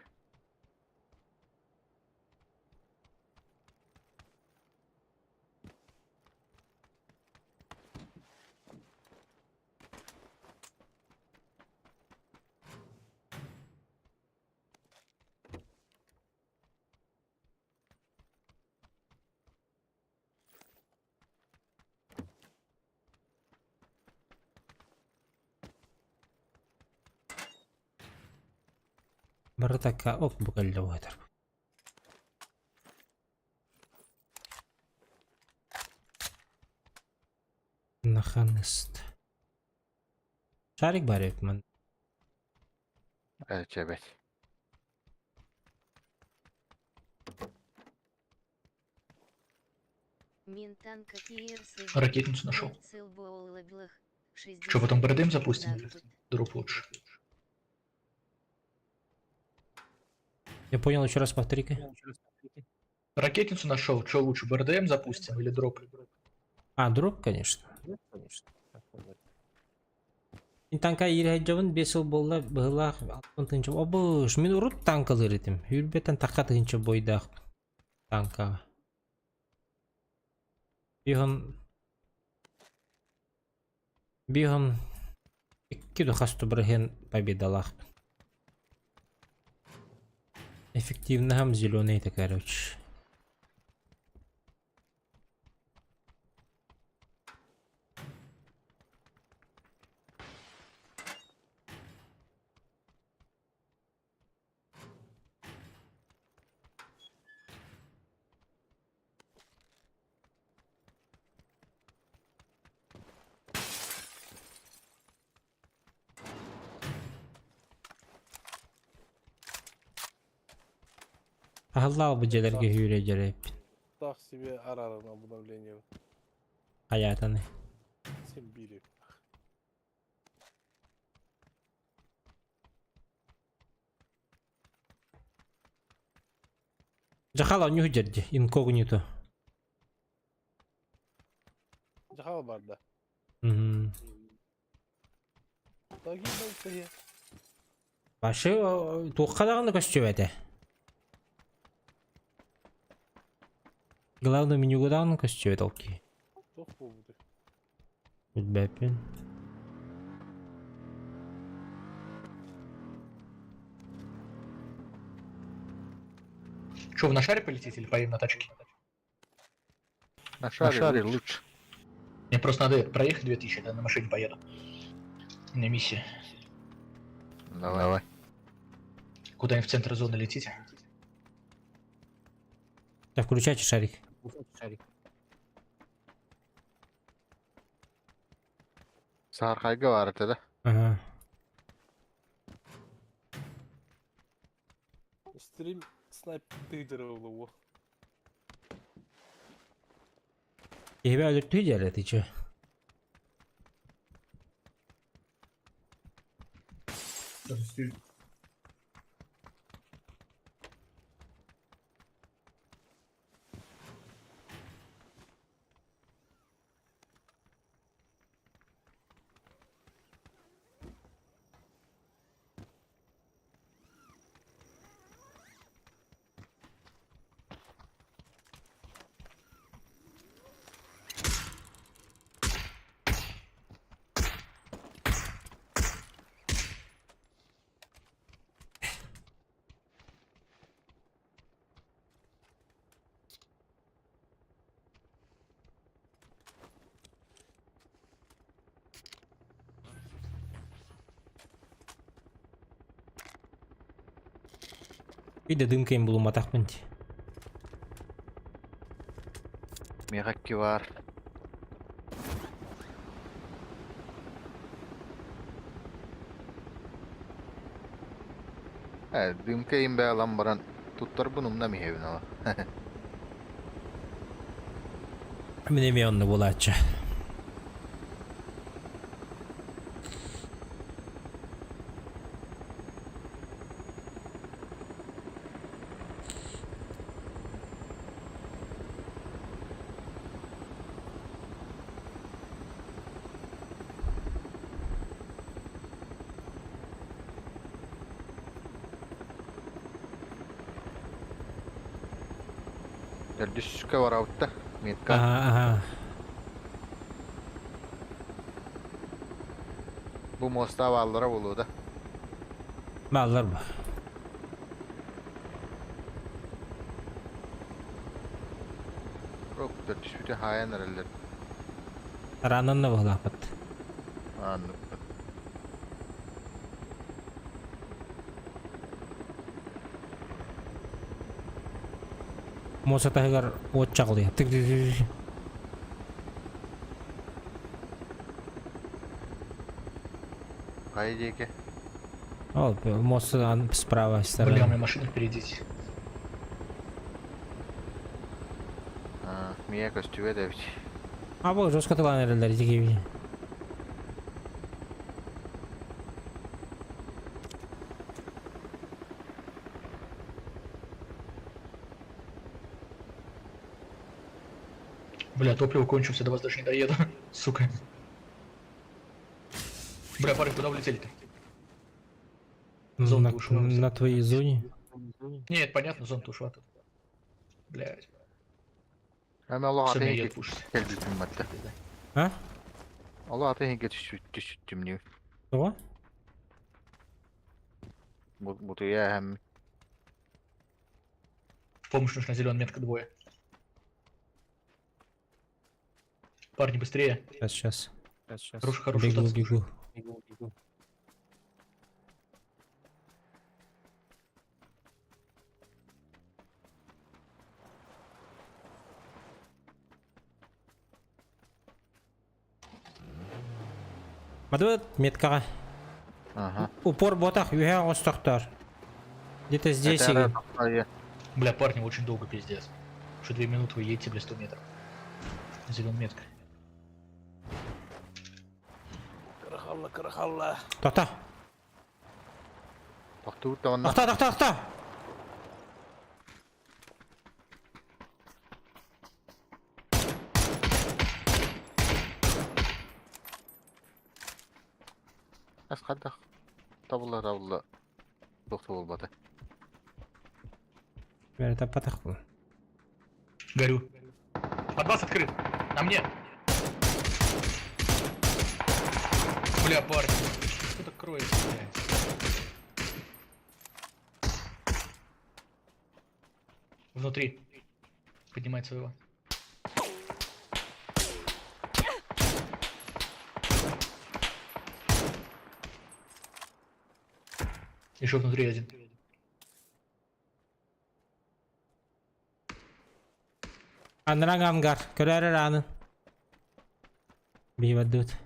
Барытакка ок бу кэллэ уһатар. Наханыст. Шарик бар эбит ман. Ээ, чэбэт. Мин танка киирсэ Ракетницу нашел. Че, потом БРДМ запустим или дроп лучше? Я понял, еще раз повтори-ка. Ракетницу нашел, что лучше, БРДМ запустим или дроп? А, дроп, конечно. Мин танка иирэһэдьэбин биэс сыл буолла быһыылаах алтан тыһыынча обуш мин урут танкалыыр этим сүүрбэттэн тахха тыһыынча бойдаах танкаҕа биһон биһон икки да хас бырыһыан победалаахпын эффективноһым зеленый это короче. Аһыллаах бу дьиэлэргэ сүүрэ дьэрэйэппин. Так себе араран обновление. Хайаатаны. Симбири. Дьахал онньу дьэрдьи, инкогнито. Жахал барда. Мгм. Таги балтыйы. Башы туохха даҕаны көстүбэтэ. Главное менюга даҕаны көстүбэт ол киһи. Туох буолбутай? Билбэппин. Че, вы на шаре полетите или поедем на тачке? На шаре лучше. Мне просто надо проехать 2000, я на машине поеду. У меня миссия. Давай. Давай. Куда-нибудь в центр зоны летите. Так, включайте шарик. Саархайга баар этэ да? Ага. Стрим снайп тыдырылы. Киһибэ өлөртүү дьиэлэ ты чё? Биир да дыымка им булумматахпын дии. Миэхэ икки баар. Ээ, дыымка иин бээ ылан баран туттарбын умнам иһэбин ала. Мин эмиэ онно буолааччы. Төрдүскэ барабыт да, метка. Ага, ага. Бу муоста бааллара буолуо да. Бааллар бу. Рок төрдүспүтү хаайан эрэллэр. Тараанан да быһылаахпыт. Аннык. Муоса таһыгар уот чаҕылыйа. Тык тык Хайа диэки? Ол муоса справа Бля, у меня стороны. машина впереди. Мия көстүбэт эбит. А бу жестко тылан эрэллэр ити киви. Бля, топливо кончился, до вас даже не доеду. Сука. Бля, парень, куда улетели-то? Зона На, ушла. на твоей зоне. Нет, понятно, зона ушла тут. Блядь. Эми олох Все, атын меня иһин едут пушить. кэлбитим батта. А? Олох атын иһин түшүттүм дии. Того? Бутуя эм Помощь нужна, зеленая метка двое. Парни, быстрее. Сейчас, сейчас. Сейчас, Хороший, хороший Бегу, статус. бегу. Мадыбыт меткаҕа. Ага. Упор ботах үһэ оҕостохтор. Где-то здесь Это или... Бля, парни, очень долго пиздец. Уже 2 минуты вы едете, бля, 100 метров. Зеленая метка. Кырахалла, кырахалла. Тоқта! Тохтуут онно. Тоқта, тоқта, тоқта! Ас хадах. Табылла табылла. Тохту болбата. Бәрі таппатақ бұл. Горю. От вас открыт. На мне. Бля, парни, что так кроется, блядь? Внутри. Поднимает своего. Еще внутри один. Анраң ангар. Көрәрі раны. Бейбаддут.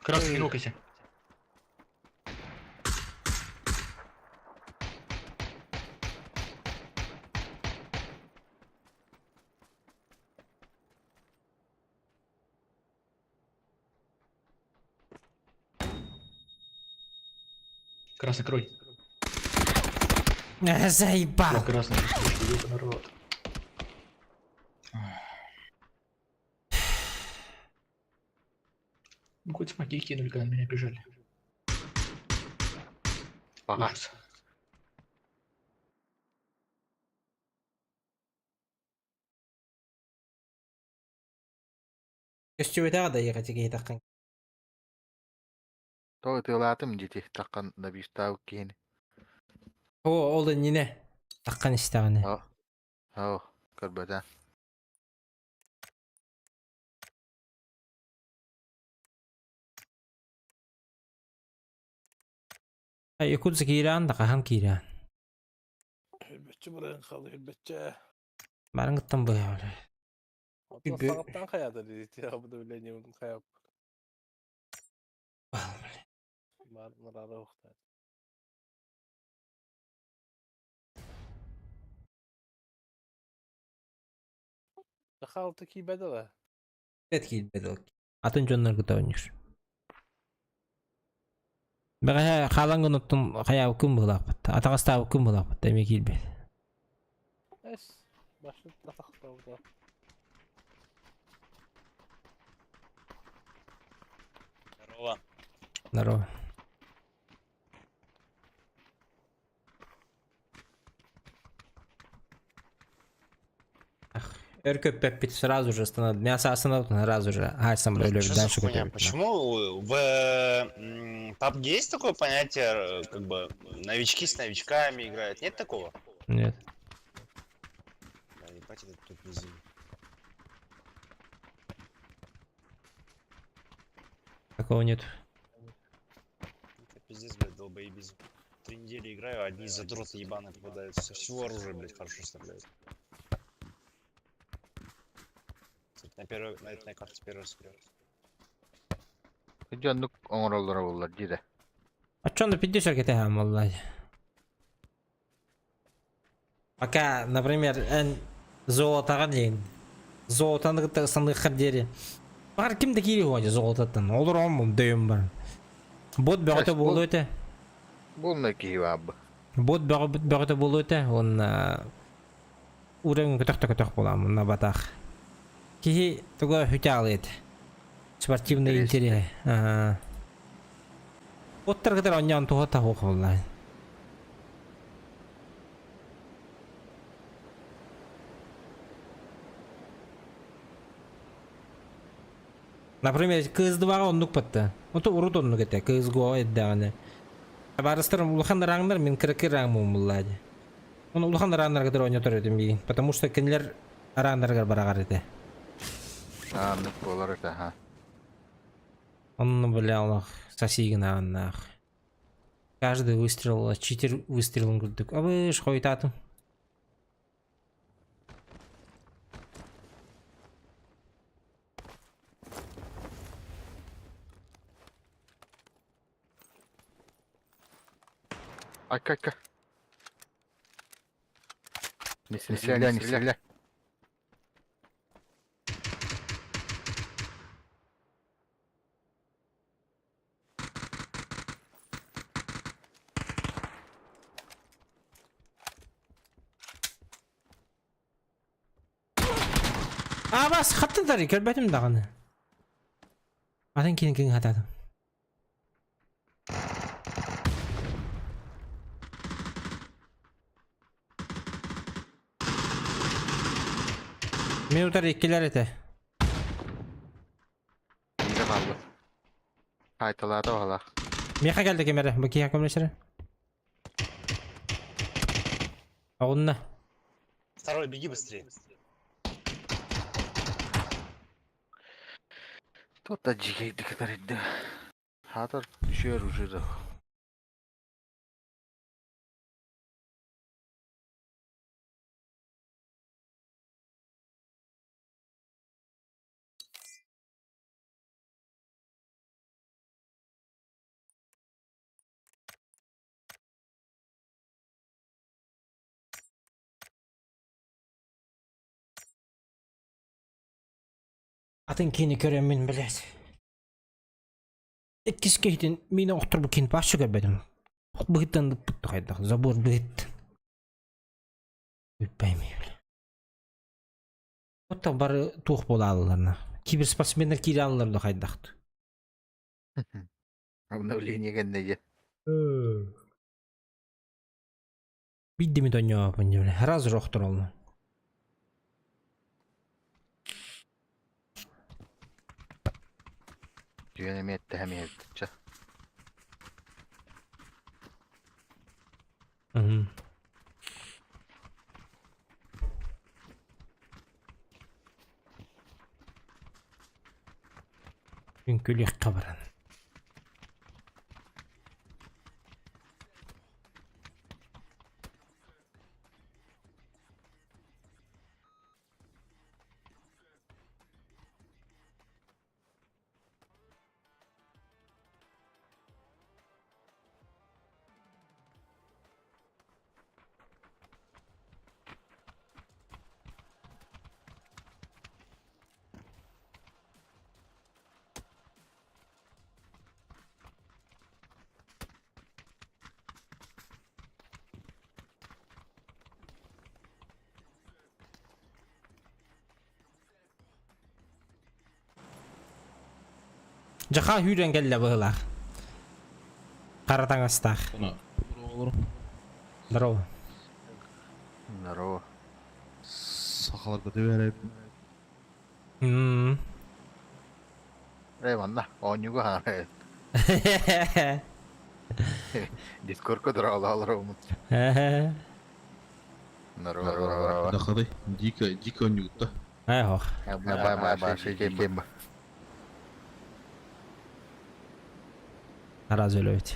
Красный, не нокайся. Красный, крой. Заебал! Бля, красный, ёбаный рот. Ну, хоть смоки кинули, когда на меня бежали. Ага. Ужас. Көстүбэтэ да ехать таққан. То ытыалаатым дити таққан набистаабыт киһини. О, ол да нене? Таққан истәғіне. Оо, көрбөтө. Якутск кииран да қахан кииран. Хөлбөтчө бұрайын қалды, хөлбөтчө. Барын гыттан быға бля. Отон сағаттан қаяды дейді, обновление қаяп. Бар, мұрары ұқты. Халты кийбеди ла. Бет киирбет ол. Атын дьоннор кыта ойнуур. Бэҕэһээ хаалан гыноттун хайаабыккын быһылаахпыт. Атаҕастаабыккын быһылаахпыт эмиэ киирбит. Эс, башы татақтауда. Здорово. Өр көппөппүт сразу же остановил. Мясо остановил сразу же. Ай, сам Что за хуйня? Почему в PUBG есть такое понятие, как бы новички с новичками играют? Нет такого? Нет. Да, ебать, это тут везение. Такого нет. Это пиздец, блядь, долбоебизм. 3 недели играю, одни задроты ебаные попадаются. Со всего оружия, блядь, хорошо стреляют. Кстати, на первой, на этой карте первый раз играю. Дьоннук оҥороллоро буоллар диирэ. А чё на 50 кэтэһэм буолла? Пока, например, эн золотоҕа диэн. Золотоны кытта ысаныаххар диэри. Баҕар ким да киири уһуо золототтан. Олороом дөйүм бар. Бот бөҕөтө буолуо этэ. Буолна киһи баабы. Бот бөҕөтө буолуо этэ. Уонна уровень көтөх да көтөх буолаам уонна батах. Киһи туга хүтэ аҕалыа этэ. Спортивный интерес. Ага. Боттар кытары оонньоон туһа таһуох буолла. Например, КС2-ҕа оннук батта. Ото урут оннук этэ, КСГО эрдэҕинэ. Табаарыстарым улахан ырааҥнар, мин кыракый ырааҥмын буллаа дии. Оны улахан ырааннарга кытары оонньотор этим миигин, потому что кинилэр ырааннарыгар бараҕар этэ. Ааннык буолар этэ, ха. Онно бля олох сосигин Каждый выстрел читер выстрелын курдук. Абыш хойутаатым. Айка, айка. Не стреляй, не стреляй. А бас хаттыдар көрбөтүм даҕаны. Атын кини киҥ хататым. Мин утары иккилэр этэ. Биирэ хаалбыт. Хаайталаата баҕалаах. Миэхэ кэлдэ ким эрэ, бу киһи көмөлөсөрө. Оҕунна. Второй, беги быстрее. Тут да дьигэйдик ытарыйда. Хаатар үчүгэй оружие да. Атын киһини көрөммүн, блядь. Иккис киһитин миинэ охторбут киһини вообще көрбөтүм. Быһыттан ыппыт хайдах, забор быһыттан. Бүппэйми, бля. Оттон бары туох буолаалларна. Киберспортсменнар киирэ аллар да хайдахт. Обновление кэннэ дьэ. Биддими тонньоопун бля. Сразу же охтороллар. Түөн эмиэ эттэһэм иһэбит чэ. Мгм. Үҥкүүлүөххэ баран. Дьаха сүүрэн кэллэ быһыылаах. Хара таҥастаах. Здорово. Здорово. Сахаларга төбәрәп. Эй, манна, оонньууга хаара. Дискордка дороолоолор умут. Здорово, здорово. Дахады, дико, дико оонньуутта. Ай хох. Бай, бай, бай, шейкем. Араас өлөбүт.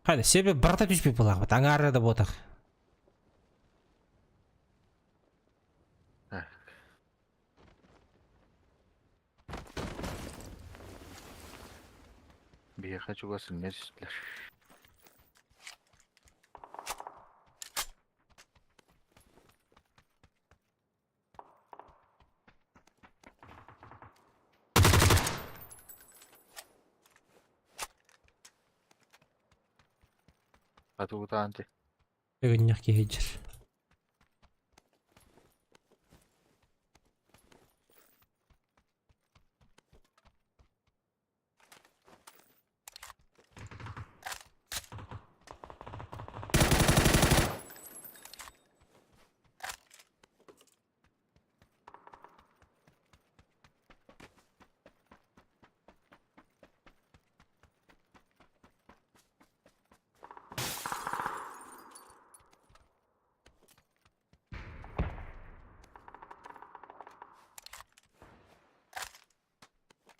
Хайда, себе барта түспүт булаахпыт, аҥаара да буотах. Биһиэхэ чугас инньэ түстүлэр. Атуутаан ти. Өгүнньэх киһи дьэр.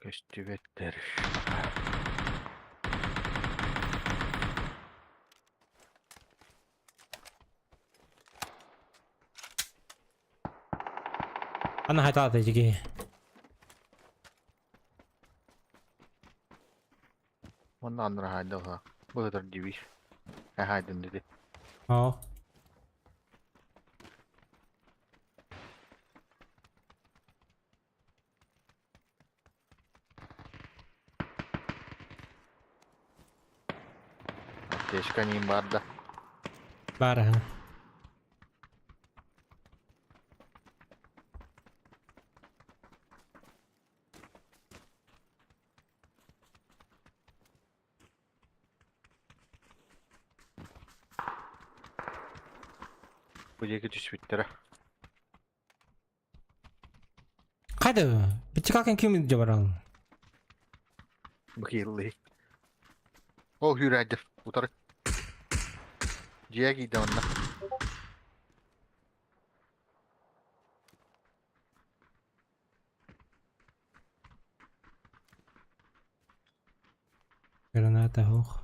Көстүбэттэр. Аны хайталата ити Уонна аннара хаайда быһытар дибиш. Хаайдын диди. Оо. Аптечка ним бар да. Бар аха. Бу диэки түспүттэрэ. Хайда, битикакен ким илдьэ бараҕын? Бу киһилии. Ол хүүрээдир. Утары. Дьиэ киирдэ манна. Граната ох.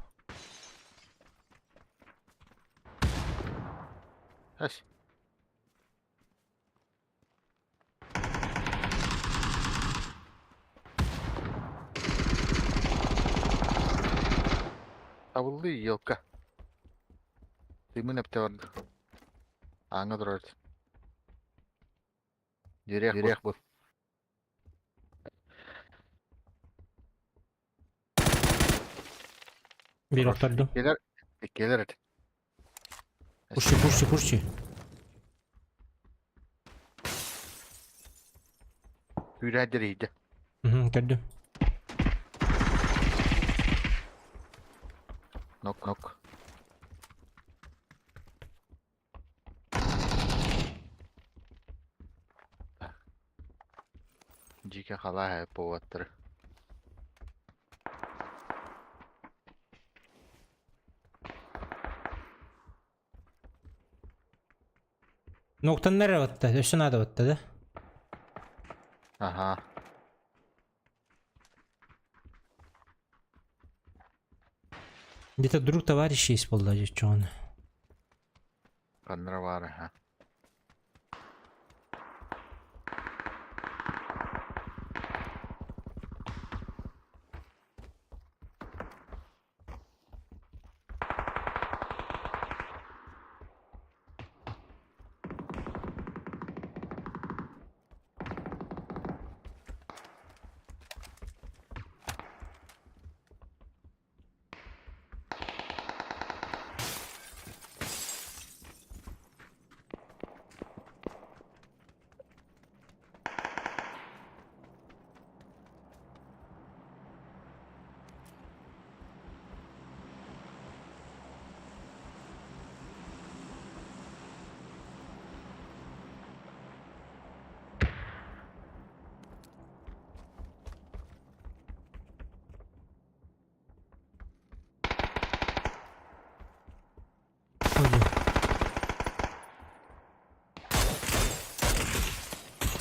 Эс. Табыллыы елка. Тымын эпте барды. Ааҥҥа турар. Дьириэх бу. Биир охтордум. Иккилэр, иккилэр этэ. Пушчи, пушчи, пушчи. Күүрээдэр иһдэ. Көрдүм. Нок, нок. Дьиикэ халаа буолаттары. Ноктаннар батта, өссө наада батта да? Аха. Где-то друг товарищ есть буолла дьоччоҕун. Ханнара баар аха.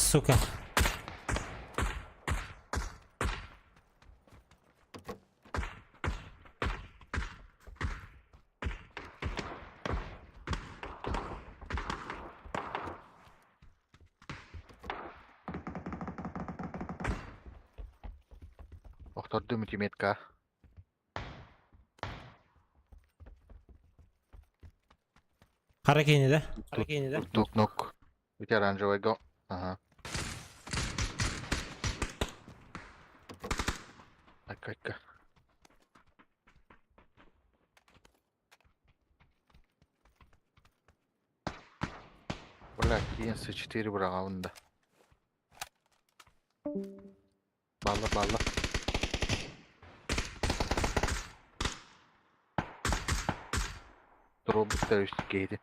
сука. Охтордум ити метка. Хара киини да? Хара киини да? Тук нок. Ити оранжевый го. Ага. Айка айка. Бля, 4 быраҕабын да. Балла балла. Дробуттар үс кейdi.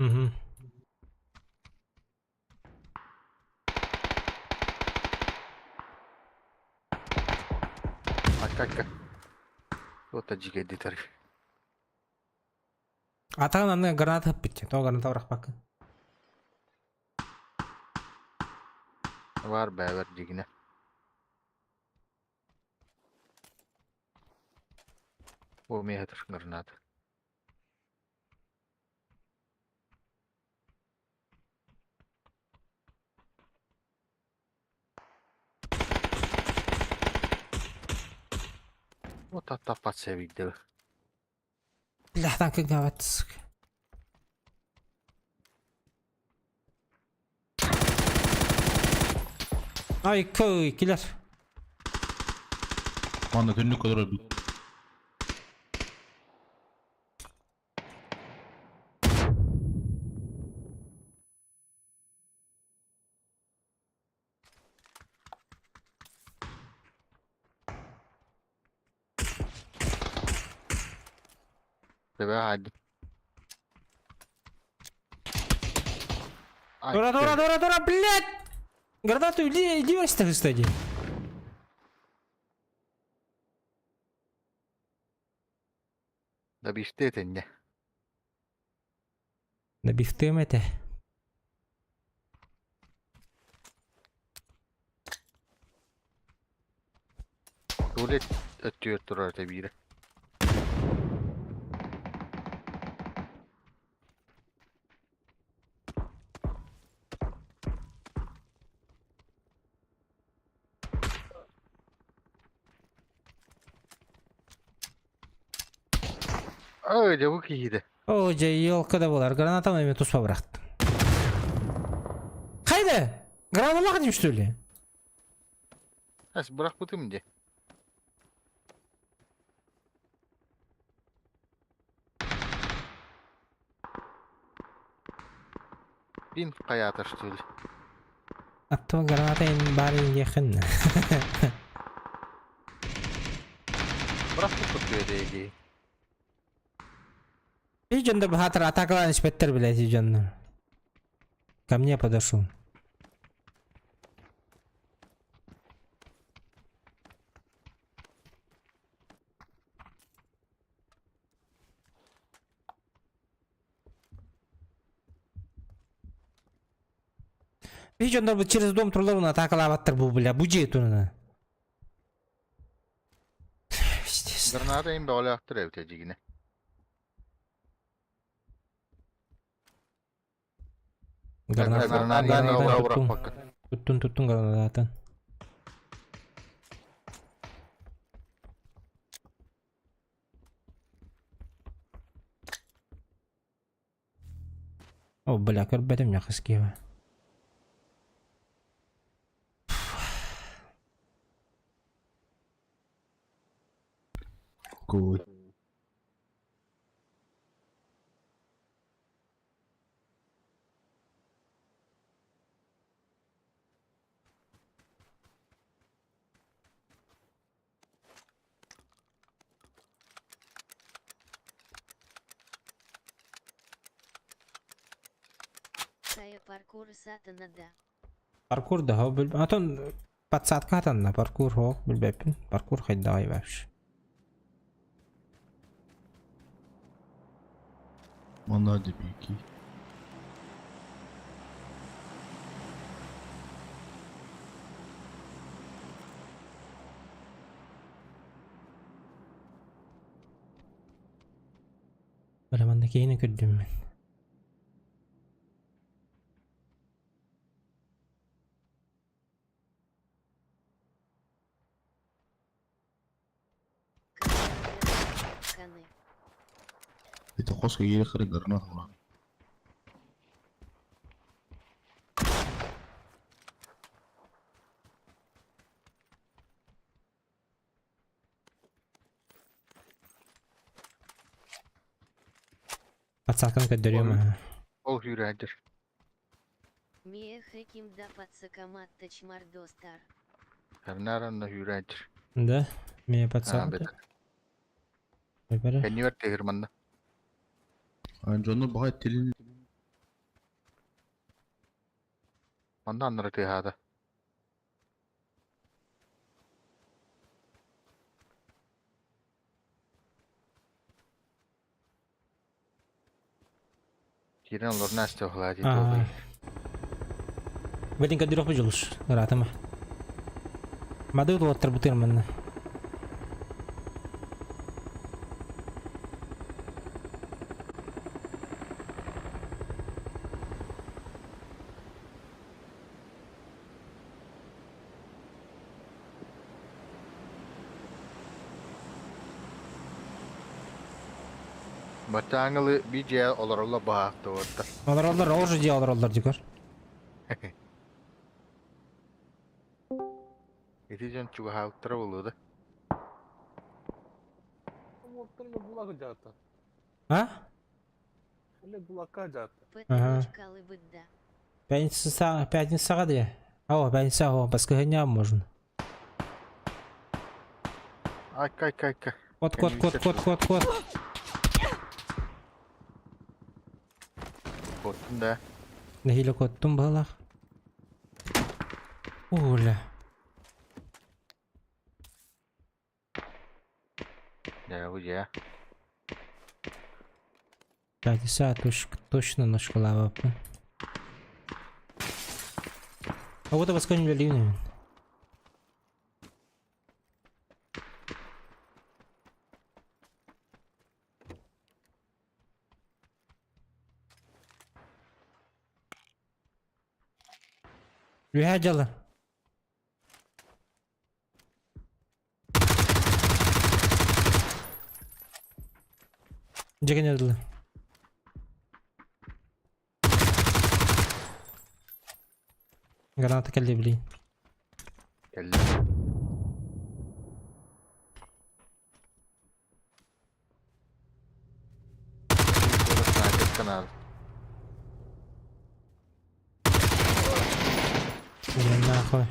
Угу. Айка айка. Вот дьигэйди тариф. Атаҕын анныга граната ыппытча. Тоҕо граната бырахпаккын? Бар бэбэр дьигинэ. О, миэхэ граната. Вот аттаппат сэбийдэ. Бля, танка гават, сука. Ай, кой, киллер. Манна түннүк kadar bir. Тебе hadi. Ай, Дура, дура, дура, дура, блядь! Гранату иди, иди кстати. Да бифте не. Да бифтем это. Туалет өттүөр турар тэбиирэ. Ой, дьэ бу киһиде. О, дьэ, елка да болар. Граната мен туспа бырахтым. Хайда! Граната дейм, что ли? Әс бырахпытым де. Бин каятыр что ли? Аттыма граната ин бары ехын. Бырахпыт көтүөдэ И жонда бахатыр атакалан испеттер, блядь, и жонда. Ко мне подошел. И жонда бу через дом трулар атакалабаттыр бу, бля, бу же туна. Пиздец. Граната им бөҕөлөөхтөр эбит дьигинэ. Граната, Граната граната бырахпакка. туттун. Туттун, туттун гранататын. О, бля, көрбөтүм яхыс киева. Кой. Тая паркур сатана да. Паркур да, бил. Атон подсадка атанна паркур хок билбеппин. Паркур хайдагай вообще. Манна дебики. Бля, манна киһини көрдүм мин. Каны. Это хос киһи кыргырна тура. Подсадканы көрдөрүөм. Ол хүрээдир. Миэх эким да пацакаматта чмардостар. Эрнар анна хүрээдир. Да, меня Аа, подсадка. бет. Бері. Кэннибэр тегир манна. Дьону баҕай тилин Манна аннара тыаһаата. Киирэн олорно астыахлаа дии Аа. Блин, көрдөрөх бу жулуш. Ыраатыма. Мады уоттар бутыр манна. Баччааҥылы биир дьиэ олороллор баһаахтыбыттар. Олороллор, ол же дьиэ олороллор дикор. Ити дьон чугаһаабыттара буолуо да. А? Ага. Пятница, пятницаға де. Ау, пятница, ау, баскыһыня можно. Айка, айка, айка. Кот, кот, кот, кот, кот, кот. Коттун да. Нэһиилэ коттум быһалаах. Оля. Дьэ, бу дьиэ. Пятница точно ночкалаабаппын. А вот баскыһын үлэлиибин. Үһэ дьала. Дьэкин ыдылы. Граната кэлли блин. Кэллэ. Снайпер Блин, нахуй.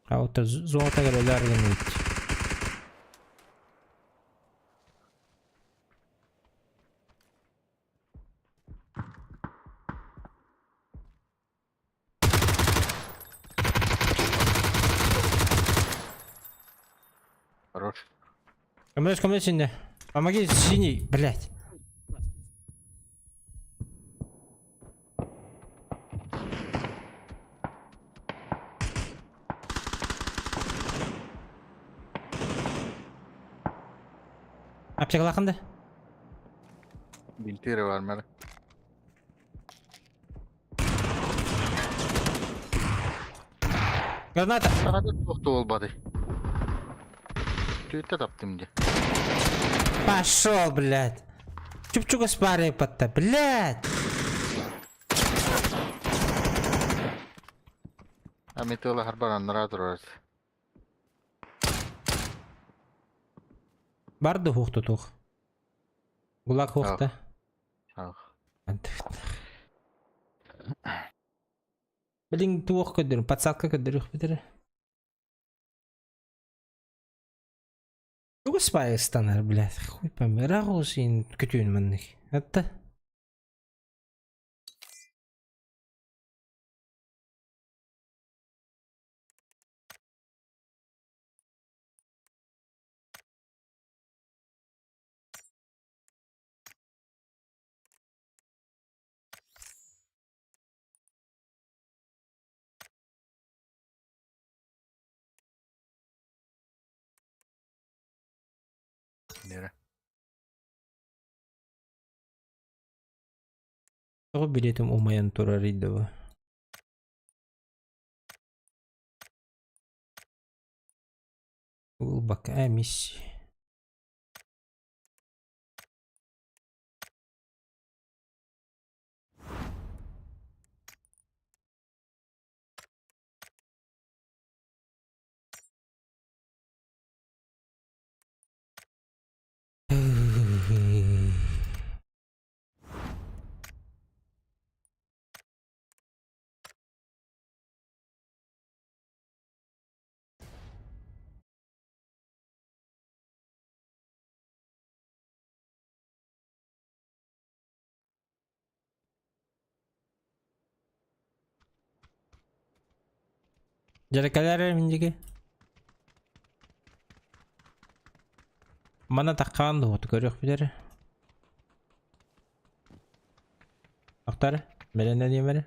А вот золото говорили, Хорош. Ко мне, синий. Помоги, синий, блядь. Аптекалахынды? Бинтире бар мэр. Граната! Саҕа туохту буолбаты. Түүттэ таптым дии. Пошел, блядь. Чупчуга спарай подта, блядь. А металла харбар аннара турар. Барды хух тух. Гулак хухта. Ах. Блин, туох көддөр, подсадка көддөр битер. Тугу спай станар, блядь. Хуй пойми, рагусин күтүүн маннык. Это Тоҕо билиэтим умайан турарый да бу? Ылбакка ээ миссия. Дьэрэкэлэр эрэ мин диэки. Мана таххаан дуо көрүөхпүт эрэ. Ахтар, бэлэнэниэм эрэ.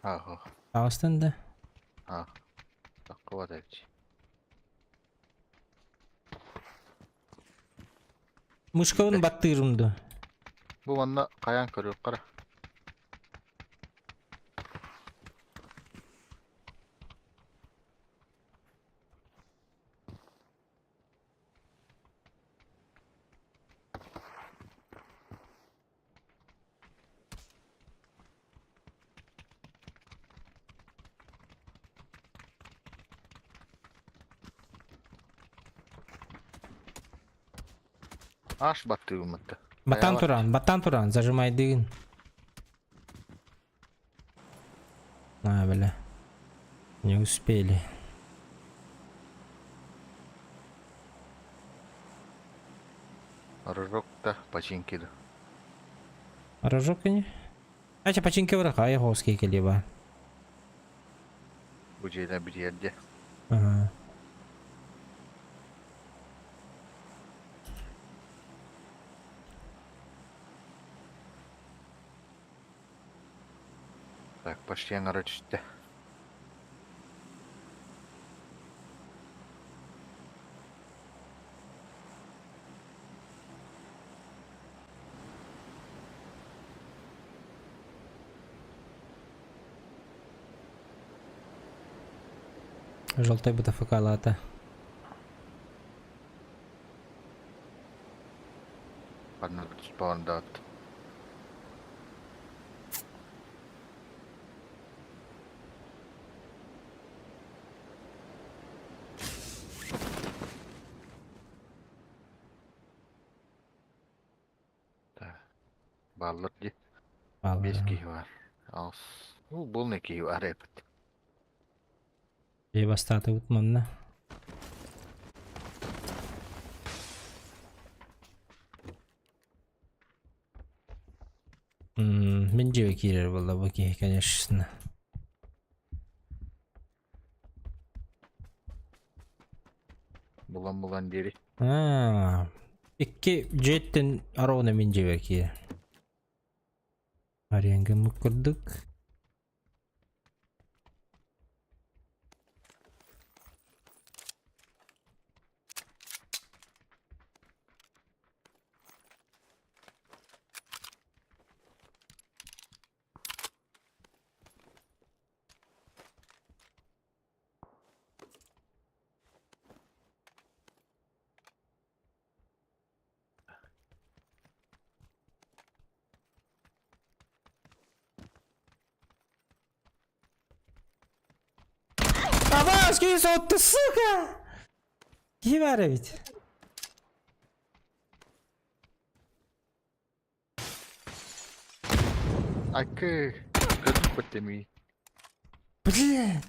Ааһы. Таҕыстын да. Аа. Таккыбат эбит. Мышкабын баттыырым дуо? Бу манна хайаан көрүөххэ эрэ. Аш баттыыбыммытта. Батан туран, батан туран, зажимайдыгын. А, бля. Не успели. Рожок да починки да. Рожок не? Ача починки враг, а я хоски либо. Бу дьиэлэр билиэрдэ. Ага. Так, почти аҥара түстэ. Желтай БТФК-лаата. Ханна спаундаат. Бааллар дии. Бааллар. Биэс киһи баар. Аҕыс. Ну, буолна киһи баар эбит. Дьэ бастаатыбыт манна. Мин дьиэбэ киирэр буолла бу киһи, конечно. Булан-булан диэри. Аа, икки дьиэттэн ровно мин дьиэбэ киирэр. Арыйан гыммыт курдук. Абаас киһи сотту, сука! Киһи баар эбит. Акы, көрдүк баттеми. Бля!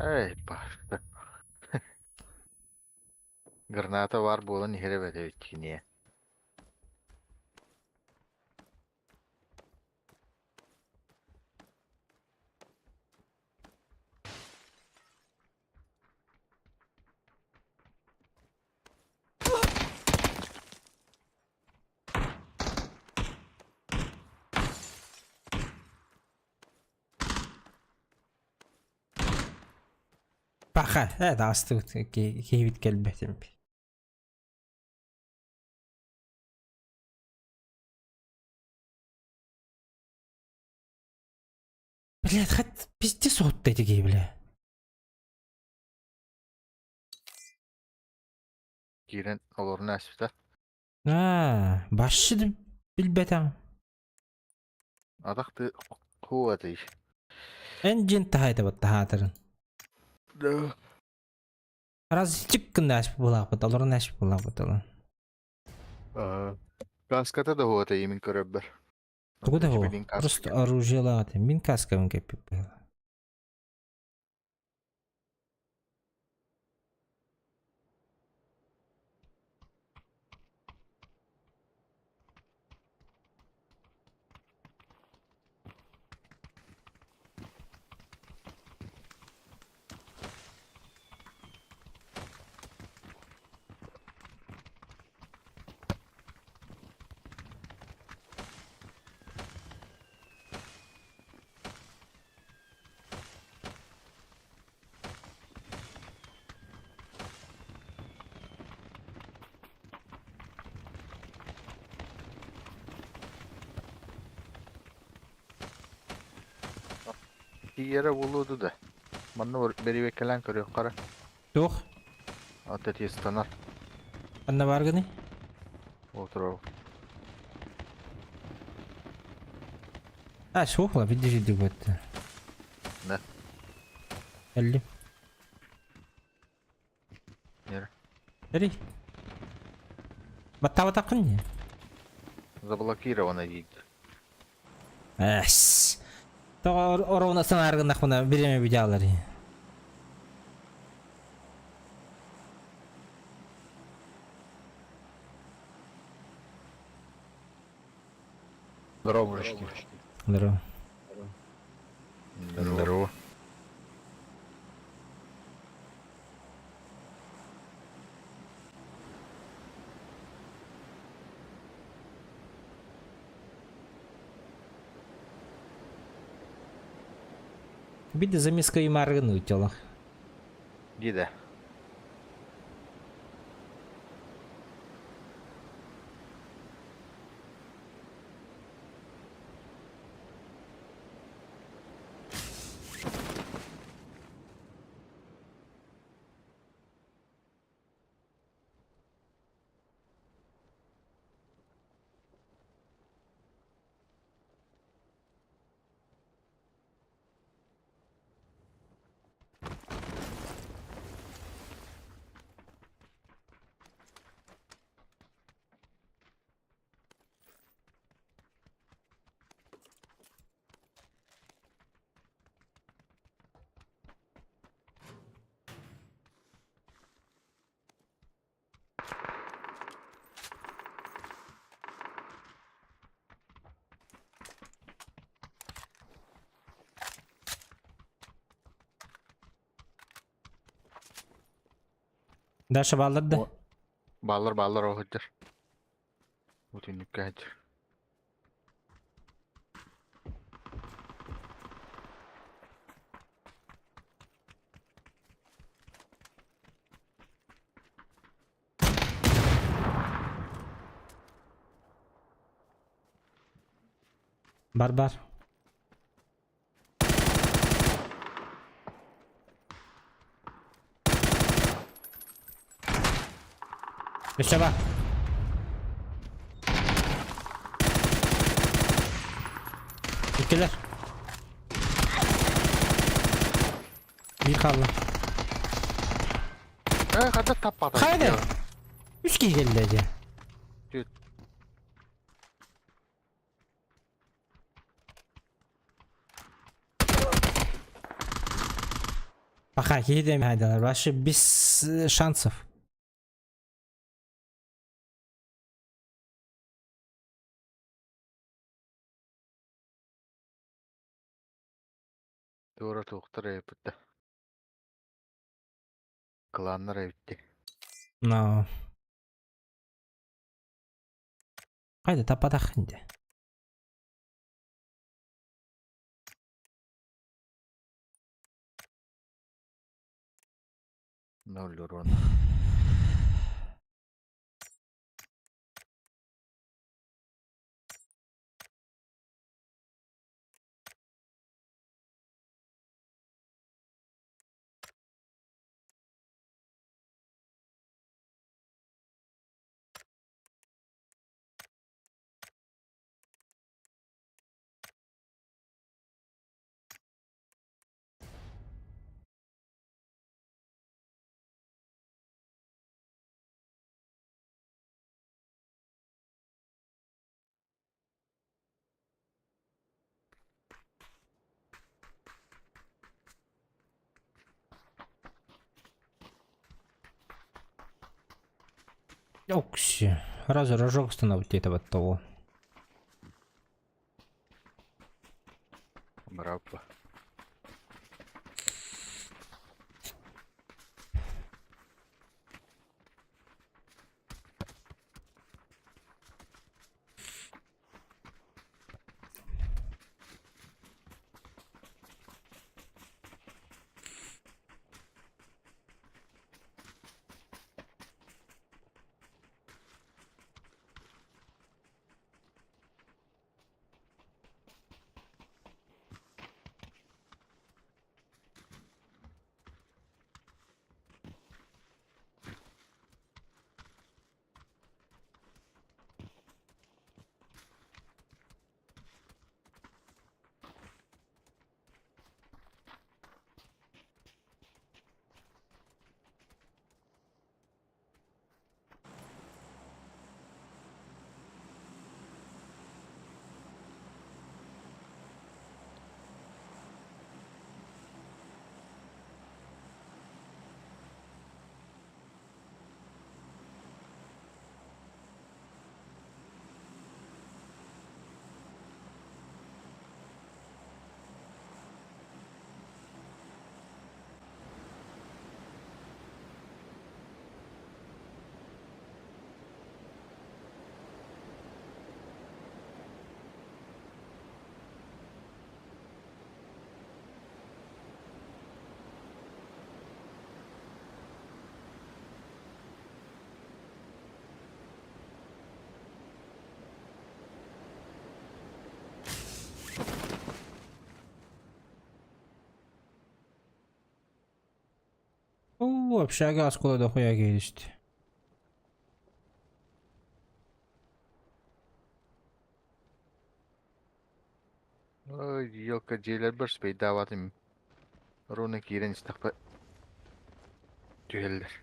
Эй, пашта. Граната бар буолан иһэр эбит эбит киниэ. Паха, э, таҕыстыбыт киһибит кэлбэтим. Блядь, хат пиздец уһутта ити киһи, бля. Киирэн олорун ааспыта. Аа, башшы да билбэтэҕим. Атах ты хуатый. Эн дьин таһайда баттаһаатарын. Да. Раз чик гына ааспыт буолаахпыт, олорон ааспыт буолаахпыт олорон. Каската да хуатай имин көрөббөр. Тугу да Антон бу? Чебедин каска. Просто оружиелаах этим. Мин каскабын кэппит быһыылаах. Тиийэрэ буолуо да. Манна бэриэккэлээн көрүөххэ эрэ. Туох? Ата тиэстанар. Ханна бааргыный? Отурар. А, суох ла, видишь, бытты. Да. Кэллим. Нер. Бери. Баттаабатаххын дии. Заблокировано дейді. Эс. Тоҕо оруона санааргыннахпына бириэмэ видеолар. Здорово, мужички. Здорово. Здорово. Биде замеска и маргын утелах. Диде. Даша баллар да. Баллар баллар оһыдыр. Утүнүккэ хадыр. Бар бар. Өссө бар. Иккилэр. Биир хаалла. Э, хата таппата. Хайда. Үс киһи кэллэ дьэ. Пока киһи дэми хайдалар. Вообще без шансов. Туора туохтар эпитте. Кланнар эбитти. Но. Хайда таппатах инде. Ноль урона. Окси. Раз рожок становится этого того. Браво. О, общага оскола дохуя келишти. Ой, елка дьиэлэр бар спейдаабатым. Руна киирэн истэхпэ түһэллэр.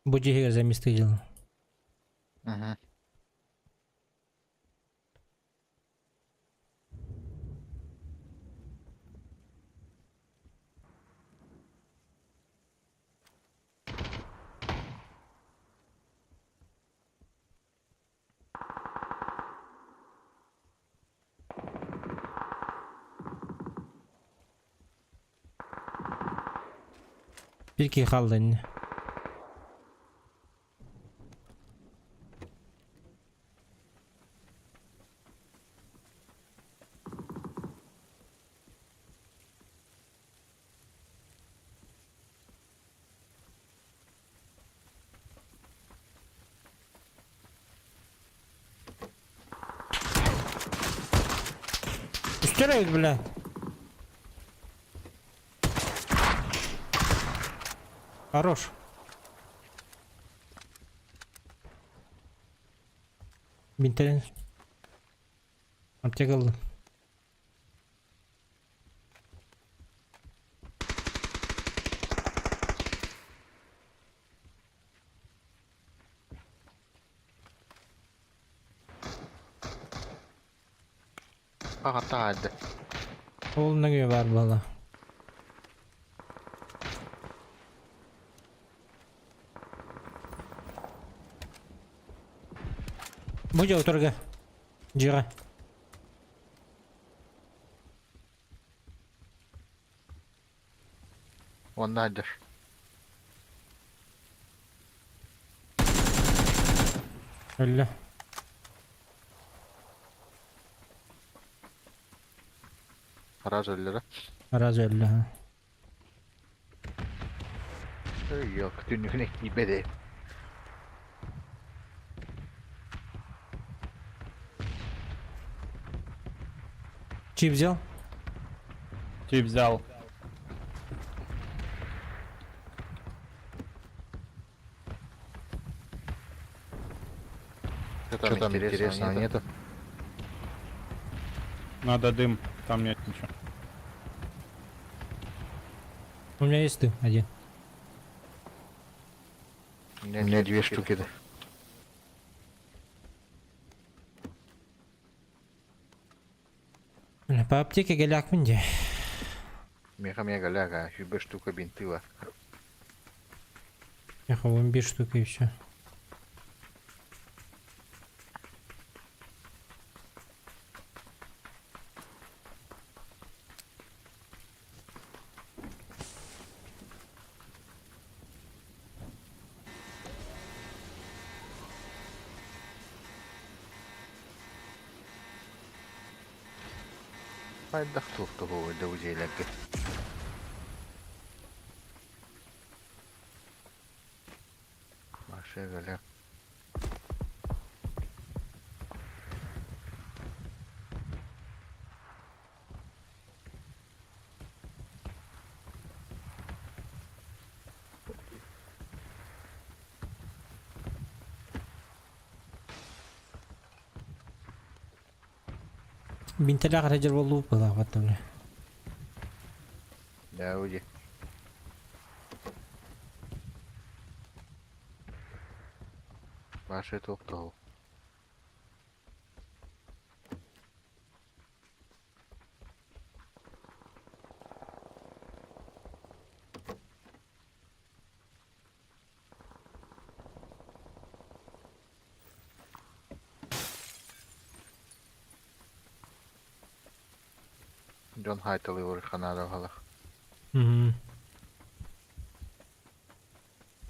Бу дьиһигэр заместы дьыл. Мгм. Bir киһи хаалла иннэ. Үстэр эбит, бля. Хорош. Бинтерин. Аптека ыллым. Аҕа Ол нөҥүө баар буолла. Бу дьэ утарга. Дьиэҕэ. Онно сылдьар. Өллө. Араас өллөрө. Араас өллө. ха. Yok, түннүгүнэ киирбэт Чип взял? Чип взял. Что там интересного нету? Надо дым, там нет ничего. У меня есть ты один. У меня две штуки. Да. Бля, По аптеке кэлиэхпин дии. Миэхэ эмиэ галяга, 20 штука бинты баар. Ехал, вон бир штука и все. Хайдах туох туһу дьиэлэргэ. Маша галя. Бинтэлээх эрэ дьэр буоллубут буолаабат бля. Да, уди. Маша туох туһу. Дьон хайталы ханада халах. Угу.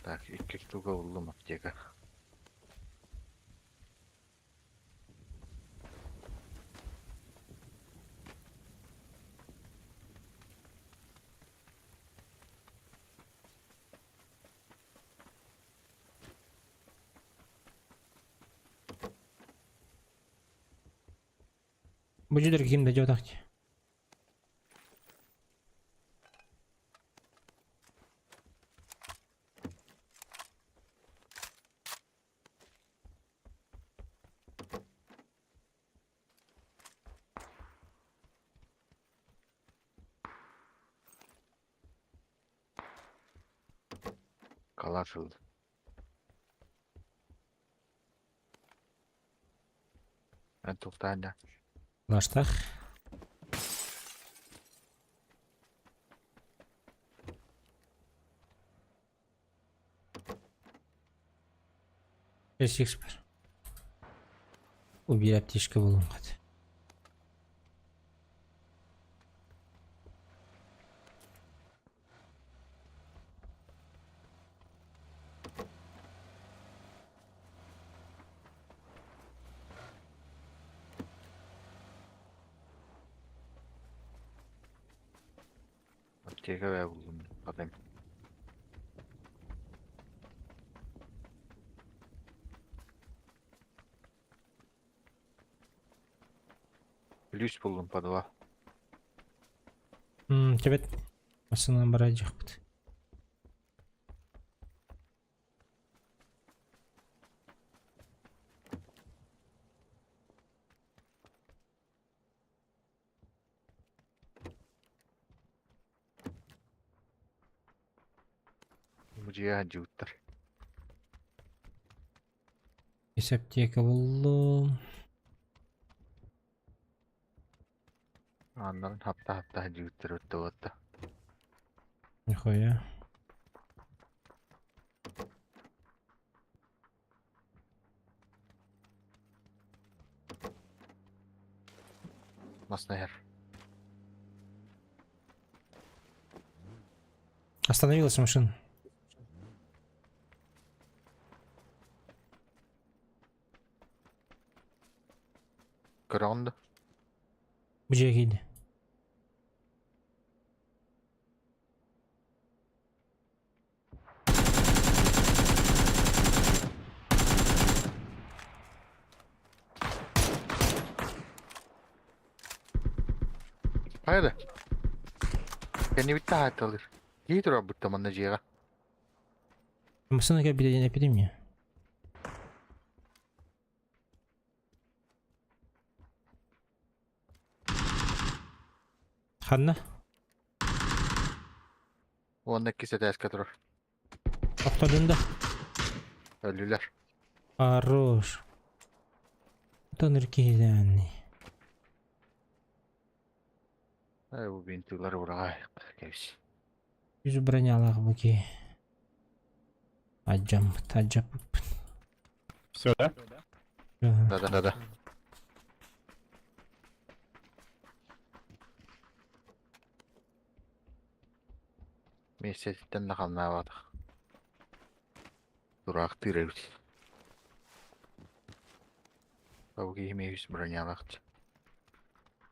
Так, икки штука буллум аптека. Бу дьиэлэр ким да дьиэтэх. Калаш ылды. Эн туохтаан Лаштах. 6 бар. Убери аптечка булун хат. Аптека бää булдум. Атым. Ключ булдум подвал. Тебет. Масынан барайдьахпыт. Мужия жууттар. Ис аптека буллум. Аннарын хапта-хапта жууттар өттө отта. Нихуя. Маснайар. Остановилась машина. Көрөҕүн да? Бу дьиэ киирдэ. Хайда. Кэннибит таһаатталыр. Киһи турар бутта манна дьиэҕэ. Массыына кэлбитэ диэн эпидемия. Ханна? Уонна иккис этээскэ турар. Охтордун да? Өллүлэр. Хорош. Тоныр киһилээнни. Э, бу бинтылар ураҕай. Кэбис. Жүз бронялаах бу киһи. Адьаммыт, адьаппыппын. Все, да? Ага. Да-да. Да-да. Месяцтен да хамнаабатах. Тураахтыыр эбит. Бу киһи үс бронялаах.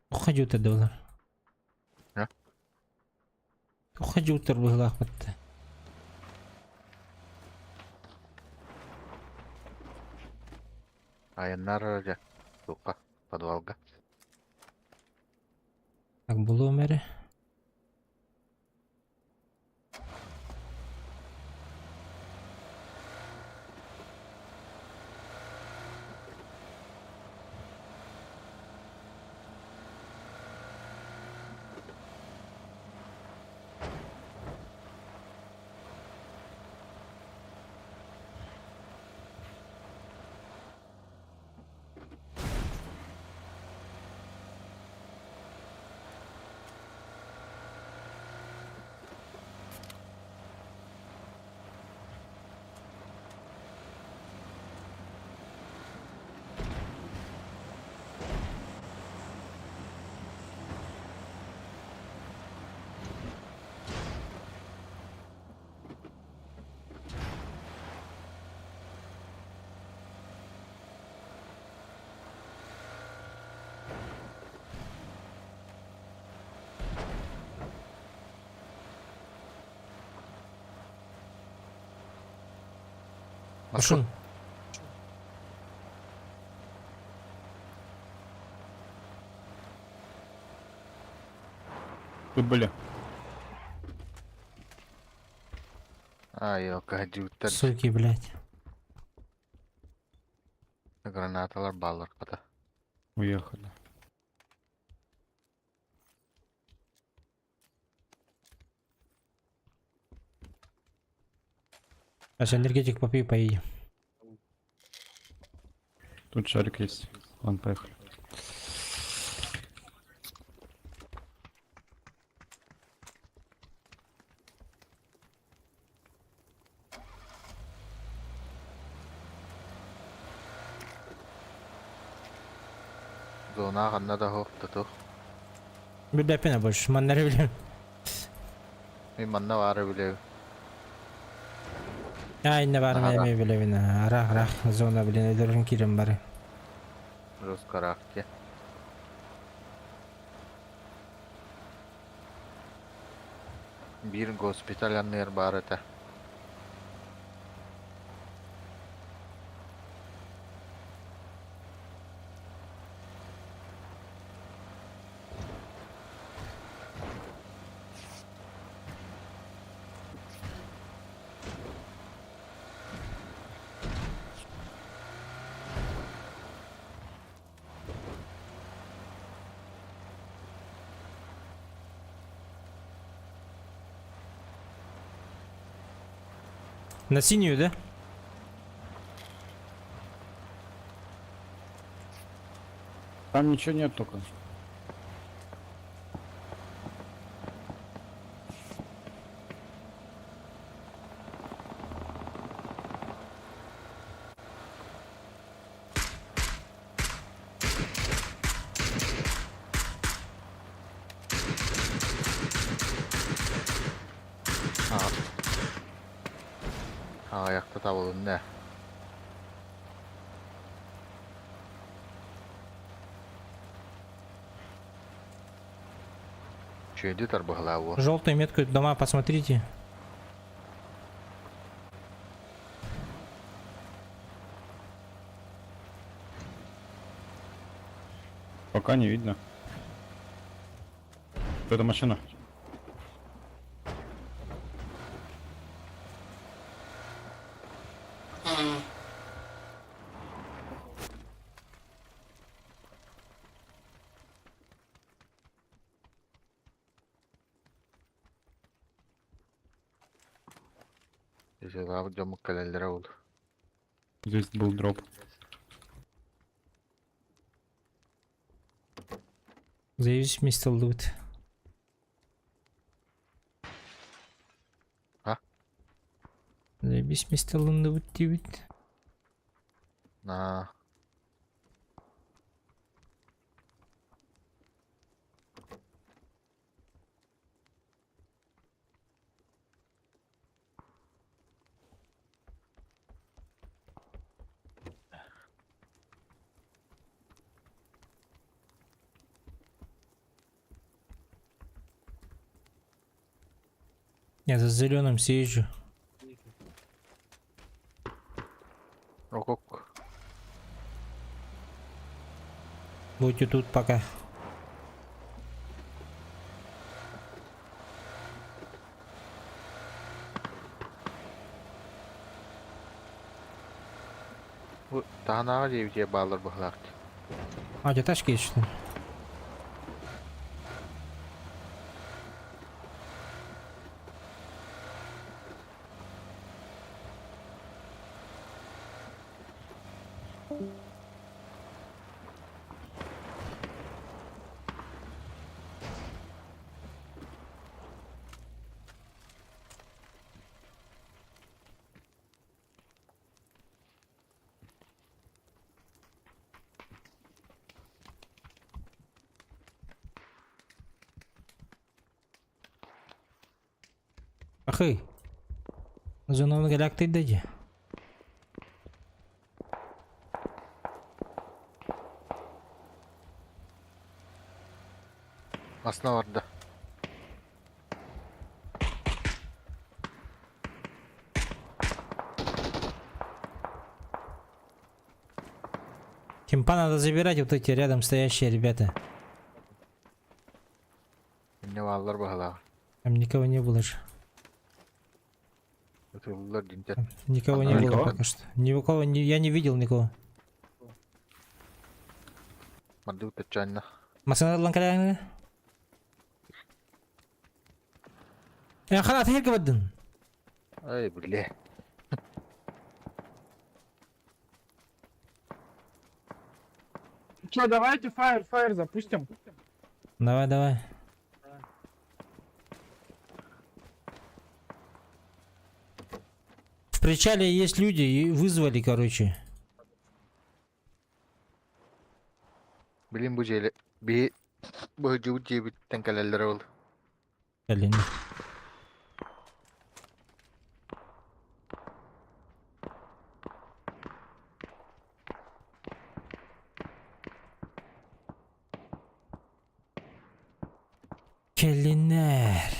Туохха дьуутар да булар? А? Туохха дьуутар быһыылаахпыт. Айаннар дьэ. Туохха? Подвалга. Так булуом эрэ. Машина. Тут были. А, елка, жууттар. Суки, блядь. Гранаталар баллар хата. Уехали. Сейчас энергетик попью поедем. Тут шарик есть. Ладно, поехали. Зона ханна да хоох татух. Билбэппин больше, маннары билем. Мин манна баары билэбин. А, инне бар Ага. мен билебин. Арах, арах, зона блин, өдөрүн кирем бары. Рускарахте. Биир госпиталь анныгар баар этэ. На синюю, да? Там ничего нет только. Аҕыйахта табылынна. Үчүгэйдик тарбыһалаа Желтую метку дома посмотрите. Пока не видно. Это машина. Дьылаабыт дьоммут кэлэллэрэ ол. Здесь был дроп. Заебись вместе лут. А? Заебись вместе лут дебит. На. Я за зеленым съезжу. Окок. Будьте тут пока. Бу таһынааҕы диэбитигэр бааллар быһыылаах. А, у тебя тачки есть что ли? Ахы. Зоновна галакты дади. Масына барда. Тимпа надо забирать вот эти рядом стоящие ребята. Инньэ бааллар быһыылаах. Там никого не было же. Ытыллар динтэн. Никого не А, было никого? пока что. Никого не, я не видел никого. Мандык тачанна. Масына ланкаляңы? Э, хана тахир кыбаддын. Ай, бля. Че, давайте фаер, фаер запустим. Давай, давай. В причале есть люди и вызвали, короче. Билин бу дьиэлэ биһи быһыдьыбыт дьиэбиттэн кэлэллэрэ ол. Блин. Келинер.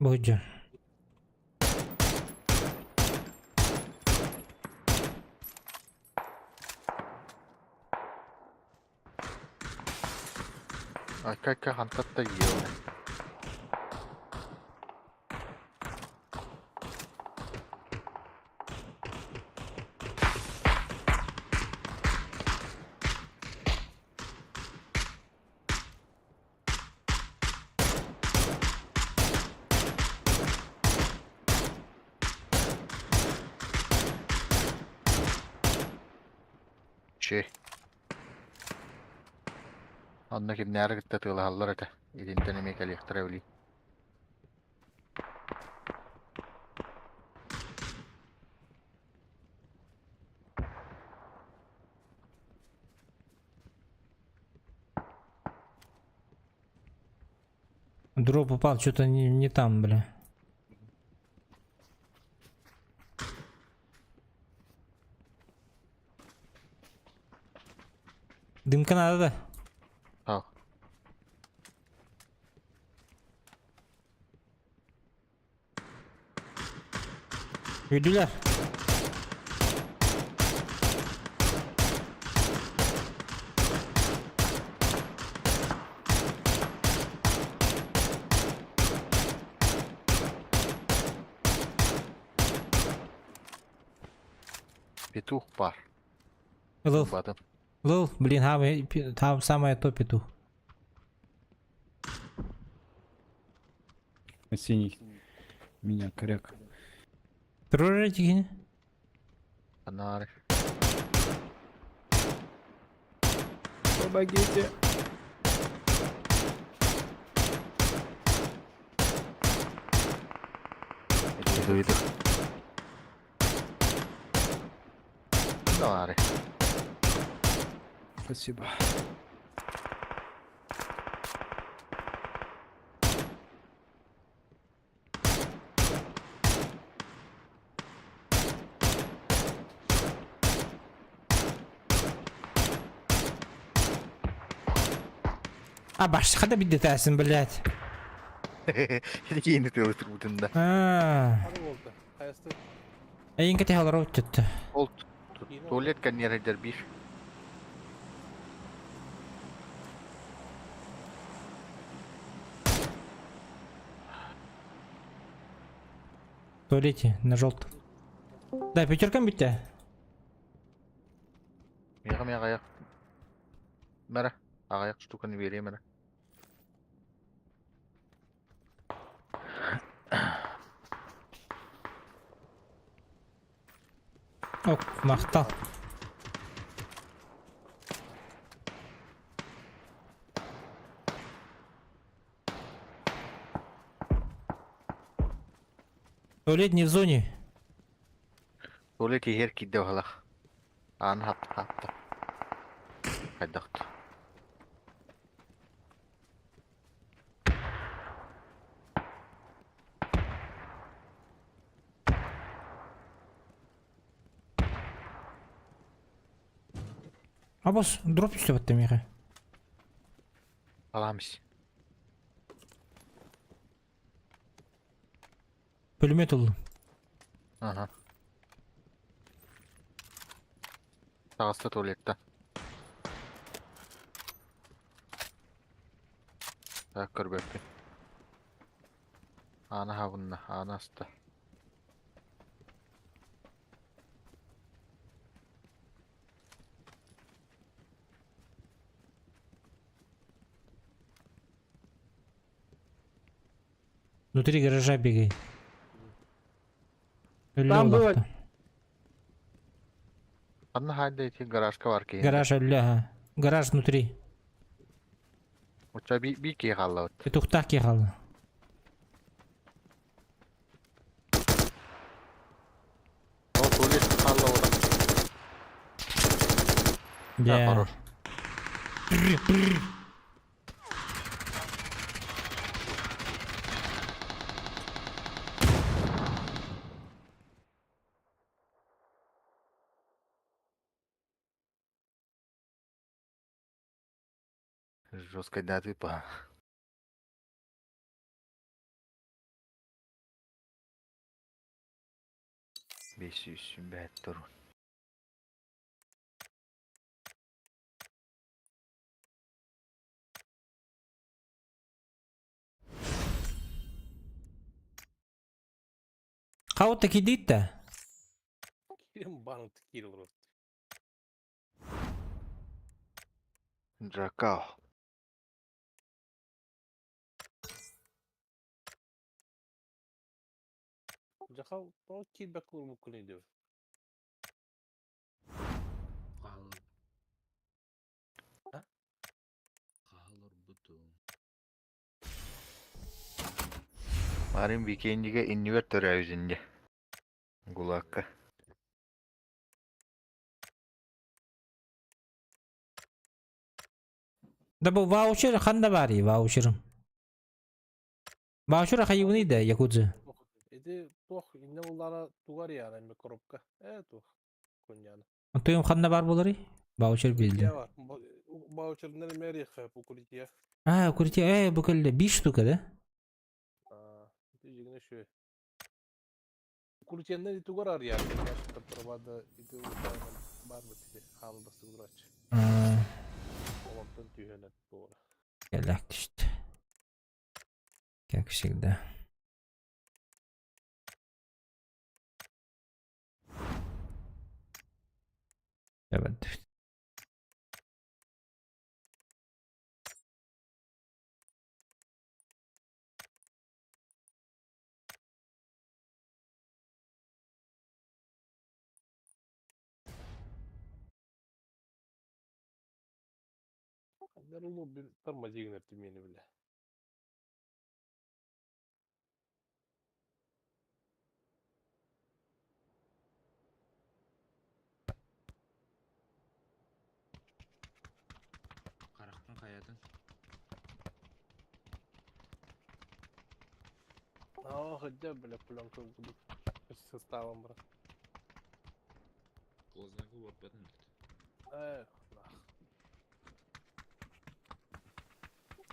Бу Айка-айка хантатта ел. Че. Онно кимнээри кытта тыалаһаллар этэ. Итинтэн эмиэ кэлиэхтэрэ билии. Дроп упал, что-то не там, бля. Дымка надо, да? Ал. Үйдүлэр. Петух бар. Лыл. Батым. Лыл, блин, там самое то петух. Синий. Меня коряк. Трожите, Анары. Помогите. Иду, иду. Нары. Спасибо. А, баш, хада бидетәсин, блядь. Кейini тыылы турбутун да. А. Эйин кете халар өттүттү. Ол туалет каньердер бир. В туалете на желтом. Да, пятеркам битте. Мега мега аяк. Мара. Аяк штуканы берейм мара. Ок, махтал. Туалет не в зоне. Туалет ехер кидде балах. Ан хат хатта. Хайдахт. А босс, дроп все в мире. Аламыс. Пулемет oldu. Ага. Тағыста туалетта. Так, көрбөппүн. Ана хабынна, ана аста. Внутри гаража бегай. Там было- Анна хайда ити гаражка бар кейин. Гараж өллө, Гараж внутри. Уча би би кей қалла. Петухтах кехал. Ол туалет қалла вот. Да. хорош. Жестко да ты па. 500 турун. Кого-то кидит-то? Ким банк кирил Джакал. Жахал то килбек курбуккун иди. Марын викендиге иннигер төрөйүзүнде. Гулакка. Да бу ваучер ханда бари ваучерым. Ваучер хайуны да якудзы. Иди тох инне улара тугар яна эме коробка. Э тух. Куньяна. Тыйым ханда бар болары? Ваучер билди. Я бар. Ваучернер мериха укрытие. А, укрытие, бу кэллэ 5 штука, да? А, ты жигне шү. Укрытиеннен тугар ар яна. Тапырбада иди улара бар бу тиде. Хал басты урач. Олонтон түйөнөт буора. Кэллэк түштү. Как всегда. Evet. Улуу бир тормозигнер тимени биле. Карактын каятын. А, хотя, бля, пленка буду составом, брат. Глазнаку барбатын. Эх, нах.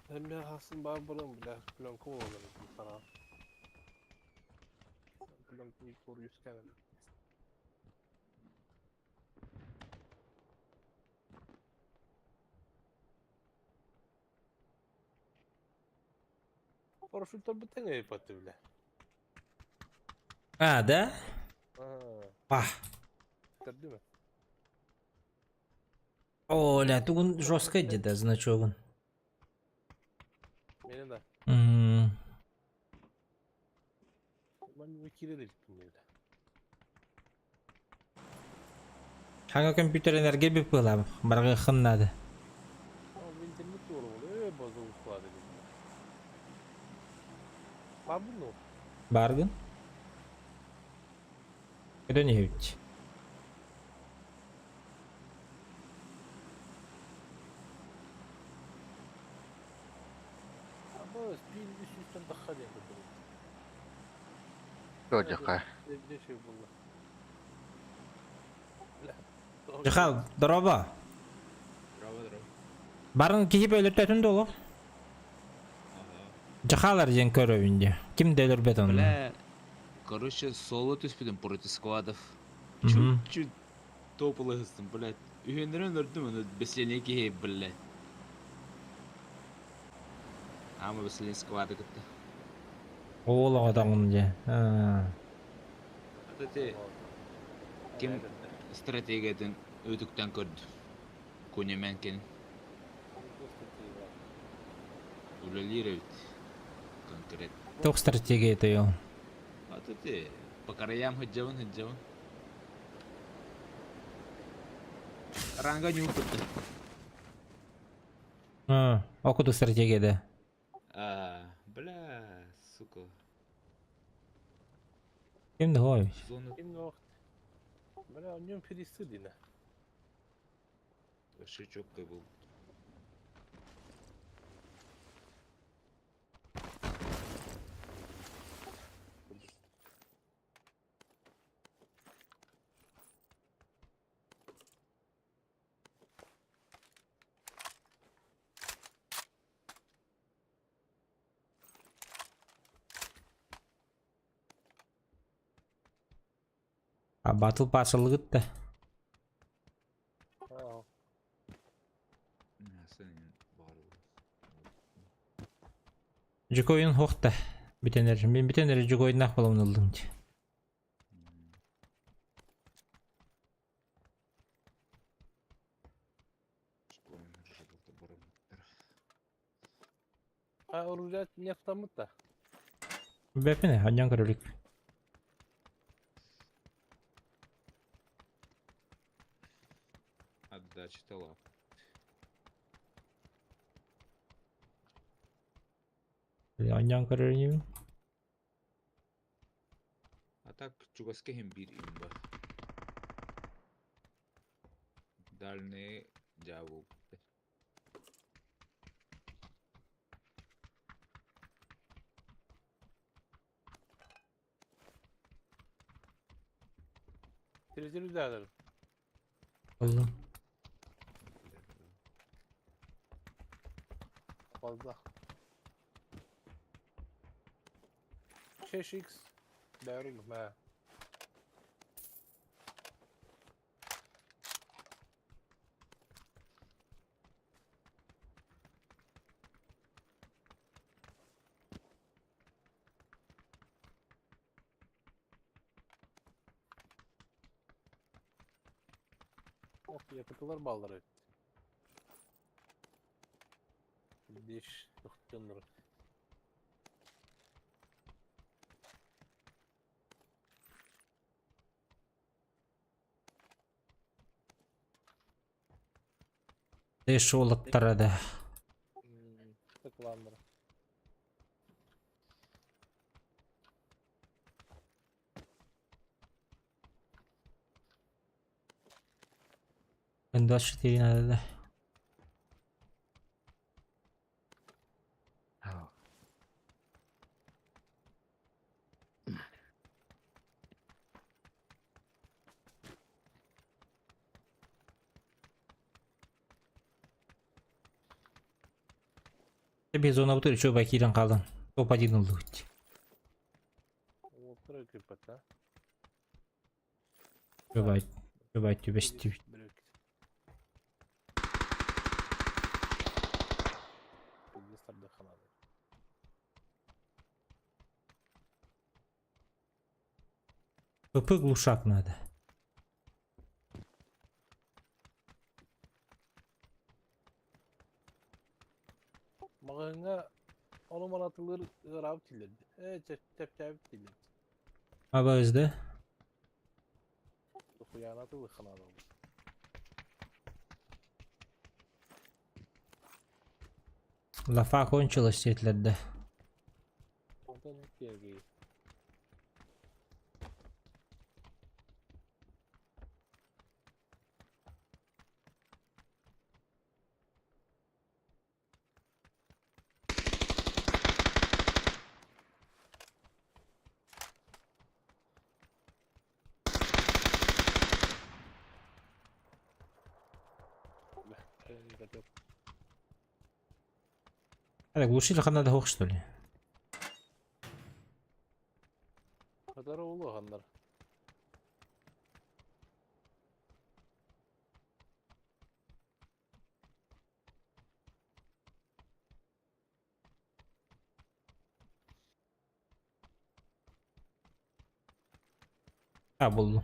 Эми хасын бар булын, бля, пленка болар сана. Пленка кор юскән. Парашюттар бітен патты, бля. А, да? А. А. Değil mi? Оля, тугун жестко где-то значогун. Benim de. Ben bir kire de gittim dedi. Хага компьютер энергия бипыла, баргы хыннады. Ama internet doğru oluyor. Bazı usta dedim. Var bunu. Баргын? Это не ведь. Ama bir üst üstten daha ne yapıyor? Жака. Bir şey buldu. Жахал, здорово. Здорово, здорово. Барын кихип өлөртөтүн долу. Жахалар ден көрөбүнде. Ким да өлөрбөт оны. Бля, короче, соло түспүдүм против сквадов. Мгм. Чуть-чуть тополы блядь. Үйендерен өрдүм, аны беселение кихи, блядь. Ама беселение сквады кытты. Оолого дагын же. А. Ата ким стратегиятын өтүктен көрдү. Кунемен кен. Үлелир Конкрет. Тох стратегия это ел. Ата те по краям хыджабын хыджабын. Ранга не упытты. А, окуду стратегия да. А, бля, сука. Ким да хой. Зона Kim ne Бля, у него пересыдина. вообще четкая был. А батл паасылыгыт да. Дьукойун хуох да бүтэн эрэр. Мин бүтэн эрэр дьукойуннаах буоламмын ыллым дии. А оружие не автомата. Бэппин анньан көрөлүк. Отдача тела. Анньан көрөр инибин. А так чугаска иһин биир имба. Дальние дьаабы Телевизор. Ыллым. Fazla. 6x Бәрін мә. Ох, yakıtılar balları. Беш тохтоннор. Дэш уолаттара да. Тыкландыр. Н24 надо да. Тебе зона бутыр чё бакирен қалдың. Топ-1 ылдыбыт. Уолтар кырпат, а? Чөбай, чөбай түбэстүү. Бүрек. Пиздец ханады. ПП глушак надо. Мағыңа onu manatılır ırav tilirdi. E çep çep çep tilirdi. Аба да? Хуянатылы ханады. Лафа кончилась сетлерде. Онтон кергей. Это глушитель надо хох что ли? Хатары улу ханнар. А, булду.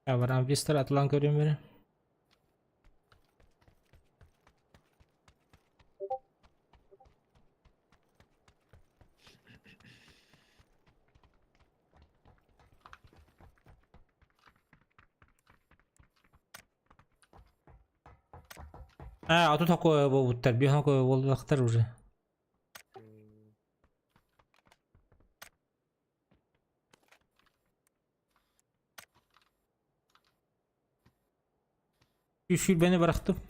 Я барам бистер атлан көрүм бери. А, а тут такое буттар, бир такое болдактар уже. Üşür beni bıraktım.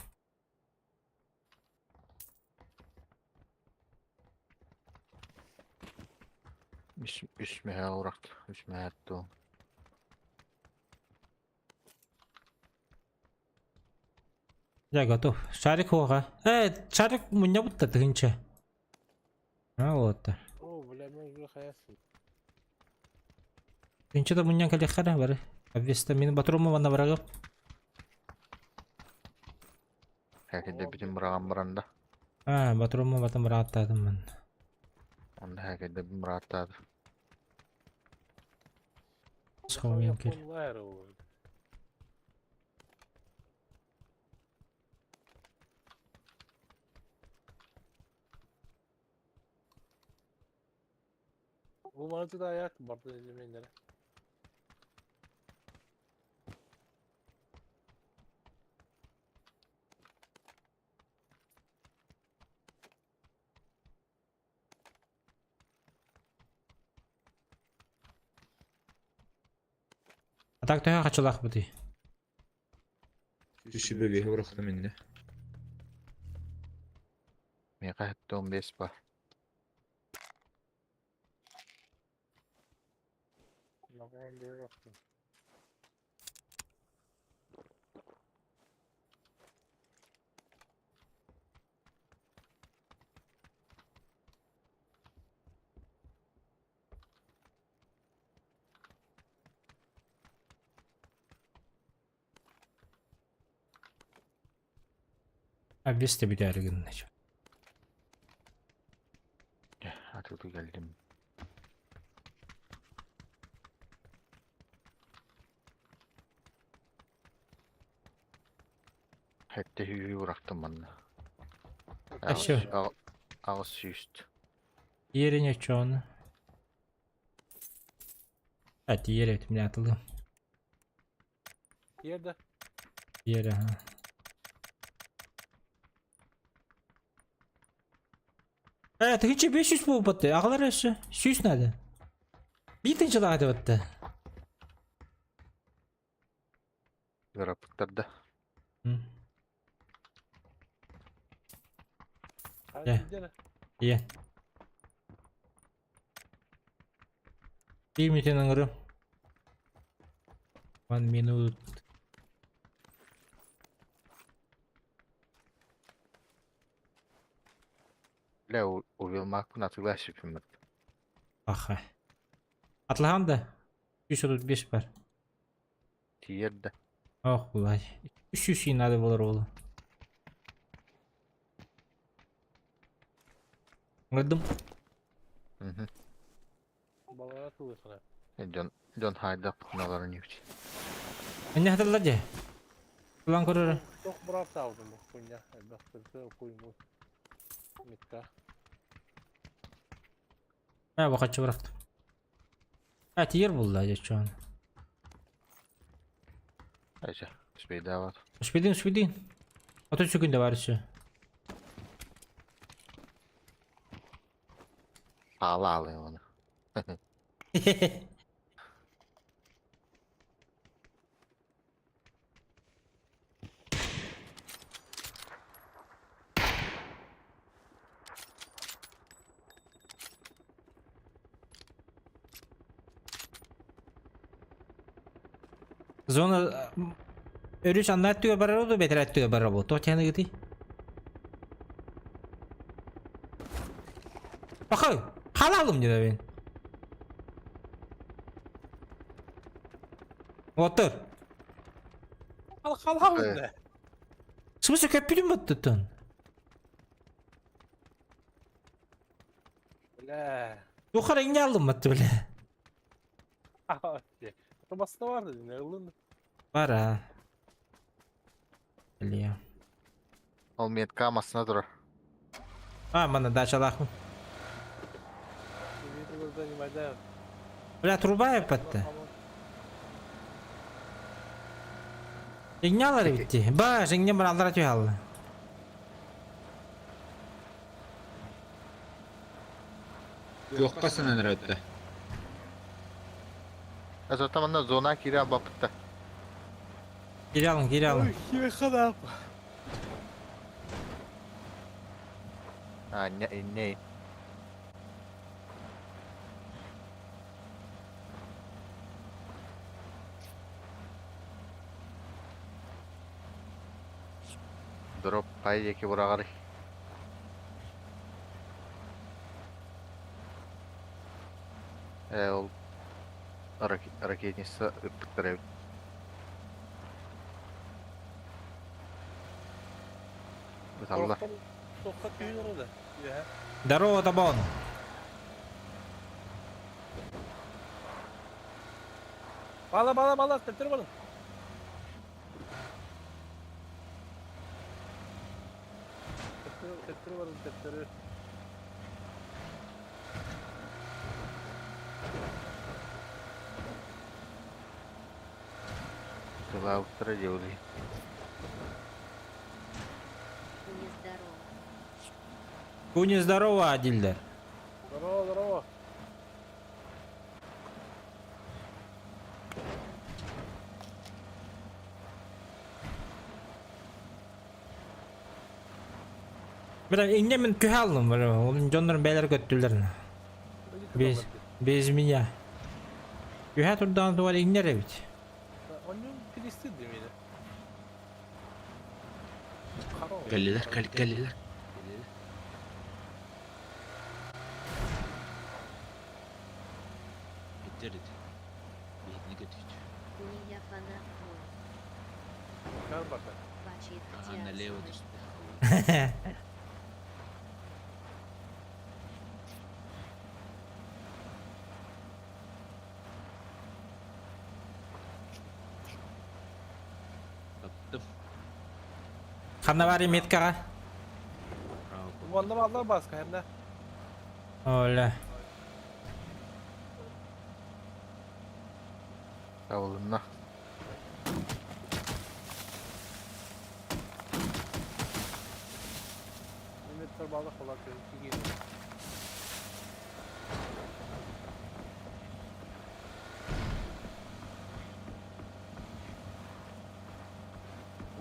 Үс мөһә уракт, үс мөһә ту. Я готов. Шарик хога. Шарик у меня будто тынча. А вот. О, бля, мен уже хаясың. Тынча да мунньан кэлиэххэ эрэ бары. Обвеста мин батруму манна барагым. Хәкидә битин быраган баранда. А, батруму батым бырагаттаатым манна. Онда хәкидә бин быраттады. Сховен кел. Бу маны да аяк барды элеменнere. А так төһө хачылаах бутый? Түшүбө беһи бырахтым инде. Миэхэ 75 бар. Обвес те бүтээри гынна. Атылды келдим. Хәтте hüyü bıraktım манна. А всё. Ağız сүйүст. Иерене чону. А, тиере мен атылдым. Yerde. Иере, ага. Э, тыгынча 500 буолбатты. Аҕалар өссө. 100 надо. Биир тыһыынчалаах этэ батта. Yarapıktарда. Э. Ие. Биир мүнүүтэн ыҥырым. One minute. Бля, увелмакпын атыла сипиммит. Аха. Атылахан да. 335 бар. Тиерді. Ох, булай. 300 надо болар ола. Ыҥырдым. Балара тылысына. Дьон, дьон хайдах путналарын юкти. Энне хатылла же. Улан көрөр. Тох брат алдым бу хуйня. Бастырды хуйму. Митка. Ә, бакачы бырахтым. Ә, тиер булла же чоон. Айча, успейда бар. Успейдин, успейдин. А то секунда бар еще. Ала алай оны. Зона өрүс анна өттүгэр барар буолуо, бэтэрээ өттүгэр барар буолуо. Туох тиһэн ыгытый? Пахай, халалым диэбин. Отыр. Ал халалым да. В смысле көппүтүм баттыттан? Бля. Тухар иҥне алдым батты бля. Баста бар дедин, не ылын. Бар а. Бля. Ол метка масына турар. А, манна дачалаахпын. Бля, труба эппэтте. Иҥне алар эбитти. Ба, иҥне бар аллара түһэ алла. Туохха санан эрэ Азата манна зона кире бапытта. Кире алың, кире алың. А, не, не. Дроп пай еки бурагары. Э, ол Ракетница ыппыттар эбит. Ыталлар. Здорово, Табон. Бала, бала, бала, төптөр балын. Төптөр балын, төптөр. Тылаабыттара дьэ. Не здорово. Куни здорово, Адильдер. Здорово, здорово. Бля, инне мин күһаллым, бля, ол дьоннор бээлэр көттүлэр. Без меня. Күһә турдан туар иңнер эбит. Оннун перестыд демейді. Кэллилэр, кэллилэр. Биттерит. Бихитини көтүт. Не я фанат твой. Бачит Ага, налево Тиасовой. түстэ. Таптым. Ханна бар меткага. Ванна баллар баска хемде. Оля. Табылынна. Меметтер балы холар киген.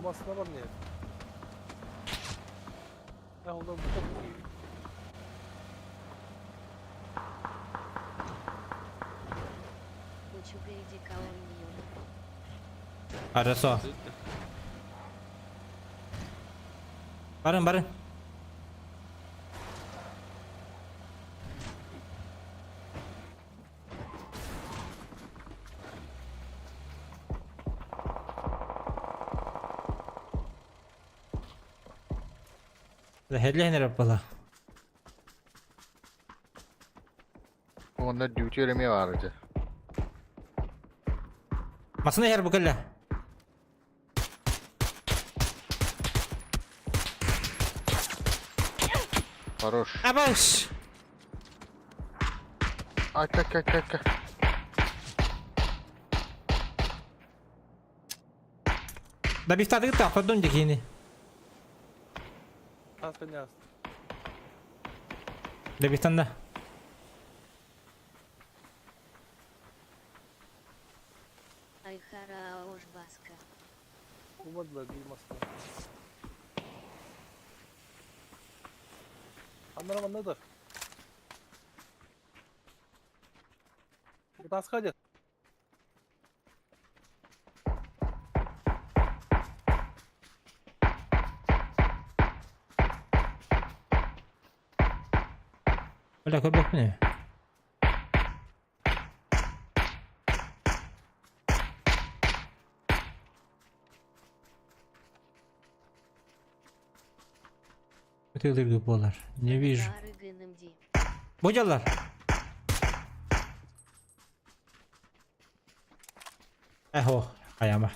Masına var ne? Ya onda bu çok iyi. Учугайди колонию. Хорошо. Барын, барын. Хедлehner yapala. Онна дьүүтү эреме бар этэ. Масына хер букалла. Хорош. Абаш. Ака, ака, ака, ака. Да бифтады та ходун дикини. Аз. Да бифтанда. Айхара Аош Баска. Умадла bir masına. Аннара маннаdır. Bu таска дед. Бля, көрбөк міне. Өтелерге болар. Не вижу. Божалар. Эхо, аяма.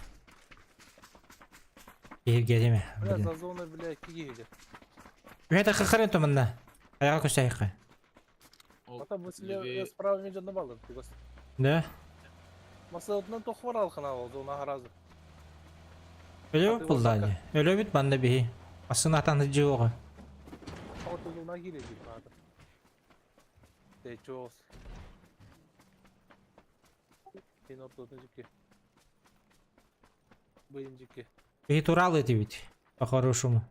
Киһиргиэтиме. Бля, за зона, бля, киги. Үһәтэ хахарын томанна. Аяга көсәйхэ. Ата бу силе справа мен жонно балыр. Да. Масалытынан тохвар алхана ол зона харазы. Өлө булдани. Өлө бит манна биһи. Асын атан жуога. Ауты зона кире дип аты. Течос. Сен ортодун жикке. Быйын жикке. Биһи туралы дибит. По-хорошему.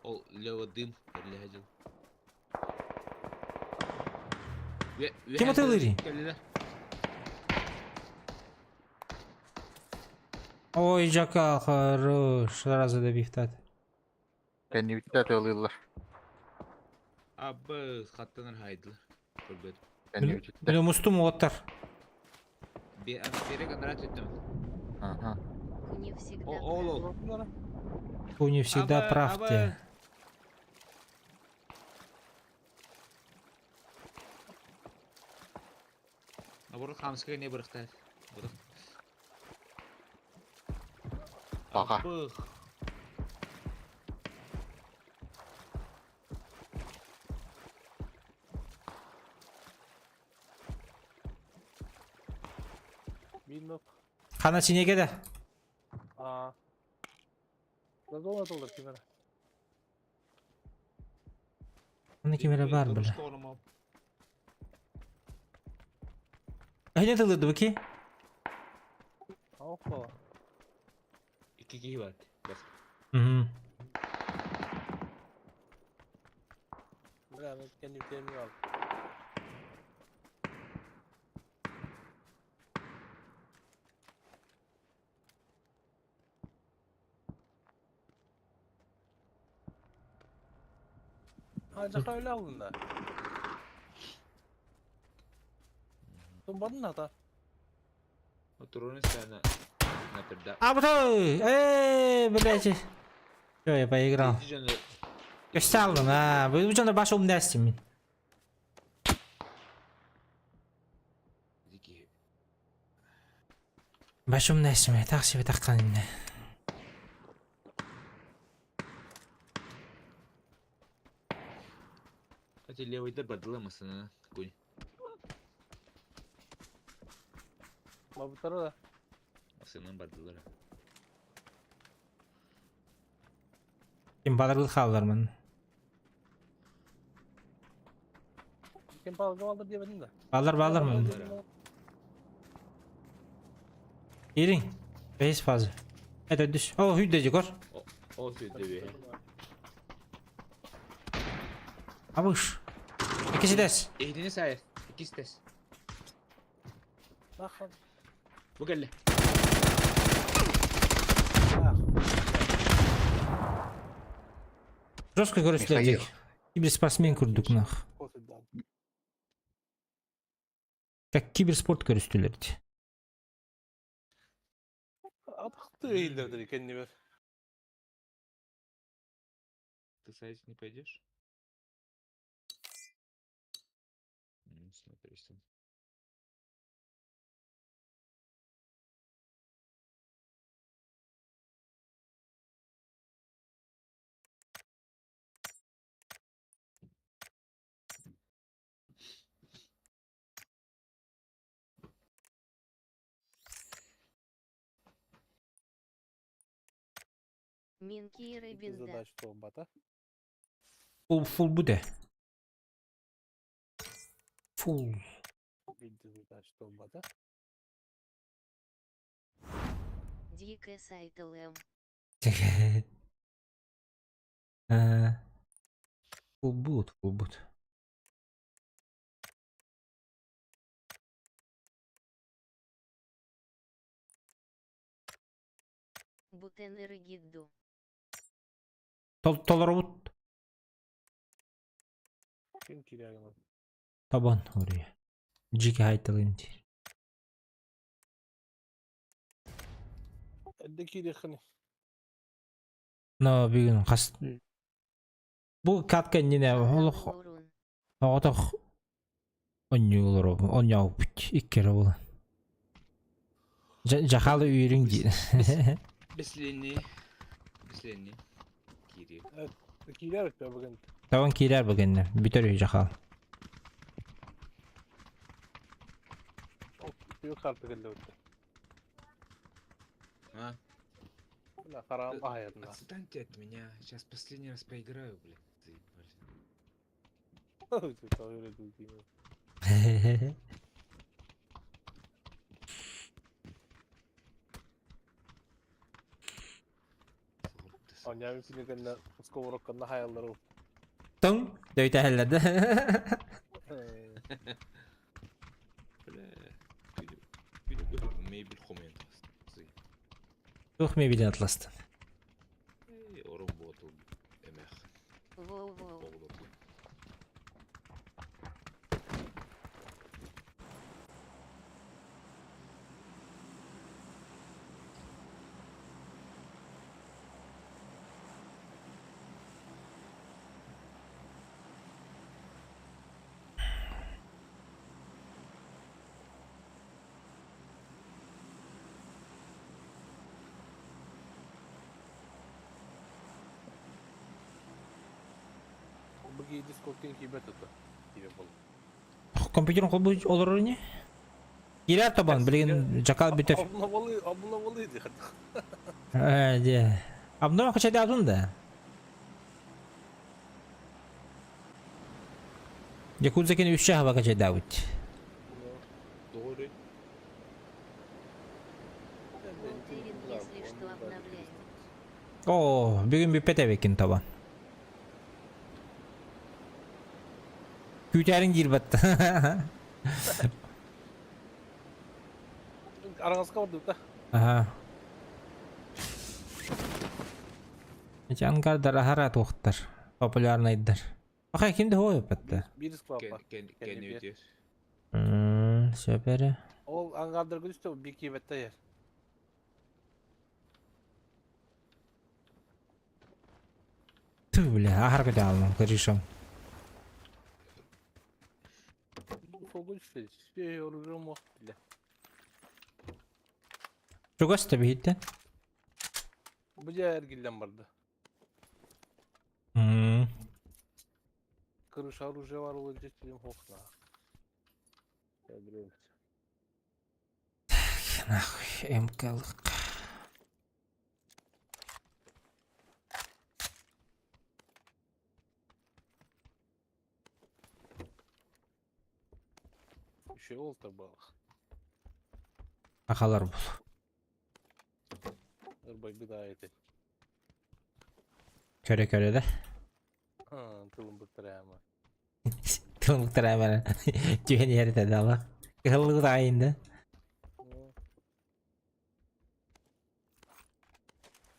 Ол лево дым перелегадил. Ким атылыри? Ой, Жакал, хорош. Сразу добив тат. Кэннибиттэ тылыыллар. Абы хаттанар хайдылар. Көрбөт. Били мустум уоттар. Берег анараа түттүм. Ага. Не всегда О, прав. ол. Ты не всегда Абы, прав абы. те. Наоборот, хамская не бырахтар. Пока. Абы. Минок. Хана синеге да. А. Зазона доллар кемера. Аны кемере бар бile. Айна тылырды бу ки? Опа. Икки киһи бар. Бас. Мгм. Бля, мен кенdim темir al. Ha, öyle aldın da. Тумбадын ата. Отуруну сана. Наперда. А вот эй, блядь. Всё, я поиграл. Көсталдым, а, бу жана баш умдастым мин. Баш умдастым, так себе таккан инде. Эти левый да бардыла масына. Кунь. Мабытары да. Масынан бардылар. Ким балыргыл халлар мын. Кем палга алды дебедин да. Балар балар мын. Ирин. Бейс фазы. Это düş. О, хүдде кор. О, сүдө бе. Абыш. Икisi дес. Ehdiне сайыр. Икisi тес. Бахан. Бу келле. Жестко көрөстүлөр. Михаил. Киберспортсмен көрдүк нах. Как киберспорт көрөстүлөр. Атақты эйилдердир экенни бер. Ты сайт не пойдешь? Ну, смотри, сам. Минки Рыбинда. Задач бата. Фул фул буде. Фул. Задач бата. Дикая сайт ЛМ. Фул бут, фул бут. Бутен Рыгидду. Тол толоробут Ким кирягын? табан ория. Жики хайталын. Эдде кирехни. Но бүгүн кас Бу катка нене олох оготох онньуулар онньоо иккере була. Жахалы үйрүң ди. Бесленни. Бесленни. Кири. Кирер бе бүгүн. Табан кирер бүгүн бүтөр үй жахал. Yok artık эле өттү. А? Бля, харам аятына. Отстаньте от меня. Сейчас последний раз поиграю, блядь. Заебали. Аня синекенне сковородканна хаяллары. Тың дөйтө хелледе. Бля. Мебель хомент. Тух мебель атластын. Орон ботул эмэх. Воу-воу. Бу Дискордтан киирбэт это. Киирэ буолла. Компьютерин холбуу олорор ини. Киирэр тобон, билигин жакал бүтэр. Обновалы, обновалы диэхэ. Э, дьэ. Обнова качайдаатын да. Якудза кини үс чаһаба качайдаабыт. Doğru. Волтерин, если что, обновляю. Оо, бүгүн бүппэт эбиккин тобон. Күүтээриҥ диир батта. Араҥаска бардыбыт да. Аха. Эти ангардар аһара туохтар, популярнайдар. Аха ким да хуой батта. Биир склад бар. Кэнни өтүөр. Сөп эрэ. Ол ангардарга түстэ бир киибэтте ер. Ту, бля, аһар көтө крышам. Солгун түстэ. Сүө оружие мох бля. Чугас да биһиттэн. Бу дьэ эргиллэн барды. Крыша оружие бар ол жетилим хохна. Нахуй, МК-лык. Еще ол табалах. Ахалар бул. Ырбайбы да эти. Көрө-көрө да. Тылым быктырама. Тылым быктырама. Түһэн иһэр этэ дала. Кыһыллыгы да айында.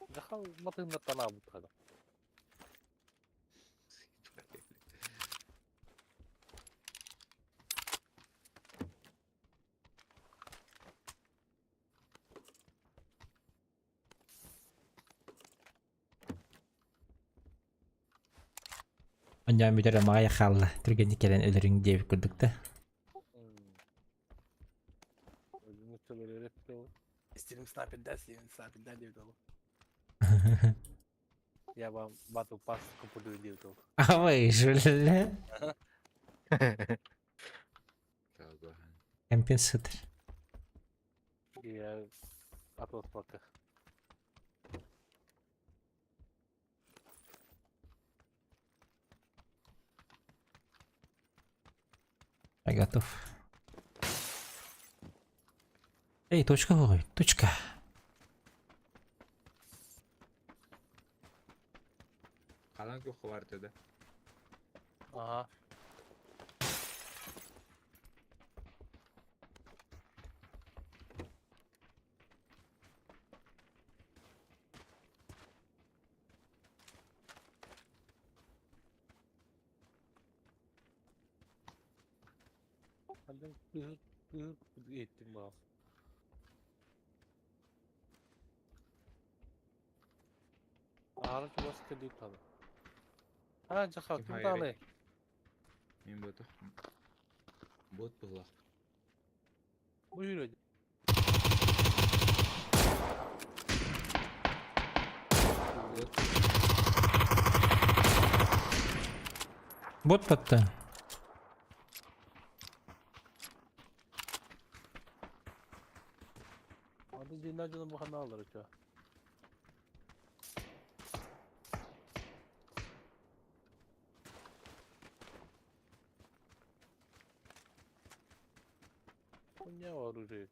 Дахал матыгында танабыт хада. Онньоон бүтэр маҕай хаалла. Түргэнник кэлэн өлөрүҥ диэбит курдук да. Стилим снайпер да, стилим снайпер да диэбит ол. Я вам батл пас купую диэбит ол. А вы жуле. Компенсатор. Я атос пока. Я готов. Эй, точка ой, точка. Халан көхө бар да. Ага. Ettim bak. Аара чугас кэлии талы. А, жаха, ким даҕаны? Мин ботах. Бот булах. Бу yürüdü. Бот батта. Ады дьиҥнээх дьону бу ханна аллар үчү. Хуйня оружие.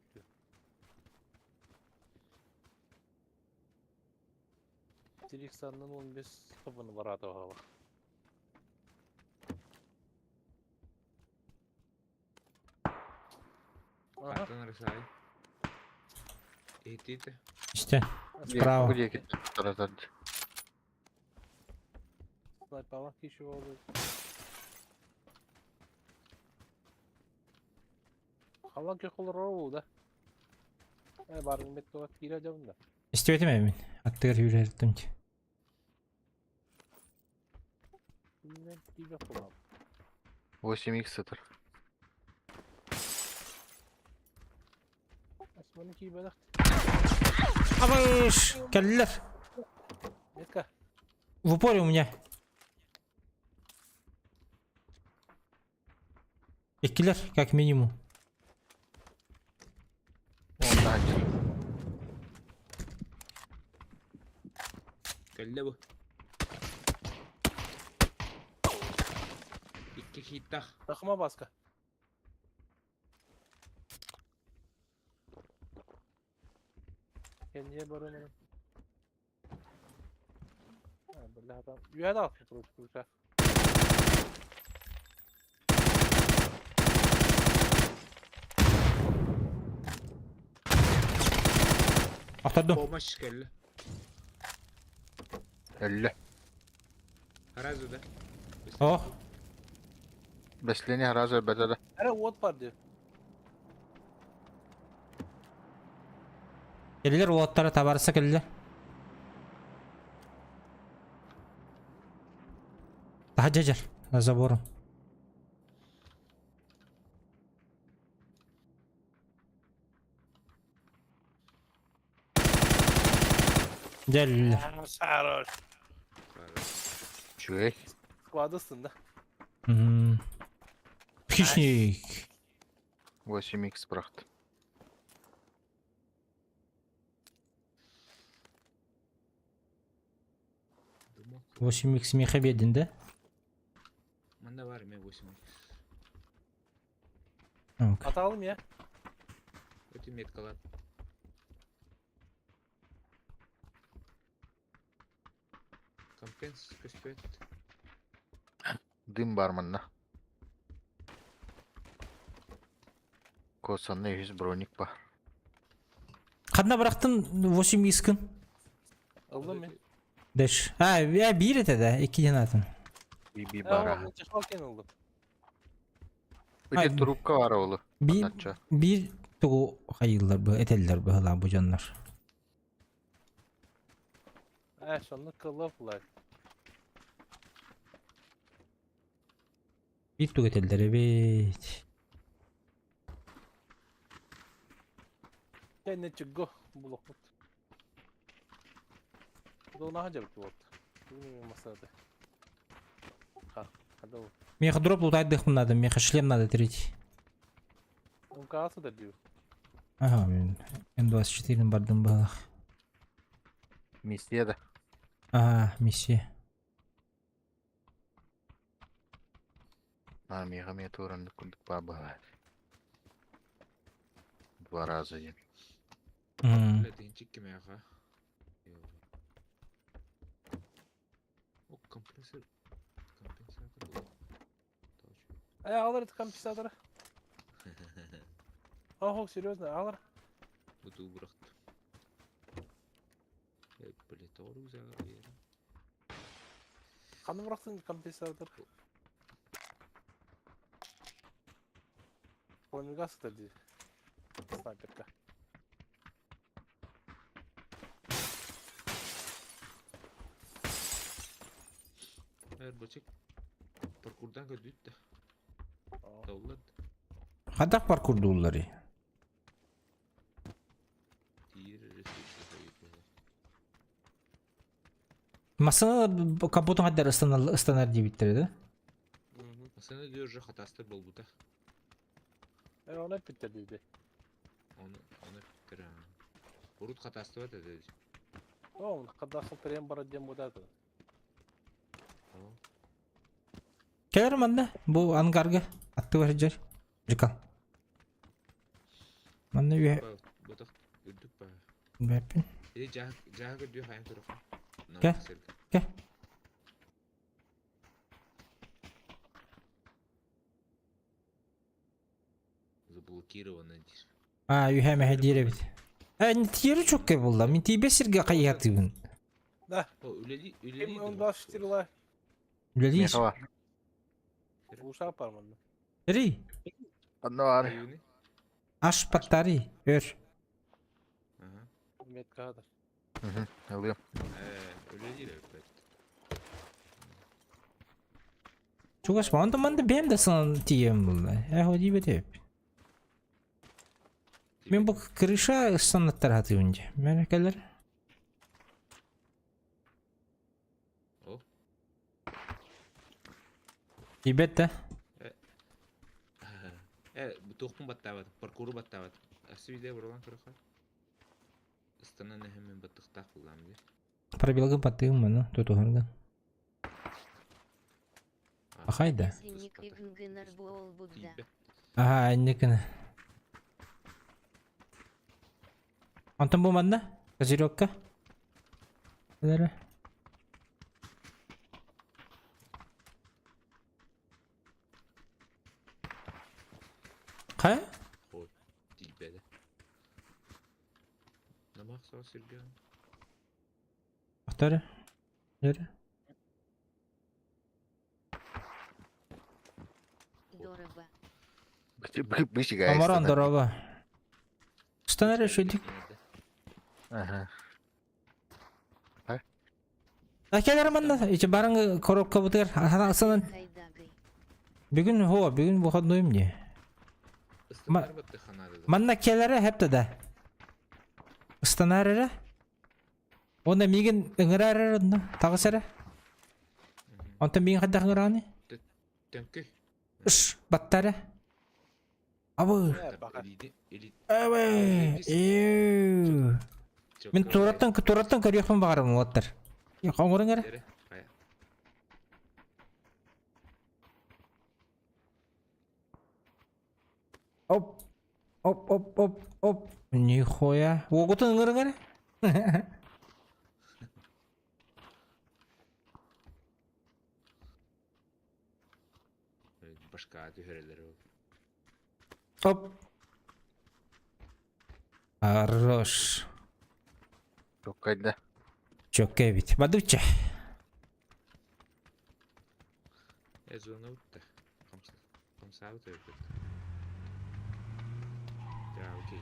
Териксаннан 15 тобын бараты бағала. Антон Рысай. Иһиттиите. Истэ. Справа. Снайпалах киши болды. Халан көхөлөр ол да. Э барын бет туга кире жабын да. Истибэтим эмин. Аттыгар үүрэртим. Мен тиbe кулам. 8 х сытар. Асманы кийбедах. Абыш! Кэллэр! Метка. В упоре у меня. Иккилэр, как минимум. Кэллэ бу. Икки хиттах. Takıma baskı. Kendiye barınırım. Üye de atmış kuruşa. Охтордум. Помощь кэллэ. Өллө. Сразу да. Ох. Бэслени сразу өлбөтө да. Эре вот бар диyor. Кэллилэр уолаттара табаарыса кэллилэр. Таһырдьа дьэр, на забору. Дьэ Хорош. Үчүгэй. Складысın да. Мгм. Хищник. 8x бырахтым. 8x миэхэ биэрдин да? Манна бар мен 8x. Atalım ya. Өтө меткалар. Компенс көспөт. Дым бар манна. Косанный үс броник бар. Ханна бырахтын 8x-кын? Ылдым мен. Дэш. А, я биир этэ да, икки диэн атын. Би бара. Чехалкен ылдым. Ити трубка бар олу. Биир биир тугу хайыыллар бу этэллэр быһылаах бу дьоннор. Э, сонно кылып лар. Биир тугу этэллэр эбит. Кэнне чыгго булукпут. Долнаха жабыт болот. Бүгүн масады. Ха, хада ол. Миэхэ дроп лутайдыхпын надо, миэхэ шлем надо третий. Умкаасы да дию. Ага, мен М24 бардым быһылаах. Миссия да. Ага, миссия. А, миэхэ эмиэ туораннык курдук баар быһалаах. Два раза диэн. Бля, тинчик кимээхэ. О, компрессор. Компенсатор был. Э, алар это компенсаторы. Ох, серьезно, алар. Буту бырахт. Э, бля, тоҕо рюкзагы биэрэн. Ханны бырахтын компенсатор. Пламегас это ди. Снайперка. Эр, бачык. Паркурдан көрдүт да. Доллар. Хадах паркурдууллары. Тиир ресурсы хайыт Массыына капотун хаддар ыстанар диэбиттэрэ да? Массыына диир уже хатастар буолбута. Э, оны эппиттер диди. Оны, оны эппиттер. Урут хатастыбат этэ. О, кадахыл трен бар диэн будаты. Кэлэр манна бу ангарга аттыгар сылдьар. Жикал. Манна үө Ботох үрдүк ба. бэппин. Или жаһа көрдүү хайан тураха. Кэ? Кэ? Заблокировано диир. А, үһэ мэһэ диир эбит. Э, тиэри чөккө булла. Мин тиийбэт сиргэ хайыһатыыбын. Да. О, үлели үлели. Ким 24 лай. Үлэлиир. Миэхэ бар. Ушак бар манна. Ри. Онно бар. Аш паттари. Өр. Меткада. Ылыам. Э, үлелиир эбит. Чугас онтон манна бэйэм да сылан тиийэм булла. Э, диибэт эбит. Мин бу крыша ыстаннаттар хатыыбын дии. Мэн кэлэр. О. Тиийбэт да. Туохпун баттаабат, паркуру баттаабат. Өссө видео бурулан көрөхө. Ыстанан эһэм мин баттыктаах буллаам дии. Пробелгын баттыгын маны тутуһаргын. Ахай да. Аха, инникини. Онтон бу манна? Козырекка? Элere. Хайа? Хой, тиийбэтэ. Намах саа сиргэ. Ахтары. Нere? Дороба. Быстрее. Оморон дорога. Станар үшүдүк. Ага. Акелер манна ичи барың коробка бутыр. Асанан. Бүгүн хо, бүгүн выходной мне. Манна келере хепте да. Ыстанар эрэ. Онна мигин ыҥырар эрэ онно таҕыс эрэ. Онтон мигин хайдах ыҥыраҕыный? Төҥкүй. Ыш, батта эрэ. Абы. Абы. Эээ. Мин тураттан тураттан көрүөхпүн баҕарабын уолаттар. Хоҥоруҥ эрэ. Оп. Оп, оп, оп, оп. Нихуя. Уогутун ыҥырыҥ эрэ. Башка түһэрэлэр ол. Оп. Хорош. Чоккайда. Чөккө эбит. Бадучча. Э, зона утта. Хамсаабыт эбит. Да, окей.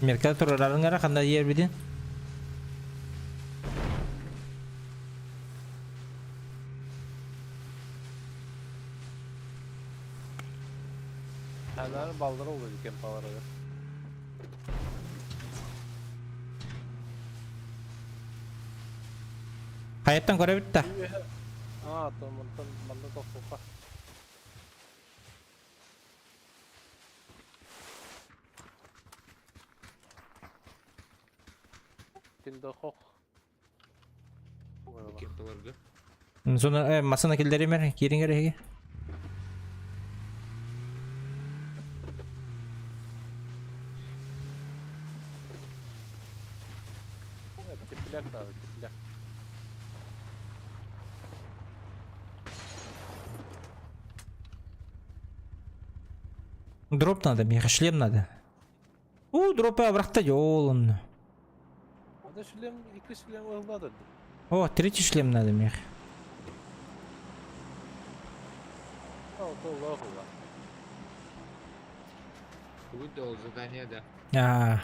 Мерка турарарың эрэ ханна диэрбитин. Ханары балдыр oldu кемпаларыгар. Хайаттан көрөбүт да. Аа, то мантан манна тохтуха. Киндохох. Кемпаларга. Зона э масына киллеример киириҥ эрэһиги. Тепляк надо, тепляк. Дроп надо, миэхэ шлем надо. У, дропы абрахта жолун. Ада шлем, икки шлем ылбады. О, третий шлем надо миэхэ. Ал, то лохула. Выдал задание, да. А,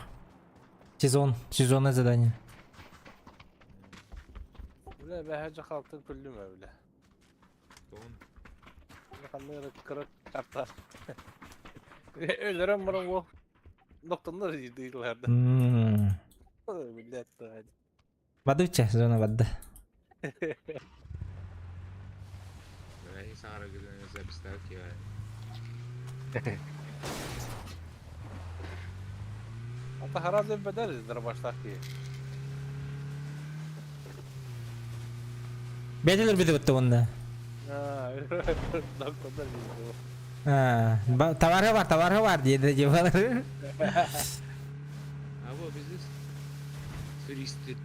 сезон, сезонное задание. Бля, бәһәҗә халктан күллүмө бля. Тон. Ханны кырык карта. Өлөрөм мурун бу. Ноктоннор дейдилерде. Блядь, Бадыча, зона бадда. Бля, не сара запись ставки. Ата харазы бедер дырбаштак ки. Бәдилер бите битте онда. А, ноктоннор дейди. А, товары бар, товары бар диде жебалар. А вот здесь. Фристит.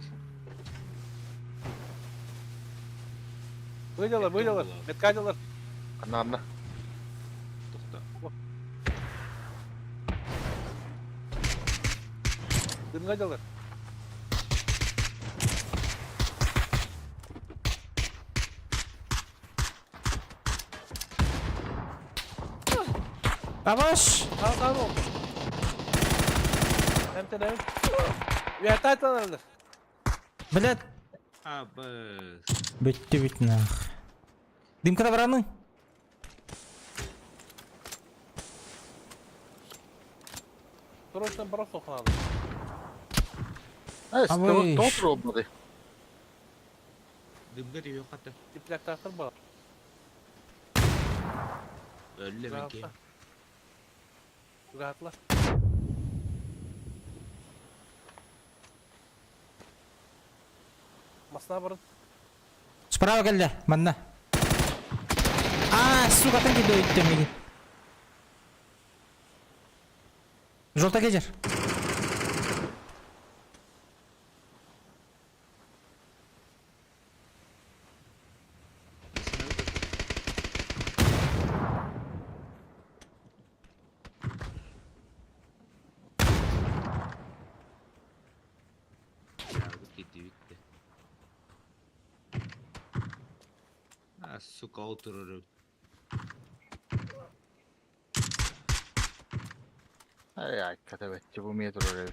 Выделар, выделар, метка делар. Анна. Тохта. Дымга делар. Аваш! Tamam tamam. Hem de hem. Üyetay tanırlar. Блядь. Абыс. Бүттү бүт нах. Дымкада бараны? Срочно бросок надо. Э, А вы- топ роботы. Дымга түйө хата. Тепляктар бар. Өллө мен ки. Rahatla. Масна барın. Справа кэллэ, манна. А, сука, там киде өттө миги. Жолта кежер. Gitti bitti. А, сука, otururum. Ай, ай, катабетти бу метр орой.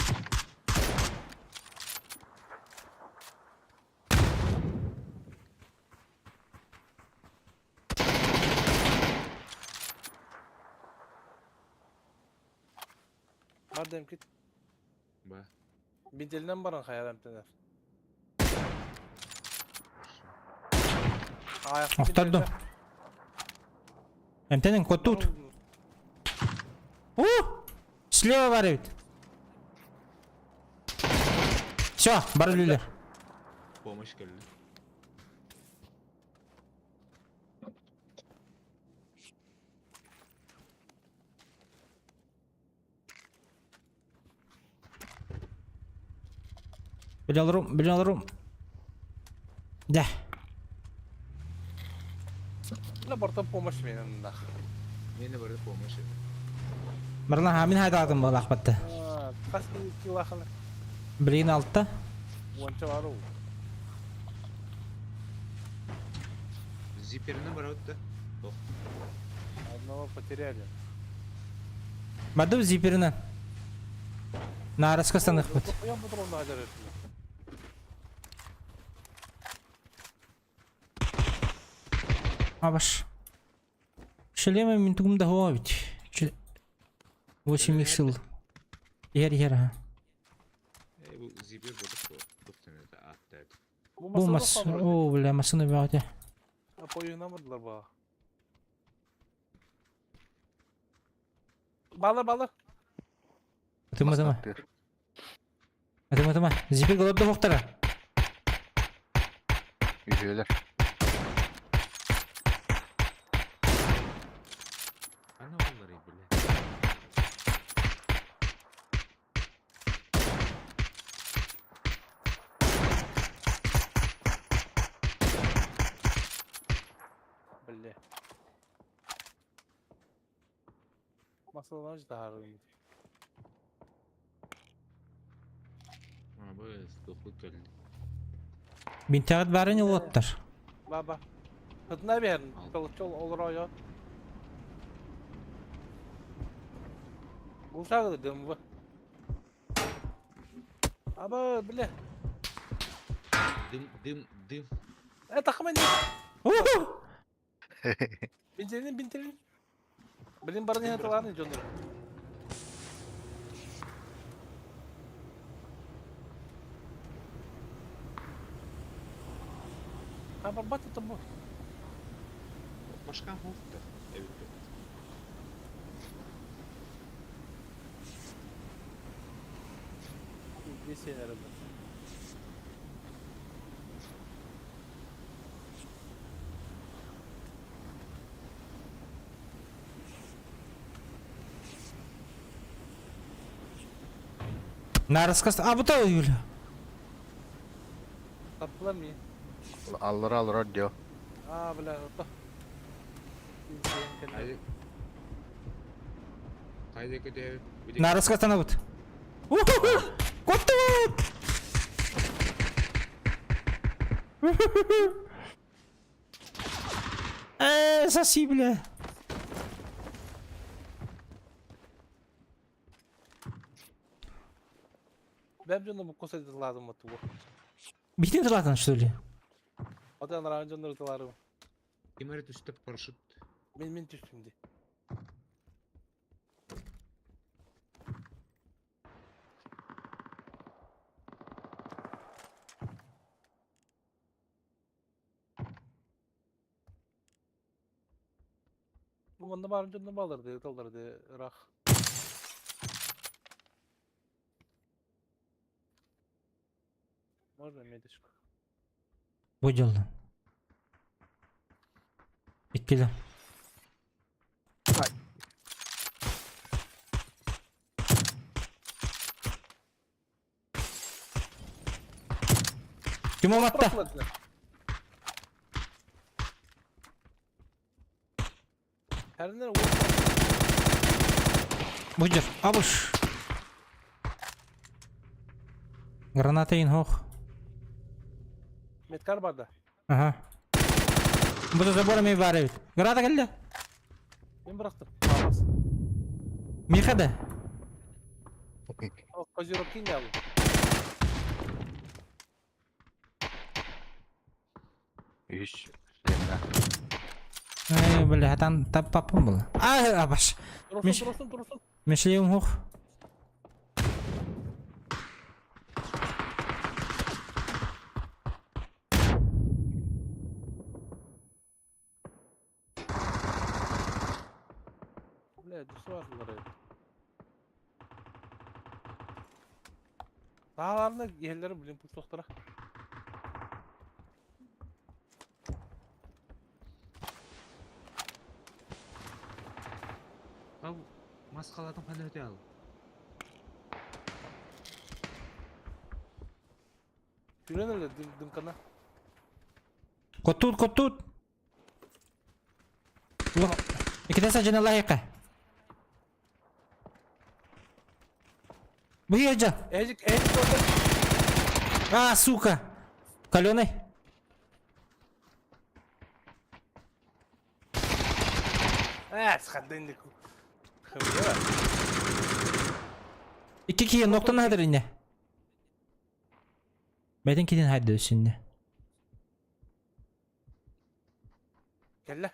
Madem ki Ба. Бинтелинен баран хайал эмтенер. Охторду. Эмтенен кот тут. У! Слева бар эбит. Все, бар өлүлөр. Помощь келди. Биле алырым, биле алырым. Да. Бля, бортон помощь менен нах. Мени барды помощь. Марлан хамин хайдадым был ахбатты. Кас килаханы. Блин алтта. Уонча бар ул. Зиперine барабыт да. Одного потеряли. Бадым зиперина. Нараска станых бит. Я патрон надо решили. Абаш. Шлема мин тугум да хуа бит. 8 иксил. Ер ер ха. Э, бу зипер барды. Туктан это атты. Бу мас. О, бля, машина бәгәтә. Поюна бардылар ба. Балыр балыр. Тыма тыма. Тыма тыма. Зипер голорда хоктара. Үһүөлэр. Ана олар бля. Бля. Масалан ждары. Абыс, туху келди. Бинтагат барын олоттар. Баба. Хытна берин. Толчол олор ой. Гулсагы дымвы. Аба, бля. Дым, дым, дым. Э, тахман. Бинтелин, бинтелин. Блин, барын не таланы жонdur. Аба, бат это бу. Башка холтта. Evet. Бесен арада. Нараска А бу та бля. Таптылар ми. Аллар аллар дио. А, бля, то. Haydi. Haydi көтө. Нараска станабыт. Коттубут! Э, соси, бля. Бәм жонда бу косайды ладым ату. Битин тылатын что ли? Ата анараа дьоннору тыларым. Ким эрэ түстэ парашют. Мин мин түстүм ди. Бу манна баар дьонно баалар ди, ыталлар ди, ыраах. Можно медичку? Бу дьоллон. Иккиле. Ким уматта? Будер, абыш. Граната инхох. Медкар бар да. Ага. Бу заборами бар эбит. Граната келди. Мен бырахтым. Миха да. Козерог кине алды. Үс. Эй, бля, там таппаппын был. Ай, абаш. Турсын, турсын, турсын. Мишлеум хух. Бля, түсіп Сааларына иһэллэрин блин пустуохтара. Ау, мас халатын хана өте ал. Күрен эле дымкана. Коттут, коттут. Икитэ садьына лайыка. Выезжа! Эжик, эжик орда. А, сука! Каленый. Э, схадынник. Икки киһи ноктон хадыр инне. Бәйтен китин хайды өсүнне. Кэллэ.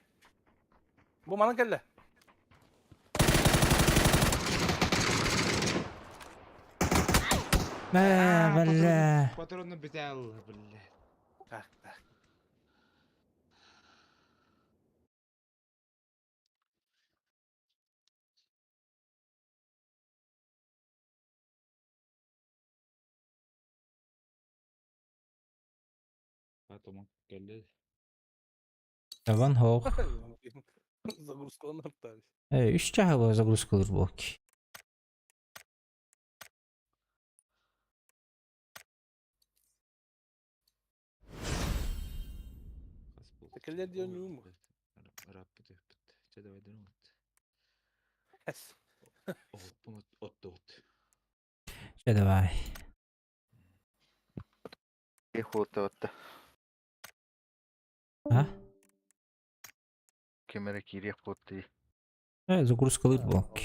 Бу манан кэллэ. Мә, бәллә. Патронны бите ал, бля. Так, так. Потом кэллэ. Ван Хог. Загрузка артар. Э, үс чаһы загрузка буок. Кэллэ диэн юм. Раппыт өппүт. Чэ давай дын от. Эс. Оһоппун оттуут. Чэ, давай. Пехота. А? Кемере кириэх буолтуй. Э, загрузка буок.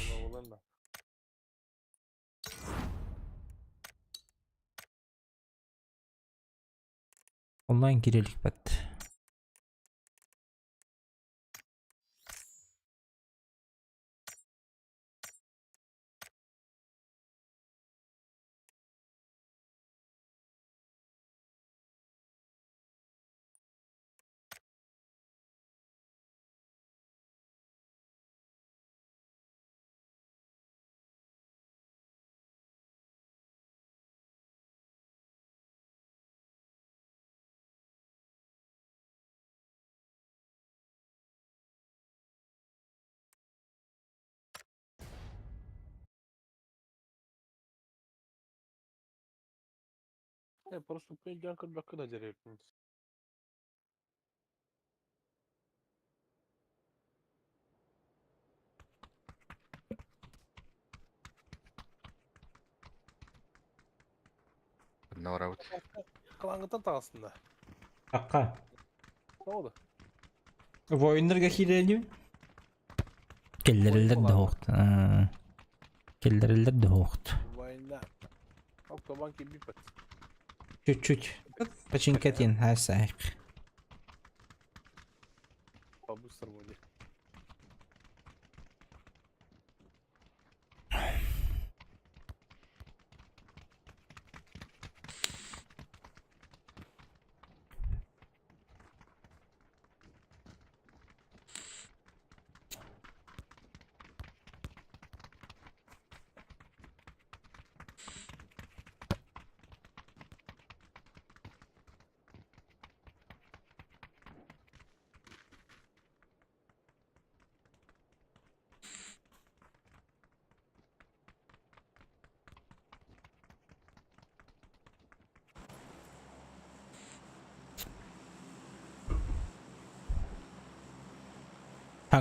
Онлайн кириллик бат. Э, просто пейдян көрбөккө да жереппин. Норабыт. Кылаңгытан тағасында. Акка. Не oldu? Воиннерге хирелим. Келлерелер де хоқт. Келлерелер де хоқт. Война. Оптован кибипет. Чуть-чуть. Починкатин, хайсайк. По-быстрому не.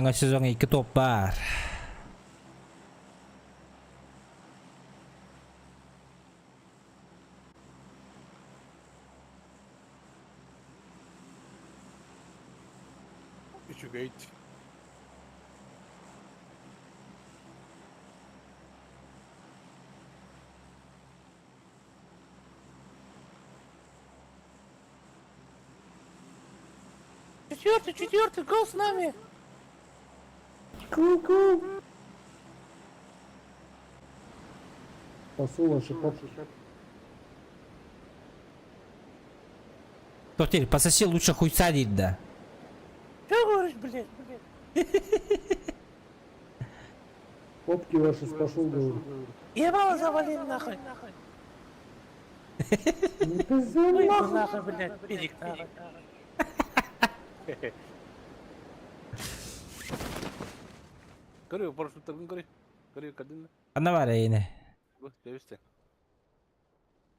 Саҥа сезон икки топ баар. Үчүгэй. Четвертый, четвертый, го с нами! Спасу ваши попки. Тотель, пососи лучше хуйца дейт да. Что говоришь, блядь? Попки ваши спасу, говорю. Ебало завалил нахуй. Не пизди Выйди нахуй, блядь, педик нахуй. Көрү, парашюттаргын көрү. Көрү, кадын. Анна бар эйне. Бу, тэбисте.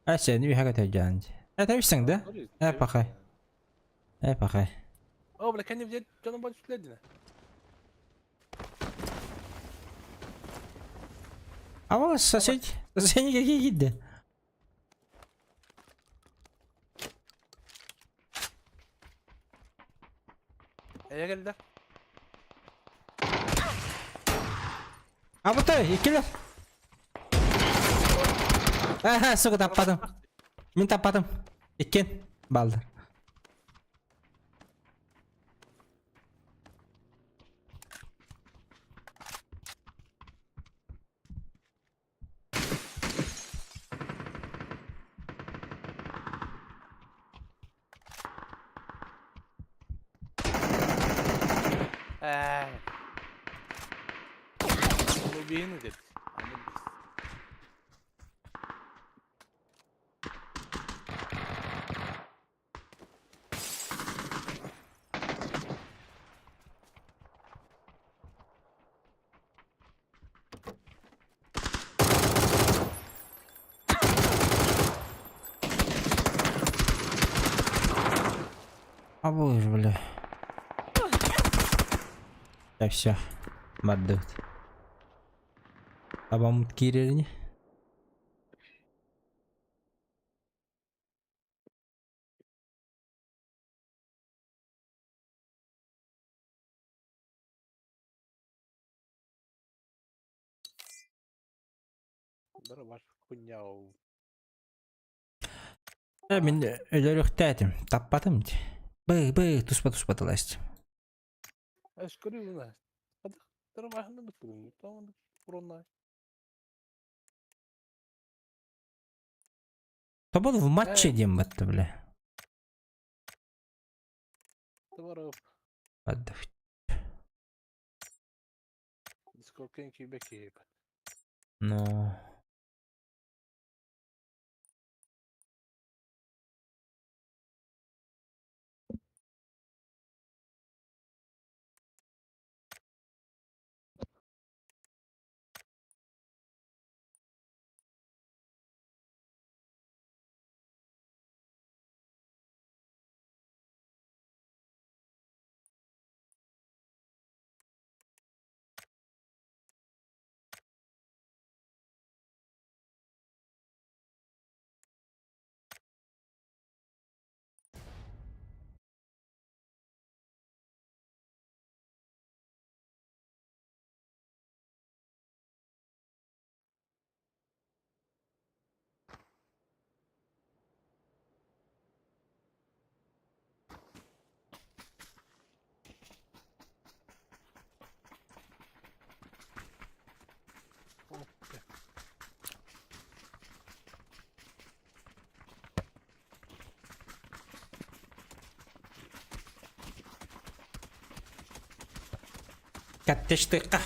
А сен би хага тэжан. Э тэбисең да? Көрү. Э пахай. Э пахай. О, бля, кәне взять, жаным бар сүтләдине. А вот сосед, соседи какие гидде. Әйә кэллэ. А вот той, иккилер. Ага, сука, таппадым. Мин таппадым. Иккен балды. Ә. Onu бейін деді. Аны біз. А будешь, бля. Да все. Маддыт. Абамут кирерни. Бары баш хуйня ол. Э, мин өлөрүхтәтим, таппатым ди. Бы, бы, туспа туспа таласть. Әш көрү мына. Хады, тыры башында бит Таман уронна. Тобол в матче дем батты, бля. Тыбары Ладно. Дискордкен кийбек кийб. Но. Каттештыкка.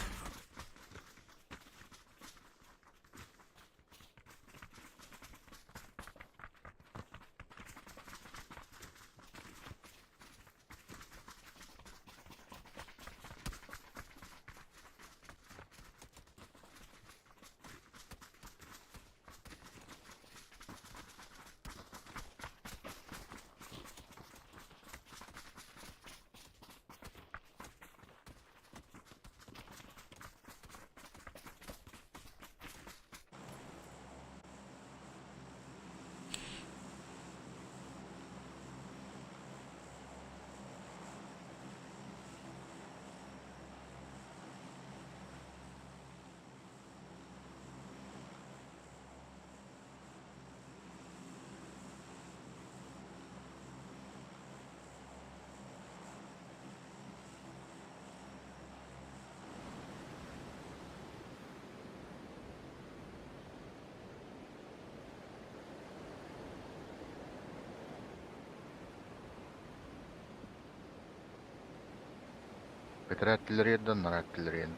Бэтэрээ артиллериядан, нара артиллериян.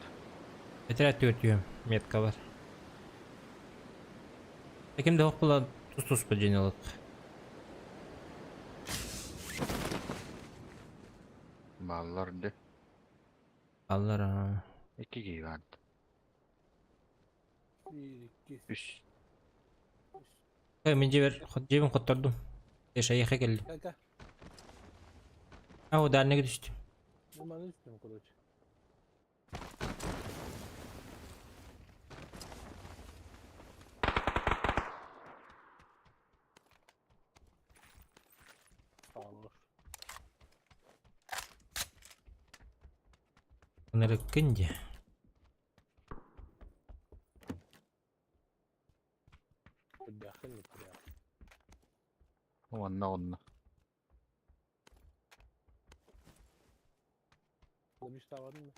Бэтэрээ түөртүөм метка бар. Ким да хоқ була тус-туспа дьиэни ылык. Баллар ди. Аллар аа. Икки гигант. 1, 2, Үс. Э, мин дьиэбэр дьиэбин хоттордум. Эшайыха кэллим. Кака? А, ударныга түстүм. Нормально үстüm, короче. Хорош. Ынырыккын дии. Бяхын прям. Онна онна. Мечта var mı?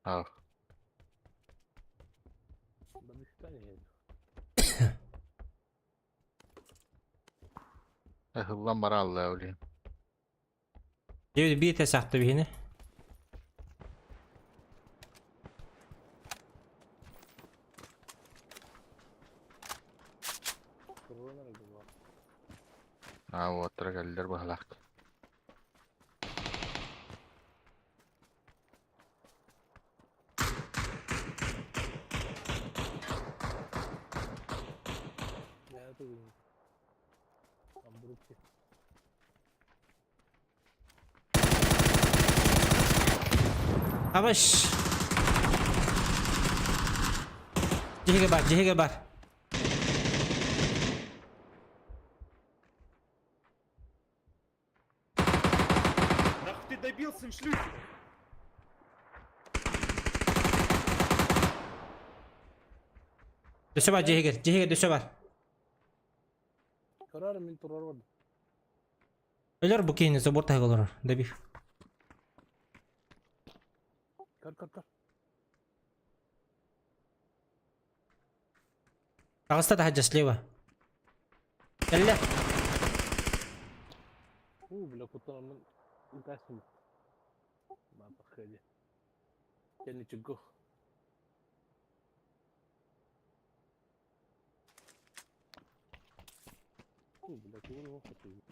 Аа. Да мечта нет. Ыһыллан бара алла өлейм. Дьиэбит биир этэ сахта биһини. Корона была. Аа уоттара кэллэр баһалаах. Я это не. Амбрукти. Абаш! Дьиэгэ бар, дьиэгэ бар. Нах ты добил, сын шлюхи! Дөссө бар дьиэгэ, дьиэгэ дөссө бар. Карар мин турар бар. Өлөр бу киһини забор таһыгар олорор. Добив. Кар кар кар. Таҕыста таһырдьа слева. Кэллэ. У, бля, куттан гасим. Ба, подходи. Я ничего. У, бля, ты его хочу.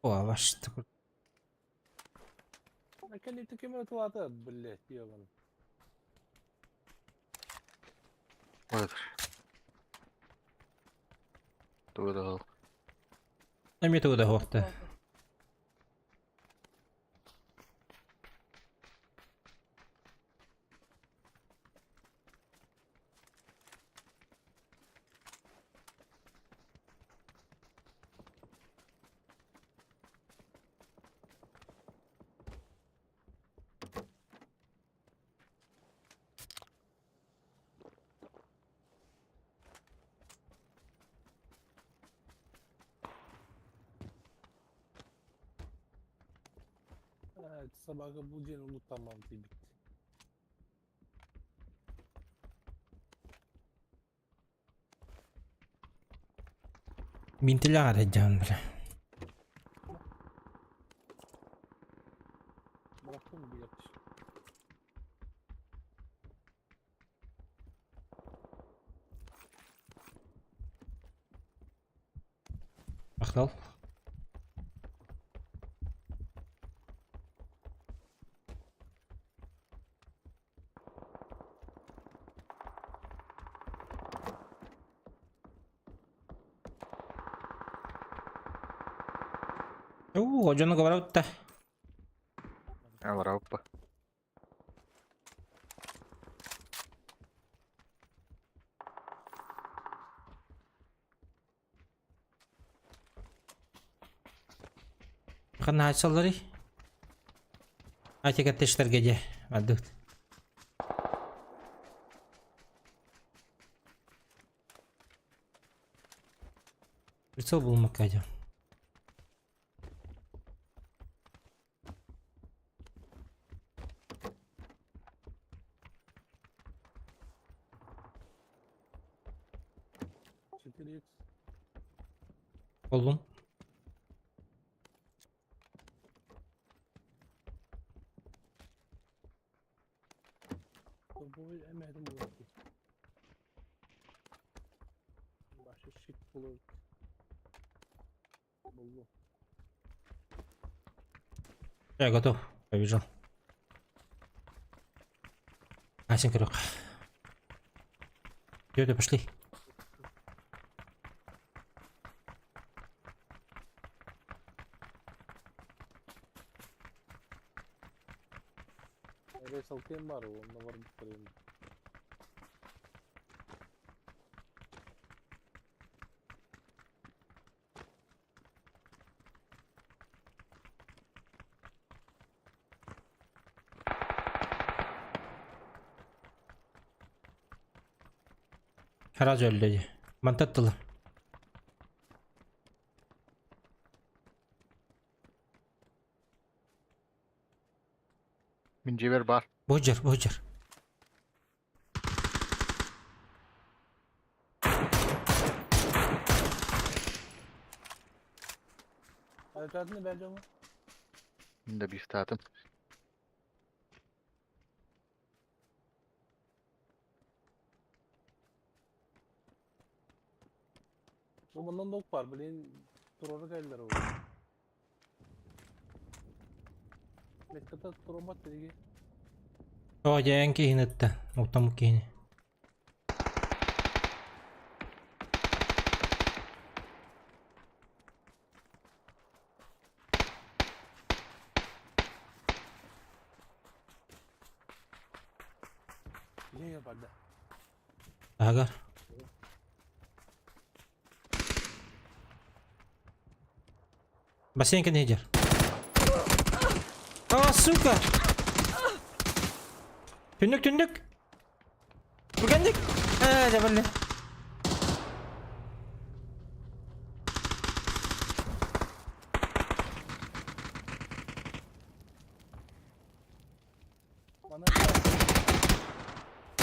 О, аваш. А кэлли таким это блядь, ебан. Ой. Тугу да Эмиэ тугу да суохта. Evet, sabaha bu cen bitti. Бинтилээх эрэ дьаһан бля. Bıraktım bir Махтал. Уу, дьону говорят-то. Алраппа. Ханна хаачалларый? Атика тештэргэ дьэ, бардыбыт. Прицел булмакка дьэ. Buldum. Я готов. Побежал. Асен крюк. Тетя, пошли. Сразу өллө дии. Мантан тылы. Мин дьиэбэр баар. Бу дьар, бу дьар. Мин да бифтаатым. Оо, дьэ эн киһини ытта. Уктаммыт киһини. Ага. Бассейн кэннигэр. А, сука! Түннүк, түннүк! Түргэнник! Ээ, дьэ бэллэ.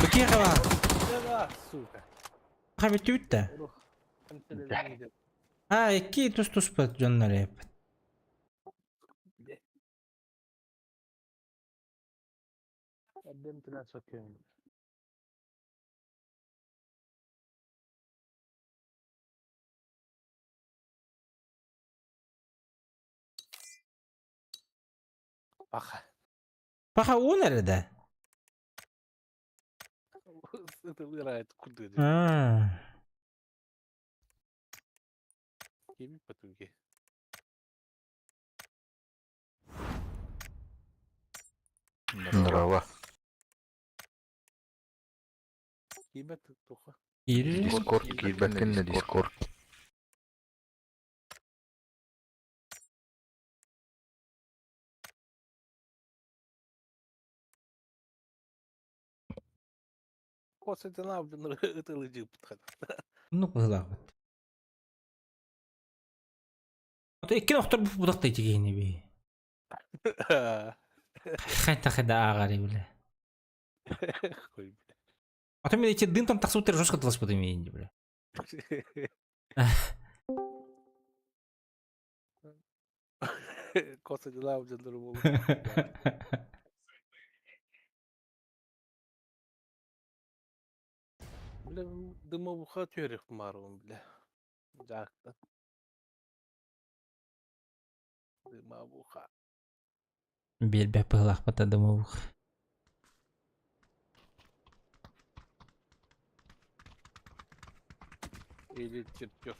Быкиэхэ баар. Хабитүүт да. А, икки тус-туспа дьоннор эппит. Паха уу nerede? Аа. Здорово. Киирэр. Дискорд киирбэккин Дискорд. Оннук быһыылаахпыт. Ото иккин охтор будах да киһини би. Хайта хайда ааҕари бile. Ото мен эти дым там тахсыбыттар жестко тыласпытым иинди бile. Косо дела дьоннору буолу. Бля, дымовуха түөрэх маарым, бля. Жаактан. Дымовуха. Биэрбэт быһылаахпыт дымовух. Или чертеж.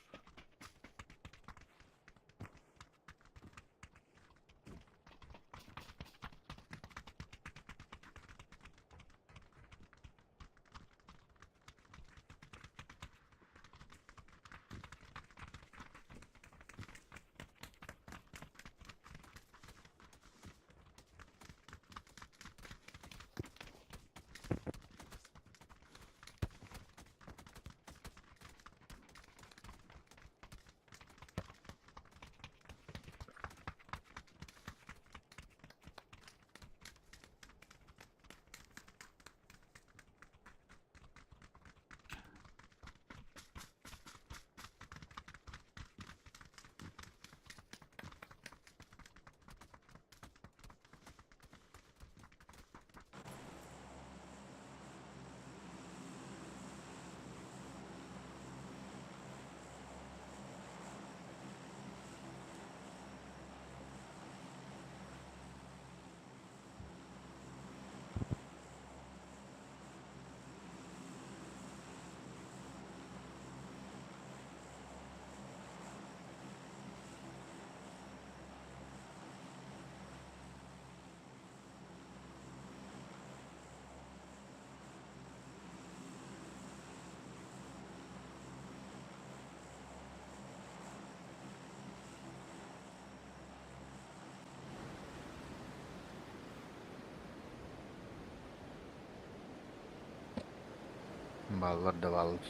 Баллар да баллар.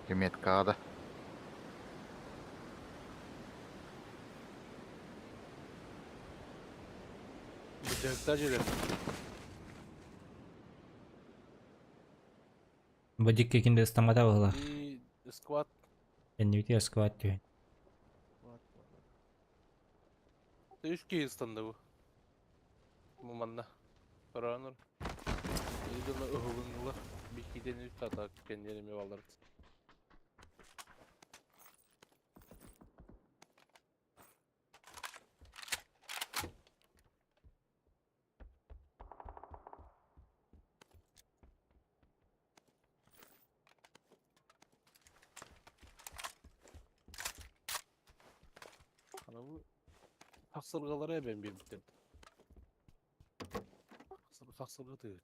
Меткаҕа да. Быдьаһыктаах дьиэлэр. Бу дикки кинде ыстаммата быһылаах. И сквад. Эннибитигэр сквад түһэн. Үс киһи ыстанды бу. Бу манна. Коронер. Идоны ыһылыннылар. Биккиден үс тата кеннерими балар. Ана бу тахсыргалары эбэн биэрбиттэр. Тахсырга тыгыт.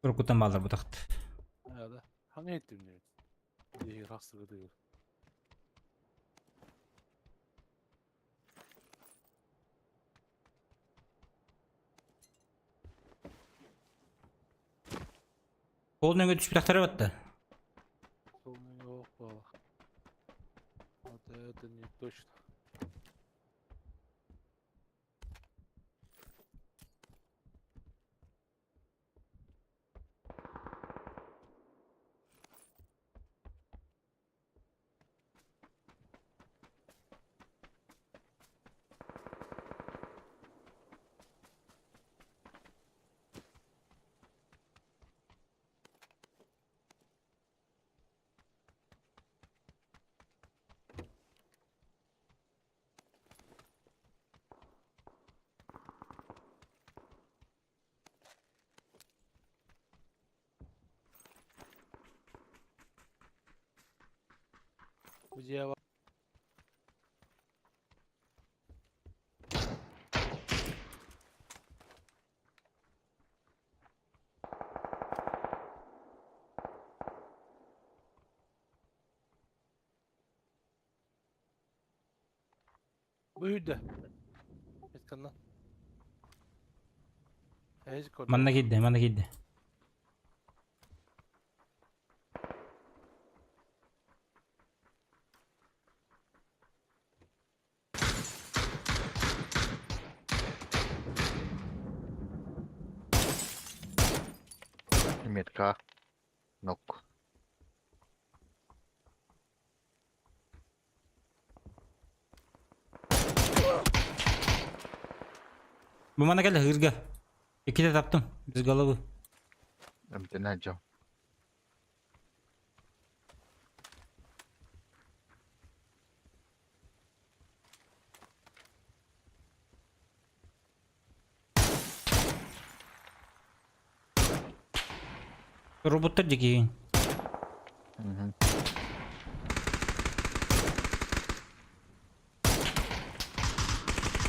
Туркутан баалар бутахт. Да. Ханы еттим диyor. Дихи тахсырга тыгыт. Ол нөҥө түспүтэхтэрэ батта. Сол yok бала. Вот это не точно. Бу дьиэ Бу үрдэ. Этканна. Эһиз көрдө. Манна киирдэ, манна киирдэ. Метка. Метка. Нок. Бу мана кэллэ ыырга. Иккитэ таптым. Без головы. Эмтэнэ дьон. Роботтар дикиин.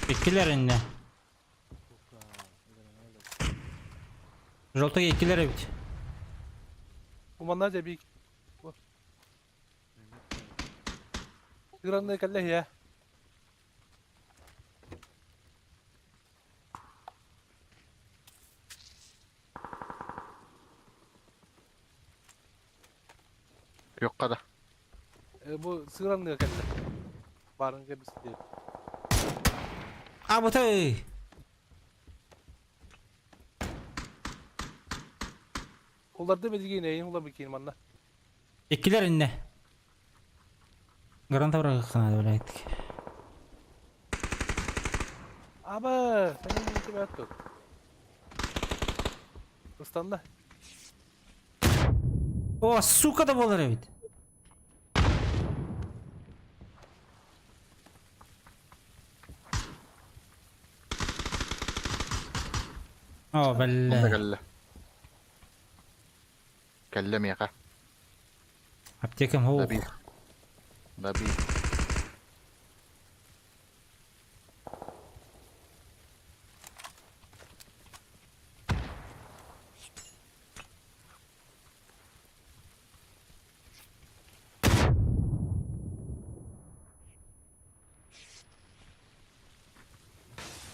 Иккилэр иннэ. Желтый иккилэр эбит. Уманна дьэбик. Ыранны кэллэ иһэ. Күөххэ да. Бу сыыранныга кэллэ. Баарын кэбис диэт. Абытай! Уларды билигин эйин ула бикин манна. Иккилэр иннэ. Гранта бырахыахха блядь. Аба, сен тебя тут. Ыстанна. О, сука да буолар эбит. О, Онно бля. кэллэ. Кэллэ миэхэ. Аптекам хоох. Добей. Добей.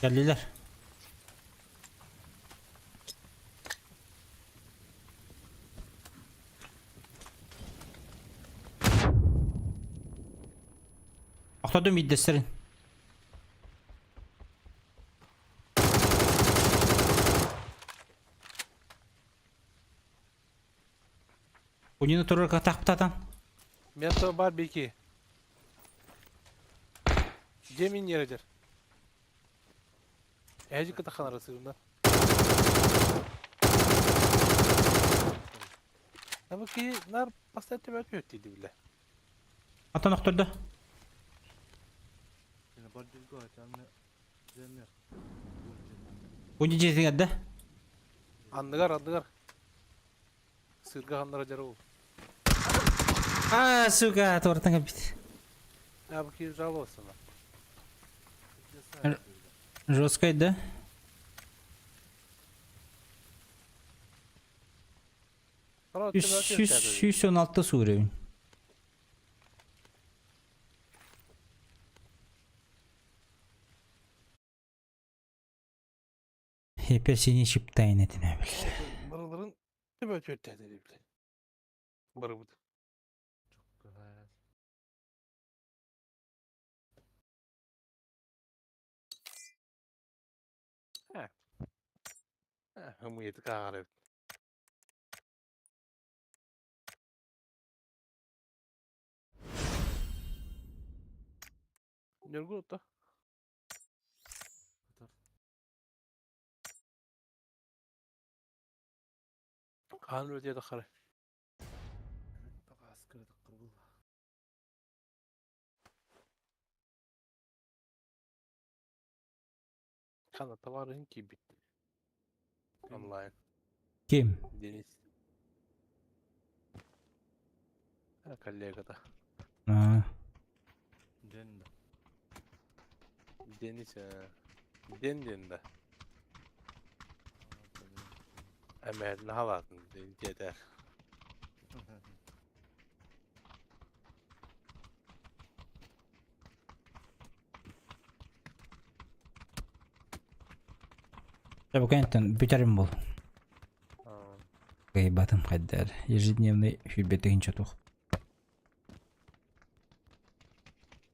Кэллилэр. Охтодум биирдэстэрин. Унины турар катахтатан. Мето бар бики. Жемин yeredir. Эжи кытахан арасыгында. Табы нар поставить тебя ответ диди биле. Atan охтордо. Уни дьиэтигэр да? Анныгар, анныгар. Сырга ханнара жару. А, сука, туортан кэлбит. Табы ки жаловаться. Жесткой, да? 116 уровень. Хепесини чиптайын этине бил. Барыларын төбө өтөттө бил. Барыбыт. Хымыйты каарып. Нөргү отто. Хаан өтө тахары. Хана товарын кибит. Онлайн. Ким? Денис. Коллега да. А. Денис. Ден ден да. Әмәдін халатын деді. Табукантан бүтәрим бол. Кайбатым кайдар. Ежедневный хүлбетеген чатух.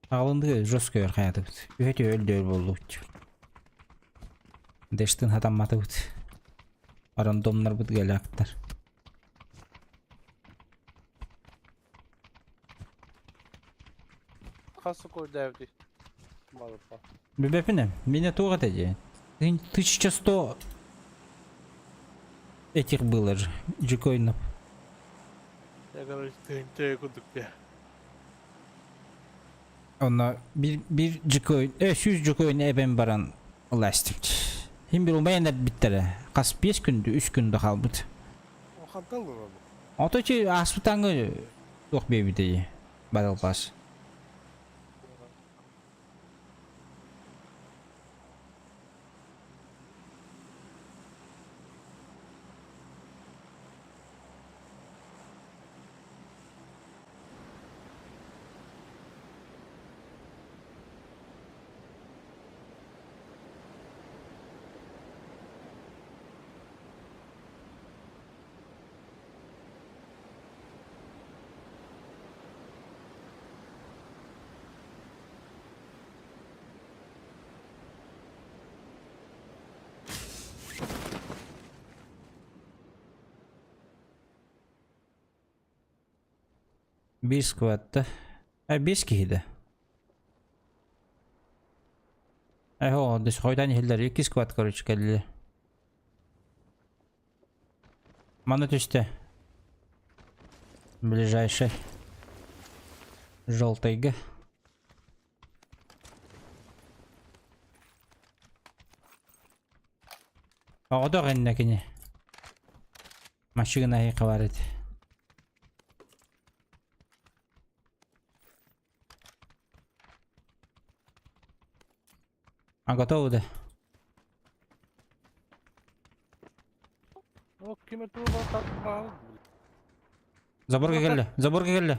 Ағылынды жестко өр хаятыбыт. Өте өлді өл болдuk. Дэштин хатамматыбыт. Рандомнар быт галяктар. Хас курдээбити? Малыппа. Билбэппин Меня туох этэ дии? 1100 этих было же, джекоинов. Я, короче, тыһынча курдук дии. Онно биир биир джекоин, 100 джекоин эбэн баран ыластым. Хим бир умайан эрбиттэрэ. Хас 5 күндү, 3 күндү хаалбыт. Хантан ылар Ото чи ааспытааҥы туох биэбитэй Battle Pass. Биир сквадта. А биэс киһи да. Э, оо, хойдон иһиллэр. Икки сквад, короче, кэллилэр. Манна түстэ. Ближайший. Желтыйга. Оҕодох иннэ кини. Машина эһиэхэ баар этэ. А готовы да? О, ким это был? Заборга кэллэ, заборга кэллэ.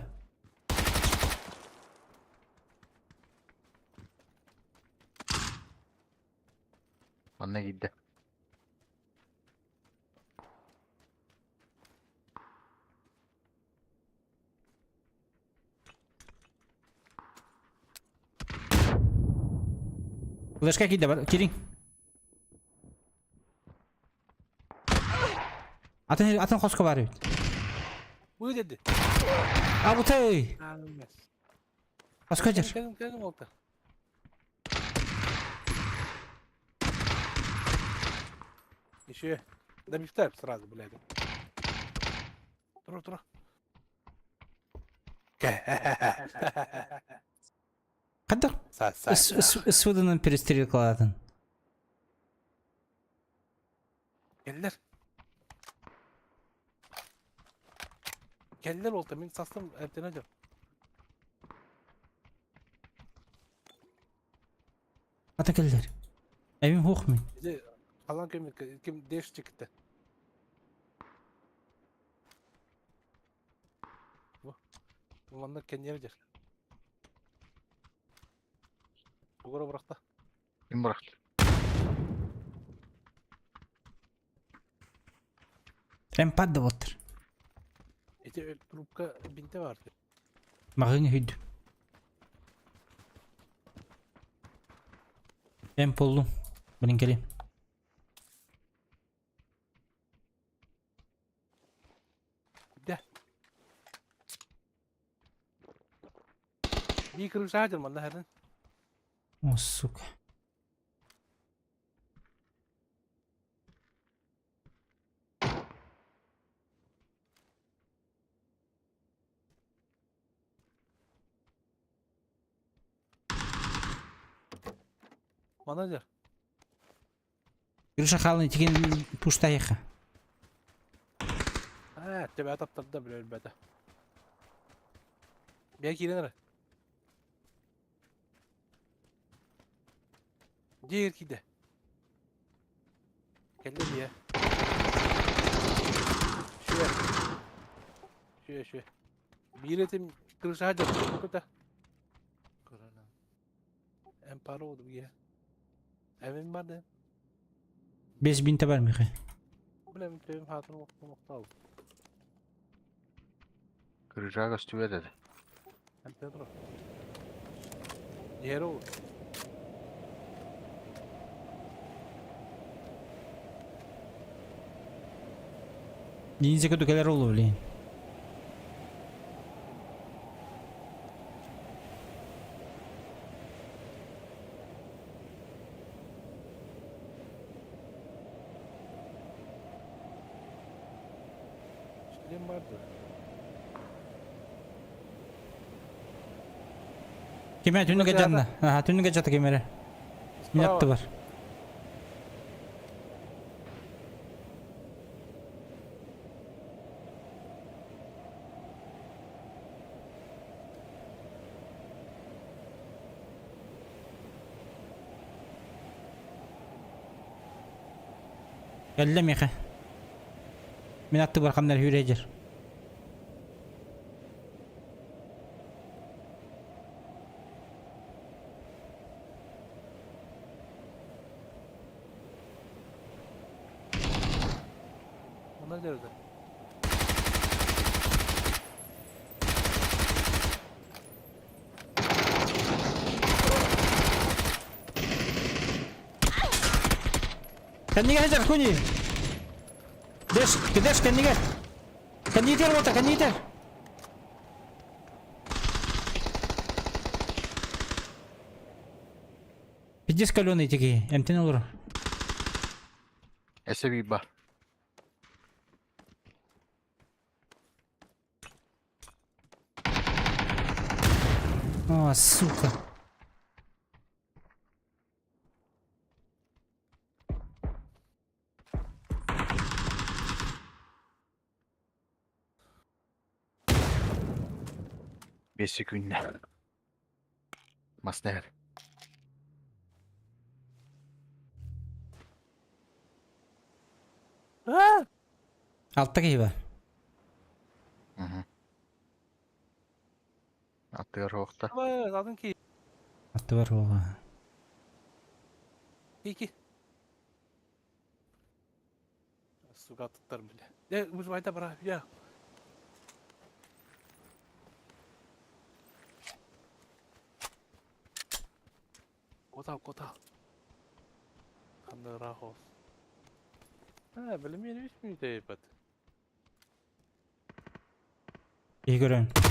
Манна киирдэ. Флешка киирдэ бар, кириҥ. Атын атын хоско баар эбит. Бу dedi. Абытай! Хоско дьэр. Кэлин кэлин олта. Еще. Да мифтайп сразу, блядь. Тура, тура. Хайдах СВД-нан перестрелкалаатын? Кэллэр. Кэллэр олта, мин састым эртene дьон. Ата кэллэр. Эбим хуох мин. Иди, халан ким ким деш чикте. Манна кеннер дер. Тугура бырахта. Ким бырахта? Эмпад да буолтар. Ити трубка бинте бар. Маҕыҥ үһүйдүм. Эм поллум. Блин кэлим. Да. Бии кыргызаадыр манна харын. О, сука. Манна дьэр. Гриша хаалын итигин пуштайха. Аа, төбө таптарда биле өлбөтө. Бия киирэн эрэ. Дьиэ киирдэ. Кэллэ дьиэ. Шүө. Шүө, шүө. Биир этим крышаҕа дьарыктаммыт этэ. Эн пара буолдум дьиэ. Эбин бар да. Бес бинте бар миэхэ. Бля, төбөм хаатын охтоол. Крыжа көстүбэт этэ. Эн тур. Дьиэ ол. Ниндзя кэлэр олу, блин. Дем бар ду. Киме түнүгэ жанна. Аха, түнүгэ жата кимере. Мин бар. Кэллэ миэхэ. Мин аттыбар хамнар хүрээдьэр. Она nerede? Кэннигэр сылдьар куни. Дэш, дэш кэннигэр. Кэннитер бота, кэннитер. Пиздец каленый тики, эмтен олор. Эсе бар. О, сука. 5 секунд. Маснер. Алта киһи бар. Угу. Аттыгар оохта. Атын ки. Атты бар оға. Ки. Сука туттар бля. Я выживай да бра, я. Кота, кота. Ханды рахос. А, билмейм үч минут ебать. Киһи көрөн.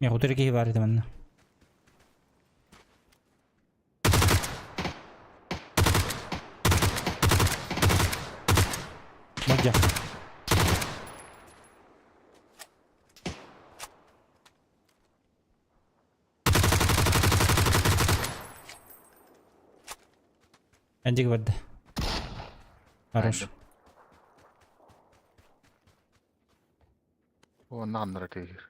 Мен утары киһи бар edi манна. Мадья. Эндиги барды. Хорош. О, наннара тегер.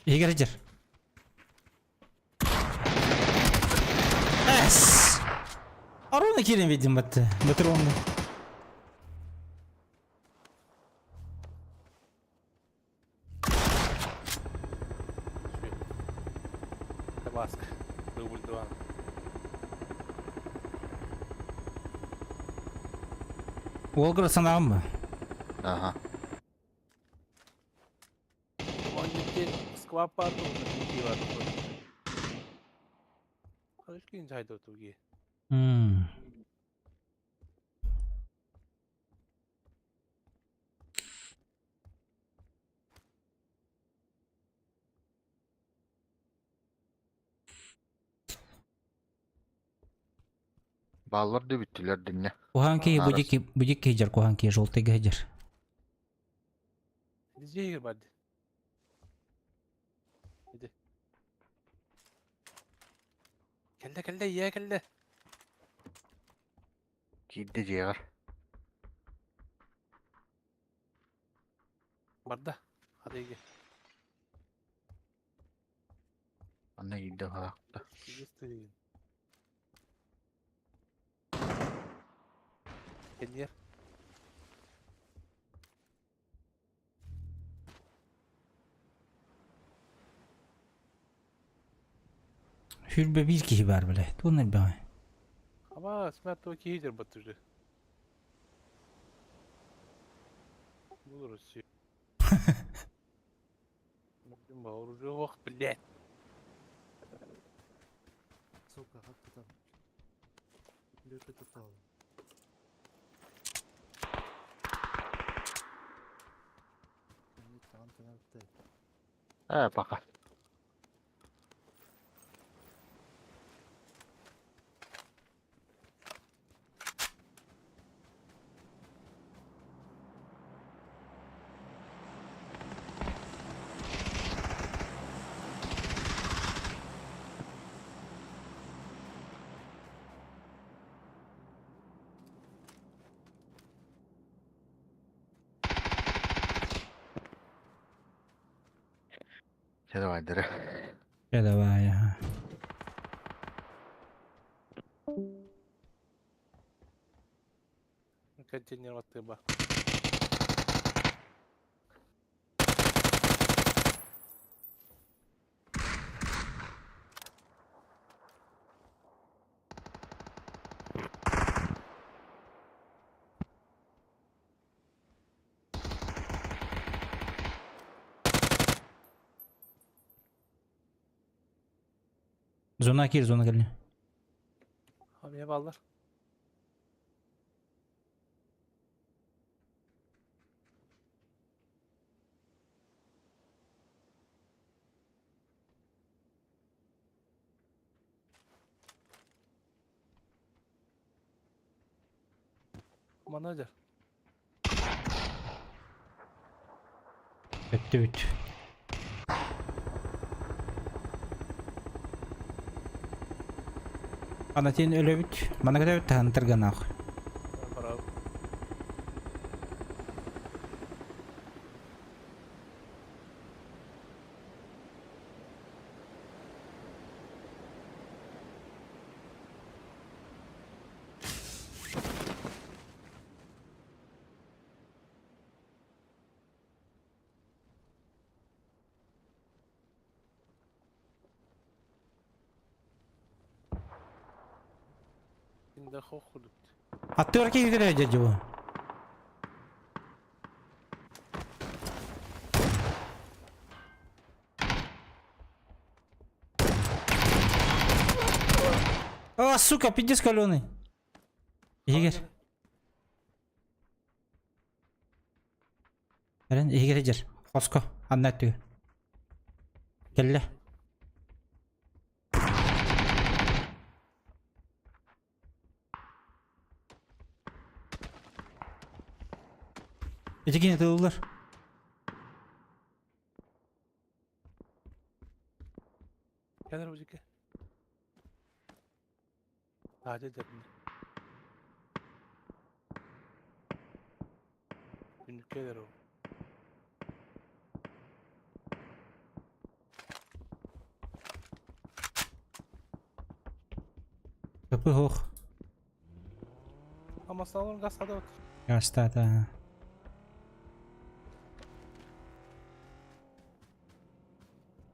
Игорь жер. Эс! Аруна кирен видим батты. Батыронны. Табаск. Дубль 2. Олгыр санағым ба? Ага. Он не сквап бар, он не бар. Алышкин жайды туги. Баллар да бүттүлэр динне. Куханки Нарас. будики будики жер, куханки желтый жер. Жегер барды. Иди. Келді, келді, е келді. Киирди жиэгэр. Барда. Hadi иге. Анна киирди хаакта. Иге Кенер. Сүүрбэ биир киһи баар бile. Туон элбэҕэ. Ама смертного киһи бат уже. Бұл Россия. Ох, блядь. Сука, как ты там? Где ты попал? Э, пока. Чэ, давай, дыры. Чэ, давай, ага. Контейнер аттыба. Зона кир, зона кэлли. Abi ballar. Manager. Өттүбүт. Анатин өлөбүт. Мана көтөбүт таһан тырганаах. Браво. Аттыгар киһи кэлэ дьэ А, сука, пиздец каленый. Игорь. Эрен, Игорь дьэр. Хоско, анна өттүгэр. Кэллэ. Ити кини тыллар. Кэлэр бу Hadi dedim. Günlük gelir o. Kapı hoch. Ama salon gaz hadi otur. Гастата.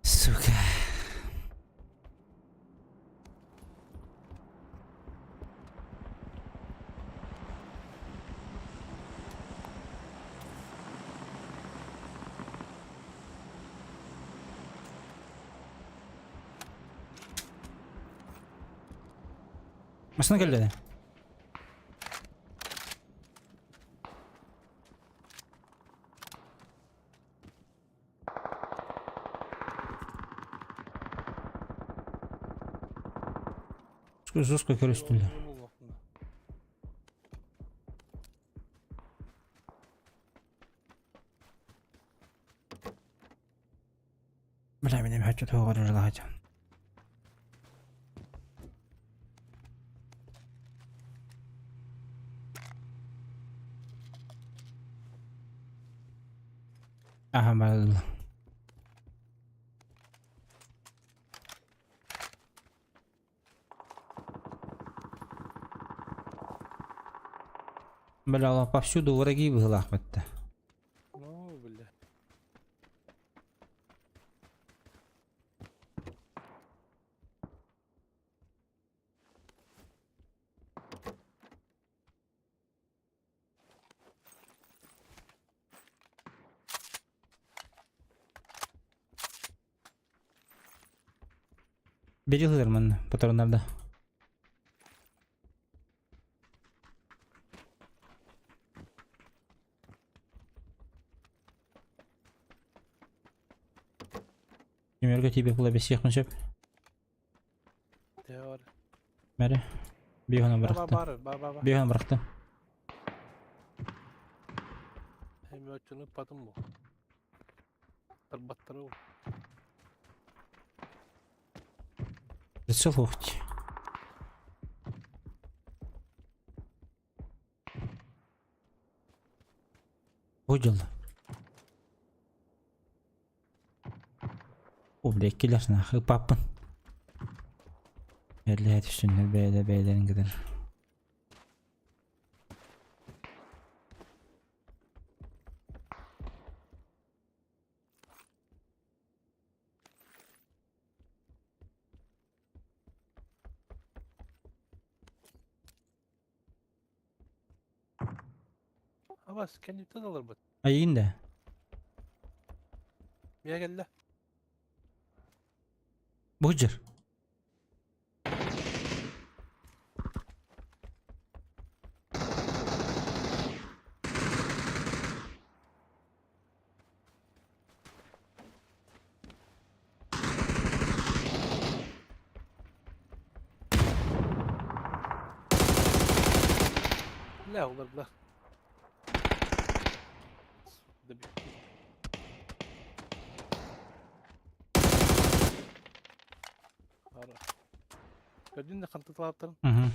Сука. Машина кэллэ. Жестко көрүстүлөр. Бля, меня хочу того желать. Ага, был. Бля, повсюду враги был Ахмед-то. Ну, бля. Бери сылдьар манна, патроннарда. Түмэргэ тиийбэт буола бэсиэхпин сөп. Теор. Мәрэ. Биэһүнэн Ба бырахтым. бар, ба ба ба. Биэһүнэн бырахтым. Эми оччону ыппатым бу. Тарбаттары ол. Прицел ухти. Бу дьыл. О, бля, киллэр нахуй паппын. Эллэһэ түстүннэр бэйэлэ бэйэлэрин кытары. Абас, кэнниттэн аларбыт. Айыын да. Мия кэллэ. Бу дьыр. Бля, олордулар. Көрдүн да хантыталааттарын. Угу.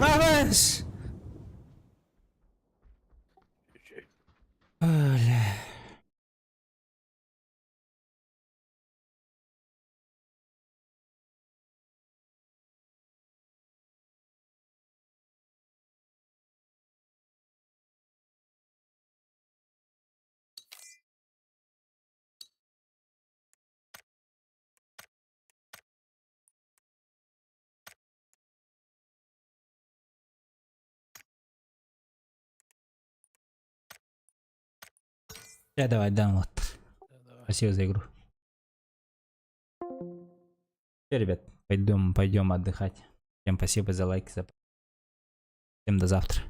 Бравес! Бля. Я давай, дан вот. Спасибо за игру. Все, ребят, пойдем, пойдем отдыхать. Всем спасибо за лайки, за... Всем до завтра.